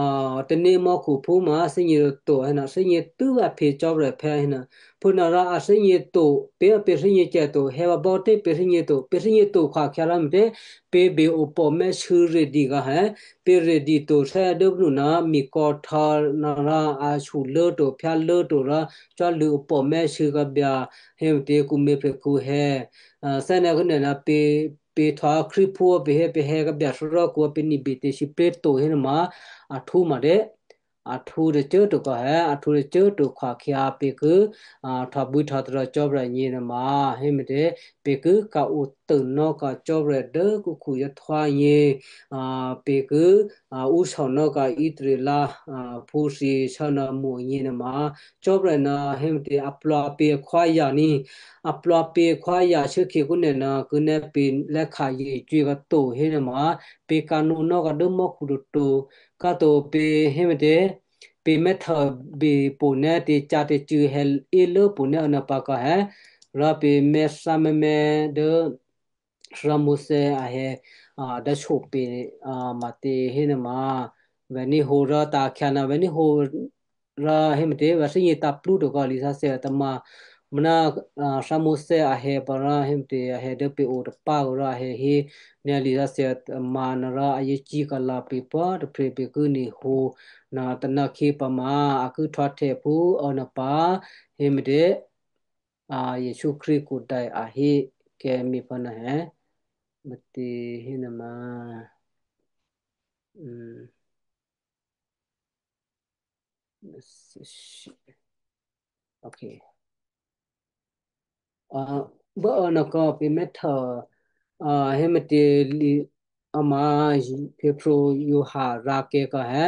a, tanémò́khuphú ma thè́gně to a hé ná, thè́gně tû́ a phe Cò́marya phè́ a hé ná. Phúnuôrò a thè́gně to, pě, pě thè́gně cyá̤ to, hé pǎ bò́ tě pě thè́gně to, pě thè́gně to khwakhyǎ rò me̤tě, pě bě opò̤ mèsû ready kǎ hé, pě ready to thè́ dố bnu ná mikò̌ htǎ ná rò a su lốto, phyá lốto rò, cò́lû̌ opò̤ mèsû kǎ byǎ, hé me̤tě kǔ me̤ prè̤khǔ hé, a, thè́ ná kô nè̤ ná pě, pè̤htwǒ Krístuphú pè̤hè̌ pè̤hè̌ kbyá thárò́kǔ pè̤ ní̤bè tè̤sǐpré̤ to hénuôma, a htwǒ ma dé. A htwǒ tôcô꤮ to kò hé, a htwǒ tôcô꤮ to khwahkhyǎ pè̤ ki, a, htwabwǐhtwatadò̌ Cò́marya nyěnuôma, héme̤tě, pè̤ ki ka̤-o tônò́ ka̤ Cò́marya dố kukhu yěhtwǎ nyě, a, pè̤ ki, a, ǔsònò́ ka̤ Israel, a, phúthyě sháná mò̤ nyěnuôma, Cò́marya nuô héme̤tě aplò̌pě akhwáya ní, aplò̌pě akhwáya shuốkhyě kúnè nuô ki nè́ pè̤ lè́khayě cuěka̤ to hénuôma, pè̤ ka̤nǔnò́ ka̤ dố mò́khu toto, kato pè̤ héme̤tě, pè̤ mè́htôbè pwǒ̤ nè́ tè̤cyá̤ tè̤cṳ̂ hè̌lố pwǒ̤ nè́ anuô pǎ kò hé, rò pè̤ mè́thámè́mè́ dố Thárá Mosè a hè, a, dố sopě, a, matěhénuôma, vè̤ní̤hǒ rò tǎ̤khyǎ ná vè̤ní̤hǒ rò héme̤tě vè̤ thè́gně tǎ̤plú tôkò lisǎsè tôma, mná, a, Thárá Mosè a hè pǎ rò héme̤tě a hè dố pè̤ o tapá rò a hè hé, nè̤ lisǎsè tôma nuô rò a yě cí ka̤lǎ pè̤ pwǒ̤꤮ tôprè̤ pè̤ ki ní̤hǒ, ná tônǎkhyě pǎ ma, a ki htwǎhtè phú anuô pǎ, héme̤tě, a, Jesǔ Krístu kudai a hé kèmi pǎ nuô hé, matěhénuôma, um, okay. A, bố anuô kò pè̤ mè́htô, a, héme̤tě li, ama Petru Giovanni rǎkè̤ kò hé,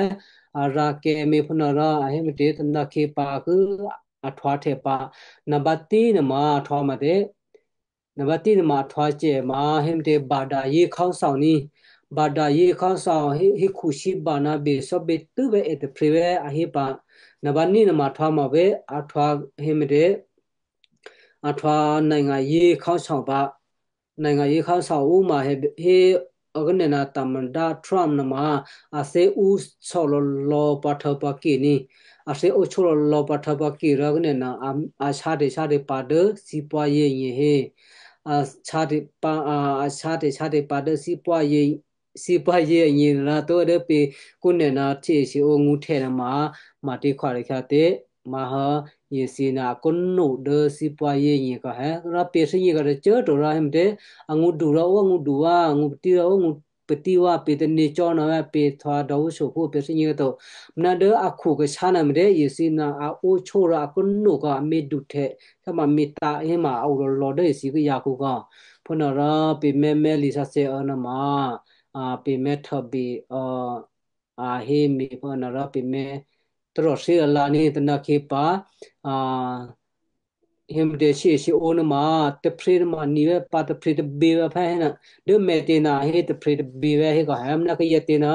a rǎkè̤ me̤phúnuô rò a héme̤tě tônǎkhyě pǎ ki a htwǎhtè pǎ, nabǎtí nuôma a htwǎ matě, nabǎtí nuôma a htwǎ cè ma héme̤tě bada yě khósòní, bada yě khósò hé, hékhu síbana bè sò́bě tû́ vè̤ è tôprè̤ vè̤ a hé pǎ, nabǎtí nuôma a htwǎ ma vè̤ a htwǎ héme̤tě, a htwǎ nèngayě khósò pǎ. Nèngayě khósò ǔ ma hé, hé, a kânèna tamadá Trump nuôma, a thè́ ǔ sòlò̌lò̌ pǎ htô̌ pǎ ke ní, a thè́ ǒ sòlò̌lò̌ pǎ htô̌ pǎ ke rò kânèna a, a sháde sháde pǎ dố thípwáyě nyě hé, a sháde pǎ, a, a sháde sháde pǎ dố thípwáyě, thípwáyě nyě rò tó dố pè̤ kúnèna htyěshyě ǒ ngǔhtè̌ nuôma, matě khwalekhyǎ tě, má̤hò́, yěthyě ná a kónó dố thípwáyě nyě kò hé, rò pè̤ thè́gně kò tôcô꤮ to rò héme̤tě, angǔdu rò ó angǔdu wá, angǔpatí rò ó angǔpatí wá, pè̤ tane̤ cò́ ná pè̤ htwǒ dò̌ ǔ sòphú pè̤ thè́gně to. Mná dố a khu kashá ná me̤tě, yěthyě ná a ó sò́ rò a kónó kò a mè̌duhtè̌, khyáma mè̌tǎ̤ héma a o lò̌lò̌ dố yěthyě kayǎkǔ kò. Phúnuô rò pè̤ mè́mè́ lisǎsè ô̌ nuôma, a, pè̤ mè́htôbè, a, a hé me̤phúnuô rò pè̤ mè́ tôrò̤ shyé alǎ ní tônǎkhyě pǎ, a, héme̤tě htyěshyě ǒ nuôma, tôprè̤ nuôma ni̤ vè̤ pǎ tôprè̤ tôbè vè̤ phè̌ héna, dố mè̤tě ná hé tôprè̤ tôbè vè̤ hé kò hé mná kayǎ tě ná,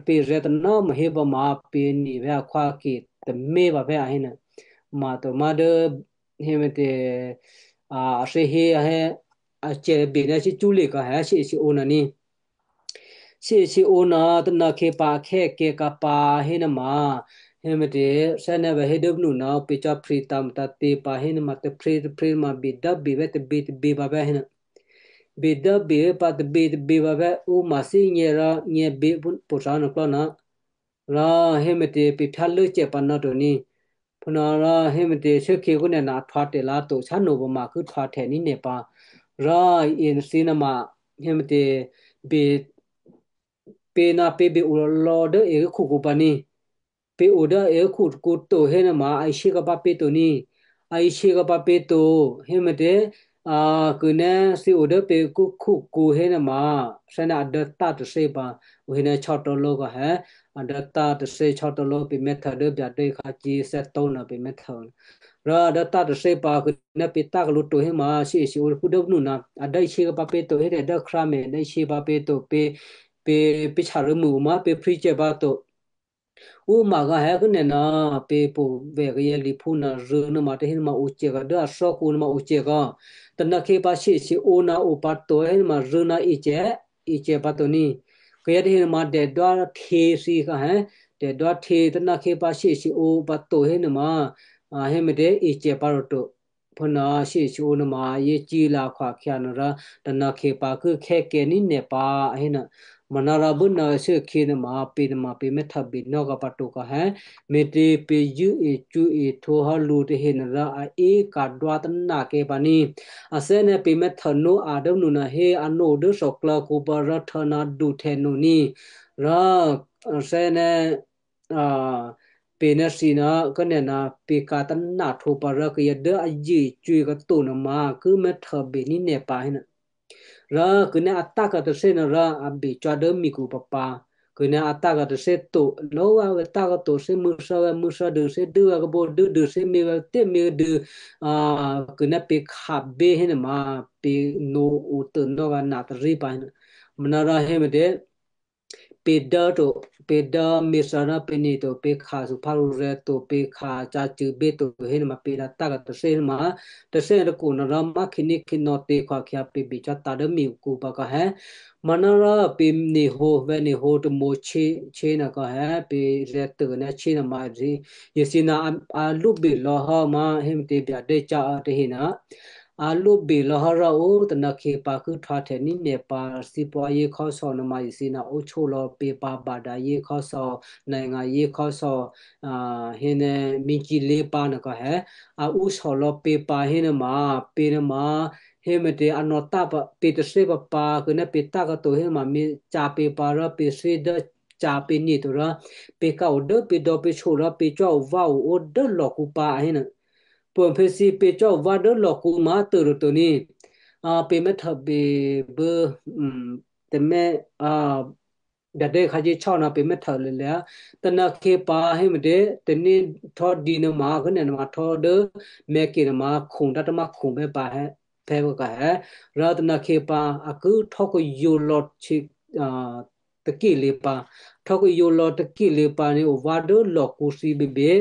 pè̤ rè̤ tôná ma hé pǎ ma pè̤ ni̤ vè̤ akhwáke tômě pǎ phè̌ a héna. Ma to má dố héme̤tě, a, a thè́ hé a hé, a cè̤ bè ná cícúlè kò hé htyěshyě ǒ nuô ní. Htyěshyě ǒ nuô tônǎkhyě pǎ akhè̌kè kǎ pǎ hénuôma, héme̤tě, thè́ ná vè̤ hé dố bnu ná pè̤ cò́ phrí tǎ mutǎ̤tě pǎ hénuôma tôprè̤ tôprè̤ ma bèdốbè vè̤ tôbè tôbè pǎ vè̤ héna. Bèdốbè vè̤ pǎ tôbè tôbè pǎ vè̤ ǔ ma thínyè̌ rò nyè̌bè pwǒ̤꤮ nuô klò́ ná. Rò héme̤tě pè̤ phyálốcè pǎ ná to ní. Phúnuô rò héme̤tě shuốkhyě kúnèna a htwǎ tè̤lǎ to sháno pǎ ma ki htwǎhtè ní nè̤ pǎ. Rò yěthyě nuôma héme̤tě bè, pè̤ ná pè̤ bè o lò̌lò̌ dố èkhukhu pǎ ní. Pè̤ o dố èkhukhu to hénuôma a ishyé kǎ pǎ pě to ní. A ishyé kǎ pǎ pě to, héme̤tě, a, kû̌nè́ thǐ o dố pè̤ khukhu hénuôma, thè́ ná a dố tá tôthě pǎ, o héná chò́tǒ lǒ kò hé, a dố tá tôthě chò́tǒ lǒ pè̤ mè́htô dố byadố khǎ cyě̤ thè́tǒ nuô pè̤ mè́htô. Rò a dố tá tôthě pǎ kû̌nè́ pè̤ tá kalǒ to héma htyěshyě ǒ phú dố bnu ná, a dố ishyé kǎ pǎ pě to hétè̤ dố khrámè dố ishyé pǎ pě to pě, pě, pě charuômû ma pě phrícè pǎ to. Ǔ ma gǎ hé kúnèna, pě pwǒ̤ vè̤ kayǎ liphú ná rû̌ nuôma tôhénuôma ocè kò dố a thò́kǔ nuôma ocè kò. Tônǎkhyě pǎ htyěshyě ǒ ná o pǎ to hénuôma rû̌ ná ecè, ecè pǎ to ní. Kayǎ tôhénuôma dèdwá htyě thǐ kò hé, dèdwá htyě tônǎkhyě pǎ htyěshyě ǒ pǎ to hénuôma, a, héme̤tě ecè pǎ rò to. Phúnuô htyěshyě ǒ nuôma yěcílǎ khwahkhyǎ nuô rò tônǎkhyě pǎ ki khè̌kè ní nè̤ pǎ, a hénuô. Manárò bố nè̤ ashuốkhyě nuôma pě nuôma pě mè́ htòbinò́ kǎ pǎ to kǎ hé. Me̤tě pě zṳ̂́e cwǐe htwǒ hò́ lǔ tahe nuôrò a é ka̤dwá tônákè́ pǎ ní. A thè́ nè̤ pě mè́ htònó̤ a dố nǔ nuô hé a nǒ dố thòklò̌kǔ pǎ rò htò̌ ná duhtè̌ nǒ ní. Rò a thè́ nè̤, a, pě nè̤ thǐ nuô kǎ nè̤ nuô pě ka̤ tôná htwǒ pǎ rò kayǎ dố a zṳ̂́e cwǐ kǎ to nuôma ki mè́ htòbè ní nè̤ pǎ hé nuô. Rò kâ nè̤ atákatahsé nuôrò a bè cò́ dố mikhu pǎpǎ. Kâ nè̤ atákatahsé to, lò̌꤮ vǎ vè̤ tákatahsé mû̌thè́ vè̤ mû̌thè́ dû, thè́ dû vè̤ kǎbǒ dû dû, thè́ mi vè̤ tè́ mi dû, a, kâ nè̤ pě khabě hé nuôma pě nǒ otô nò́ vǎ natarí pǎ hé nuô. Manárò hé me̤tě, pě dố to, pě dố měthǎ ná pě nè̤ to, pě kha suphárǔrè̤ to, pě kha ca̤cṳ̂bě to hé nuôma pě dǎ tákatahsé nuôma, tahsé nuô tôkhu nuôrò má̤ khǐné khǐnò̌ tě khwakhyǎ pě bè cò́ tǎ dố mikhu pǎ kǎ hé. Manárò pě nè̤hǒ, vè̤ nè̤hǒ tômǒ chè, chè nuô kǎ hé, pě rè̤ tôná chè nuôma, yěthǐ nuô a, a lwóbè lò̌ hò́ má̤ hé me̤tě byadè cò́ tahe nuô. A lwóbè lò̌ hò́ rò ó tônakhyě pǎ ki htwǎhtè̌ ní nè̤ pǎ thípò̤́ yě khò́sò̌ nuôma yěthǐ nuô ó chó lò̌ pě pǎ bada yě khò́sò̌, nèngà yě khò́sò̌, a, hé nè̤ mǐcilě pǎ nuô kǎ hé. A úsò̌ lò̌ pě pǎ hé nuôma, pě nuôma, hé me̤tě a nò̌ tá pě tahsé pǎpǎ kâ nè̤ pě tákatahsé hé nuôma, mě ca̤ pě pǎ rò pě thè́ dố ca̤ pě nè̤ to rò, pě ka̤ o dố pě dò̌ pě so rò pě cò́ o vǎ o ó dố lò̤kǔ pǎ a hé nuô. Pô phè̌ thǐ pě cò́ o vǎ dố lò̤kǔ ma tôrô to ní. A, pě mè́ htòbè bố, um, tômè́, a, byadè khǎ yě chò́ nuô pě mè́ htò lè̌lè̌. Tônakhyě pǎ hé me̤tě, tôní htò̌ dǐ nuôma, kâ nè̤ nuôma htò̌ dố mè̤̌kè nuôma khum dá tômá khum bè́ pǎ hé, phè̌ kǎ hé. Rò tônakhyě pǎ, a ki htò̌ kayǒ lò̌ chè, a, tôkilě pǎ. Htò̌ kayǒ lò̌ tôkilě pǎ ní o vǎ dố lò̤kǔ thǐ běbě.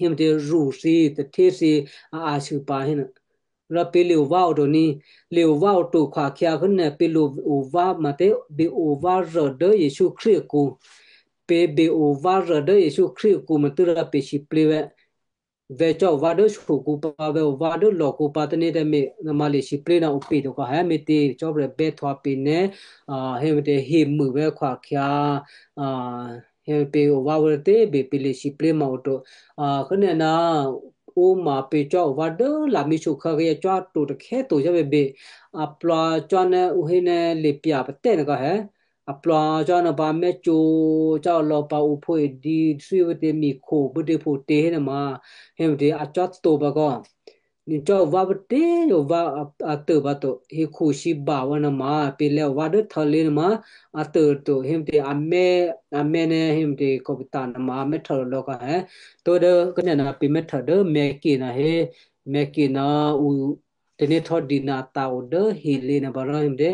Hé me̤tě rṳ thǐ, tahtyě thǐ, a, a sû pǎ hé nuô. Rò pě lè o vǎ o to ní, lè o vǎ o to khwakhyǎ kâ nè̤ pě lè o vǎ me̤tě, bè o vǎ rô dố Jesǔ Krístu akǔ. Pě bè o vǎ rô dố Jesǔ Krístu akǔ me̤tě rò pě siplě vè̤. Vè̤ cò́ o vǎ dố sokǔ pǎ, vè̤ o vǎ dố lò̤kǔ pǎ tôní tǎmé̤, nuôma lè siplě ná o pě to kǎ hé me̤tě, Cò́marya bè́htwǎ pě nè̤, a, hé me̤tě hemû vè̤ khwakhyǎ, a, hé pě o vǎ vè̤ tě bè pě lè siplě ma o to. A, kâ nè̤ nuô, ó ma pě cò́ o vǎ dố lamǐ shukhǎ kayǎ cò́ to takhè̌ to cò́ běbě. A plwǎ cò́ nè̤ ǔ hé nè̤ lè pyǎ patè́ nuô kǎ hé. A plwǎ cò́ nuô pǎ mè́ cǒ cò́ lò̌ pǎ ǔphǒ edǐ thwí vè̤ tě mi̤kho bû̌tě phǒ tě hé nuôma, hé me̤tě a cò́ to pǎ kǎ. Ní cò́ o vǎ patě o vǎ a, a tôbǎ to, hekhu sǐbǎ wǎ nuôma, pě lè o vǎ dố htò̌lě nuôma, a tô to, hé me̤tě a mè́, a mè́ nè̤, hé me̤tě kòpita nuôma, a mè́ htò lò̌ kǎ hé. Tó dố kâ nè̤ nuô pě mè́ htò dố mèkè nuô hé, mèkè nuô ǔ tè̤ní htò̌ dǐ nuô a ta o dố helě nuô pǎ rò hé me̤tě,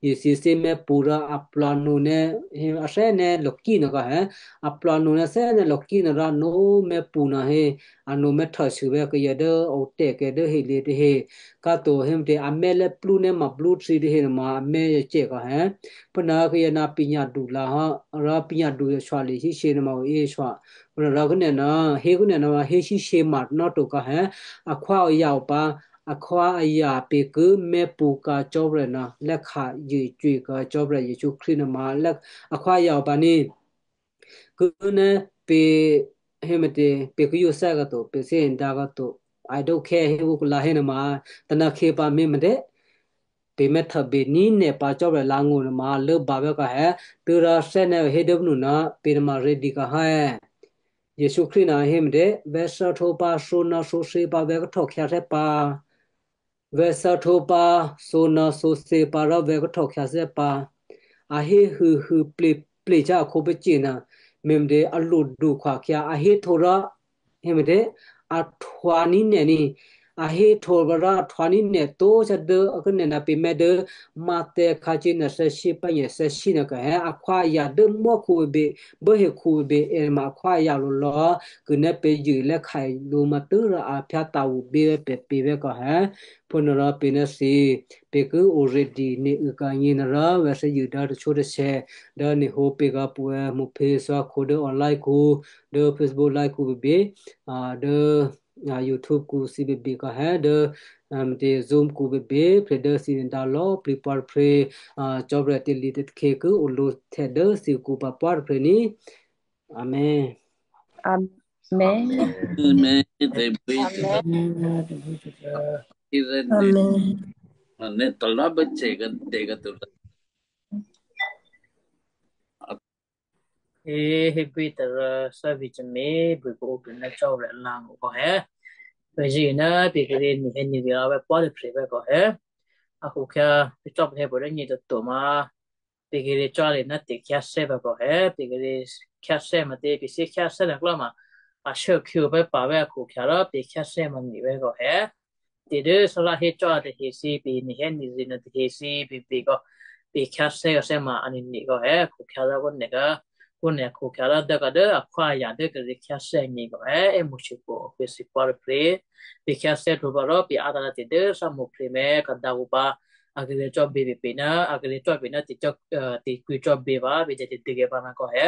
yěthǐ thè́ mè́pṳ̌ rò a plwǎ nǔ nè̤, hé a thè́ nè̤ lò̌kí nuô kǎ hé. A plwǎ nǔ nè̤ thè́ nè̤ lò̌kí nuô rò nǔ mè́pṳ̌ nuô hé, a nǔ mè́ htò sû vè̤ kayǎ dố o tè̤kè dố helě tahe. Kǎ to hé me̤tě a mè́ lè́ plú nè̤ ma blú thǐ tahe nuôma a mè́ yě cè kǎ hé. Pô nuô kayǎ nuô pěnyǎ du la hò́, rò pěnyǎ du yě shwa lè híshyě nuôma o é shwa. Pô nuô rò kâ nè̤ nuô, hé kâ nè̤ nuô hé híshyě ma nò́ to kǎ hé. Akhwí ayǎ o pǎ, akhwí ayǎ pě ki mè́pṳ̌ kǎ Cò́marya nuô, lè́ kha yě cwǐ kǎ Cò́marya Jesǔ Krístu nuôma, lè́ akhwí ayǎ o pǎ ní. Kâ nè̤ pě, hé me̤tě, pě ki yǒ thè́ kǎ to, pě thè́ dǎ kǎ to, I don't care hé ǔ kula hé nuôma, tônakhyě pǎ mě me̤tě. Pě mè́ htòbè ní nè̤ pǎ Cò́marya lǎ̤ngó̤ nuôma, lốbǎ vè̤ kǎ hé, tû́rò thè́ nè̤ o hé dố nǔ nuô, pě nuôma ready kǎ hé. Jesǔ Krístu nuô hé me̤tě, vè̤ thè́htwǒ pǎ, thǒ nuô thǒ thǐ pǎ, vè̤ khuhtòkhya thè́ pǎ. Vè̤ thè́htwǒ pǎ, thǒ nuô thǒ thǐ pǎ rò vè̤ khuhtòkhya thè́ pǎ. A hé hûhû ple, ple chá a khǒpacè̤̌ nuô, me̤me̤tě a lodu khwakhyǎ, a héhtǒ rò, hé me̤tě, a htwǎ ní nè̤ ní, a héhtǒ rò a htwǎ ní nè̤ tó chá dố, a kâ nè̤ nuô pě mè́ dố, Mathè khǎ cye nuô thè́shyé pǎ nyè thè́shyé nuô kǎ hé, akhwí ayǎ dố mò́khu běbě, bố hekhu běbě, è ma akhwí ayǎ lò̌ lò̌, kâ nè̤ pě yě lè́ kha lǔ ma tû́rò a phyǎ ta o bě vè̤ pě pě vè̤ kǎ hé. Pô nuô rò pě nè̤ thǐ, pě ki o ready nè̤ û kǎ nyě nuô rò vè̤ thè́ yě dố tôchó tôchè, dố nè̤ hǒ pě kǎ pwǒ̤ è mǔphě thò́hǎ dố online kǔ, dố Facebook live kǔ běbě, a, dố YouTube kǔ thǐ bèbè kò hé dố mtě Zoom kǔ bèbè, prè̤ dố thǐ nè̤dǎ lò̌ plǐ pwǎ tôprè̤, Cò́marya tè̤lǐ tè̤takhě ki olo̤ htè dố thǐkǔ pǎ pwǎ tôprè̤ ní. Amen. Amen. Amen. Amen. Amen. Amen. Ě, hé bwí tôrû thè́vǐ̤ tômě bû kò ǔ pruô̌ ná Cò́marya alǎ̤ngó̤ kò hé. Pè̤ zṳ̂́ ná pè̤ kíré̤ nihè̌ nirya̤ vè̤́ pò́ tôprè̤ vè̤́ kò hé. A khǒkhyǎ pè̤ cò́ pè̤ hé pwǒ̤ dố nyě tôto ma pè̤ kíré̤ cò́ lè ná tè̤khyáthè́ vè̤́ kò hé. Pè̤ kíré̤ khyáthè́ ma tě, pè̤ thǐ khyáthè́ nuôklò́ ma a shuốkhwí pè́ pǎ vè̤́ a khǒkhyǎ rò pè̤ khyáthè́ ma nè̤ vè̤́ kò hé. Tè̤ dố Sala hé cò́ a tahe thǐ, pè̤ nihè̌ nirya̤ nuôtahe thǐ, pè̤ pè̤ kò pè̤ khyáthè́ kò thè́ ma a nè̤ kò hé, khǒkhyǎ rò kò nè̤ kò, kò nè̤ khǒkhyǎ rò dố kò dố akhwí ayǎ dố kíré̤ khyáthè́ nyě kò hé, è́mo̤sû pô pè̤ thǐ pwǎ tôprè̤, pè̤ khyáthè́ htwǒ pǎ rò pè̤ a ta tè̤ dố thò́mǔ pruô̌ mè̤ kò dǎ kǔ pǎ, a kíré̤ cò́ bě pè̤ pè̤ ná, a kíré̤ cò́ pè̤ ná tè̤, tè̤ kwǐ cò́ bě pǎ, pè̤ tè̤ tè̤dû kè pǎ ma kò hé.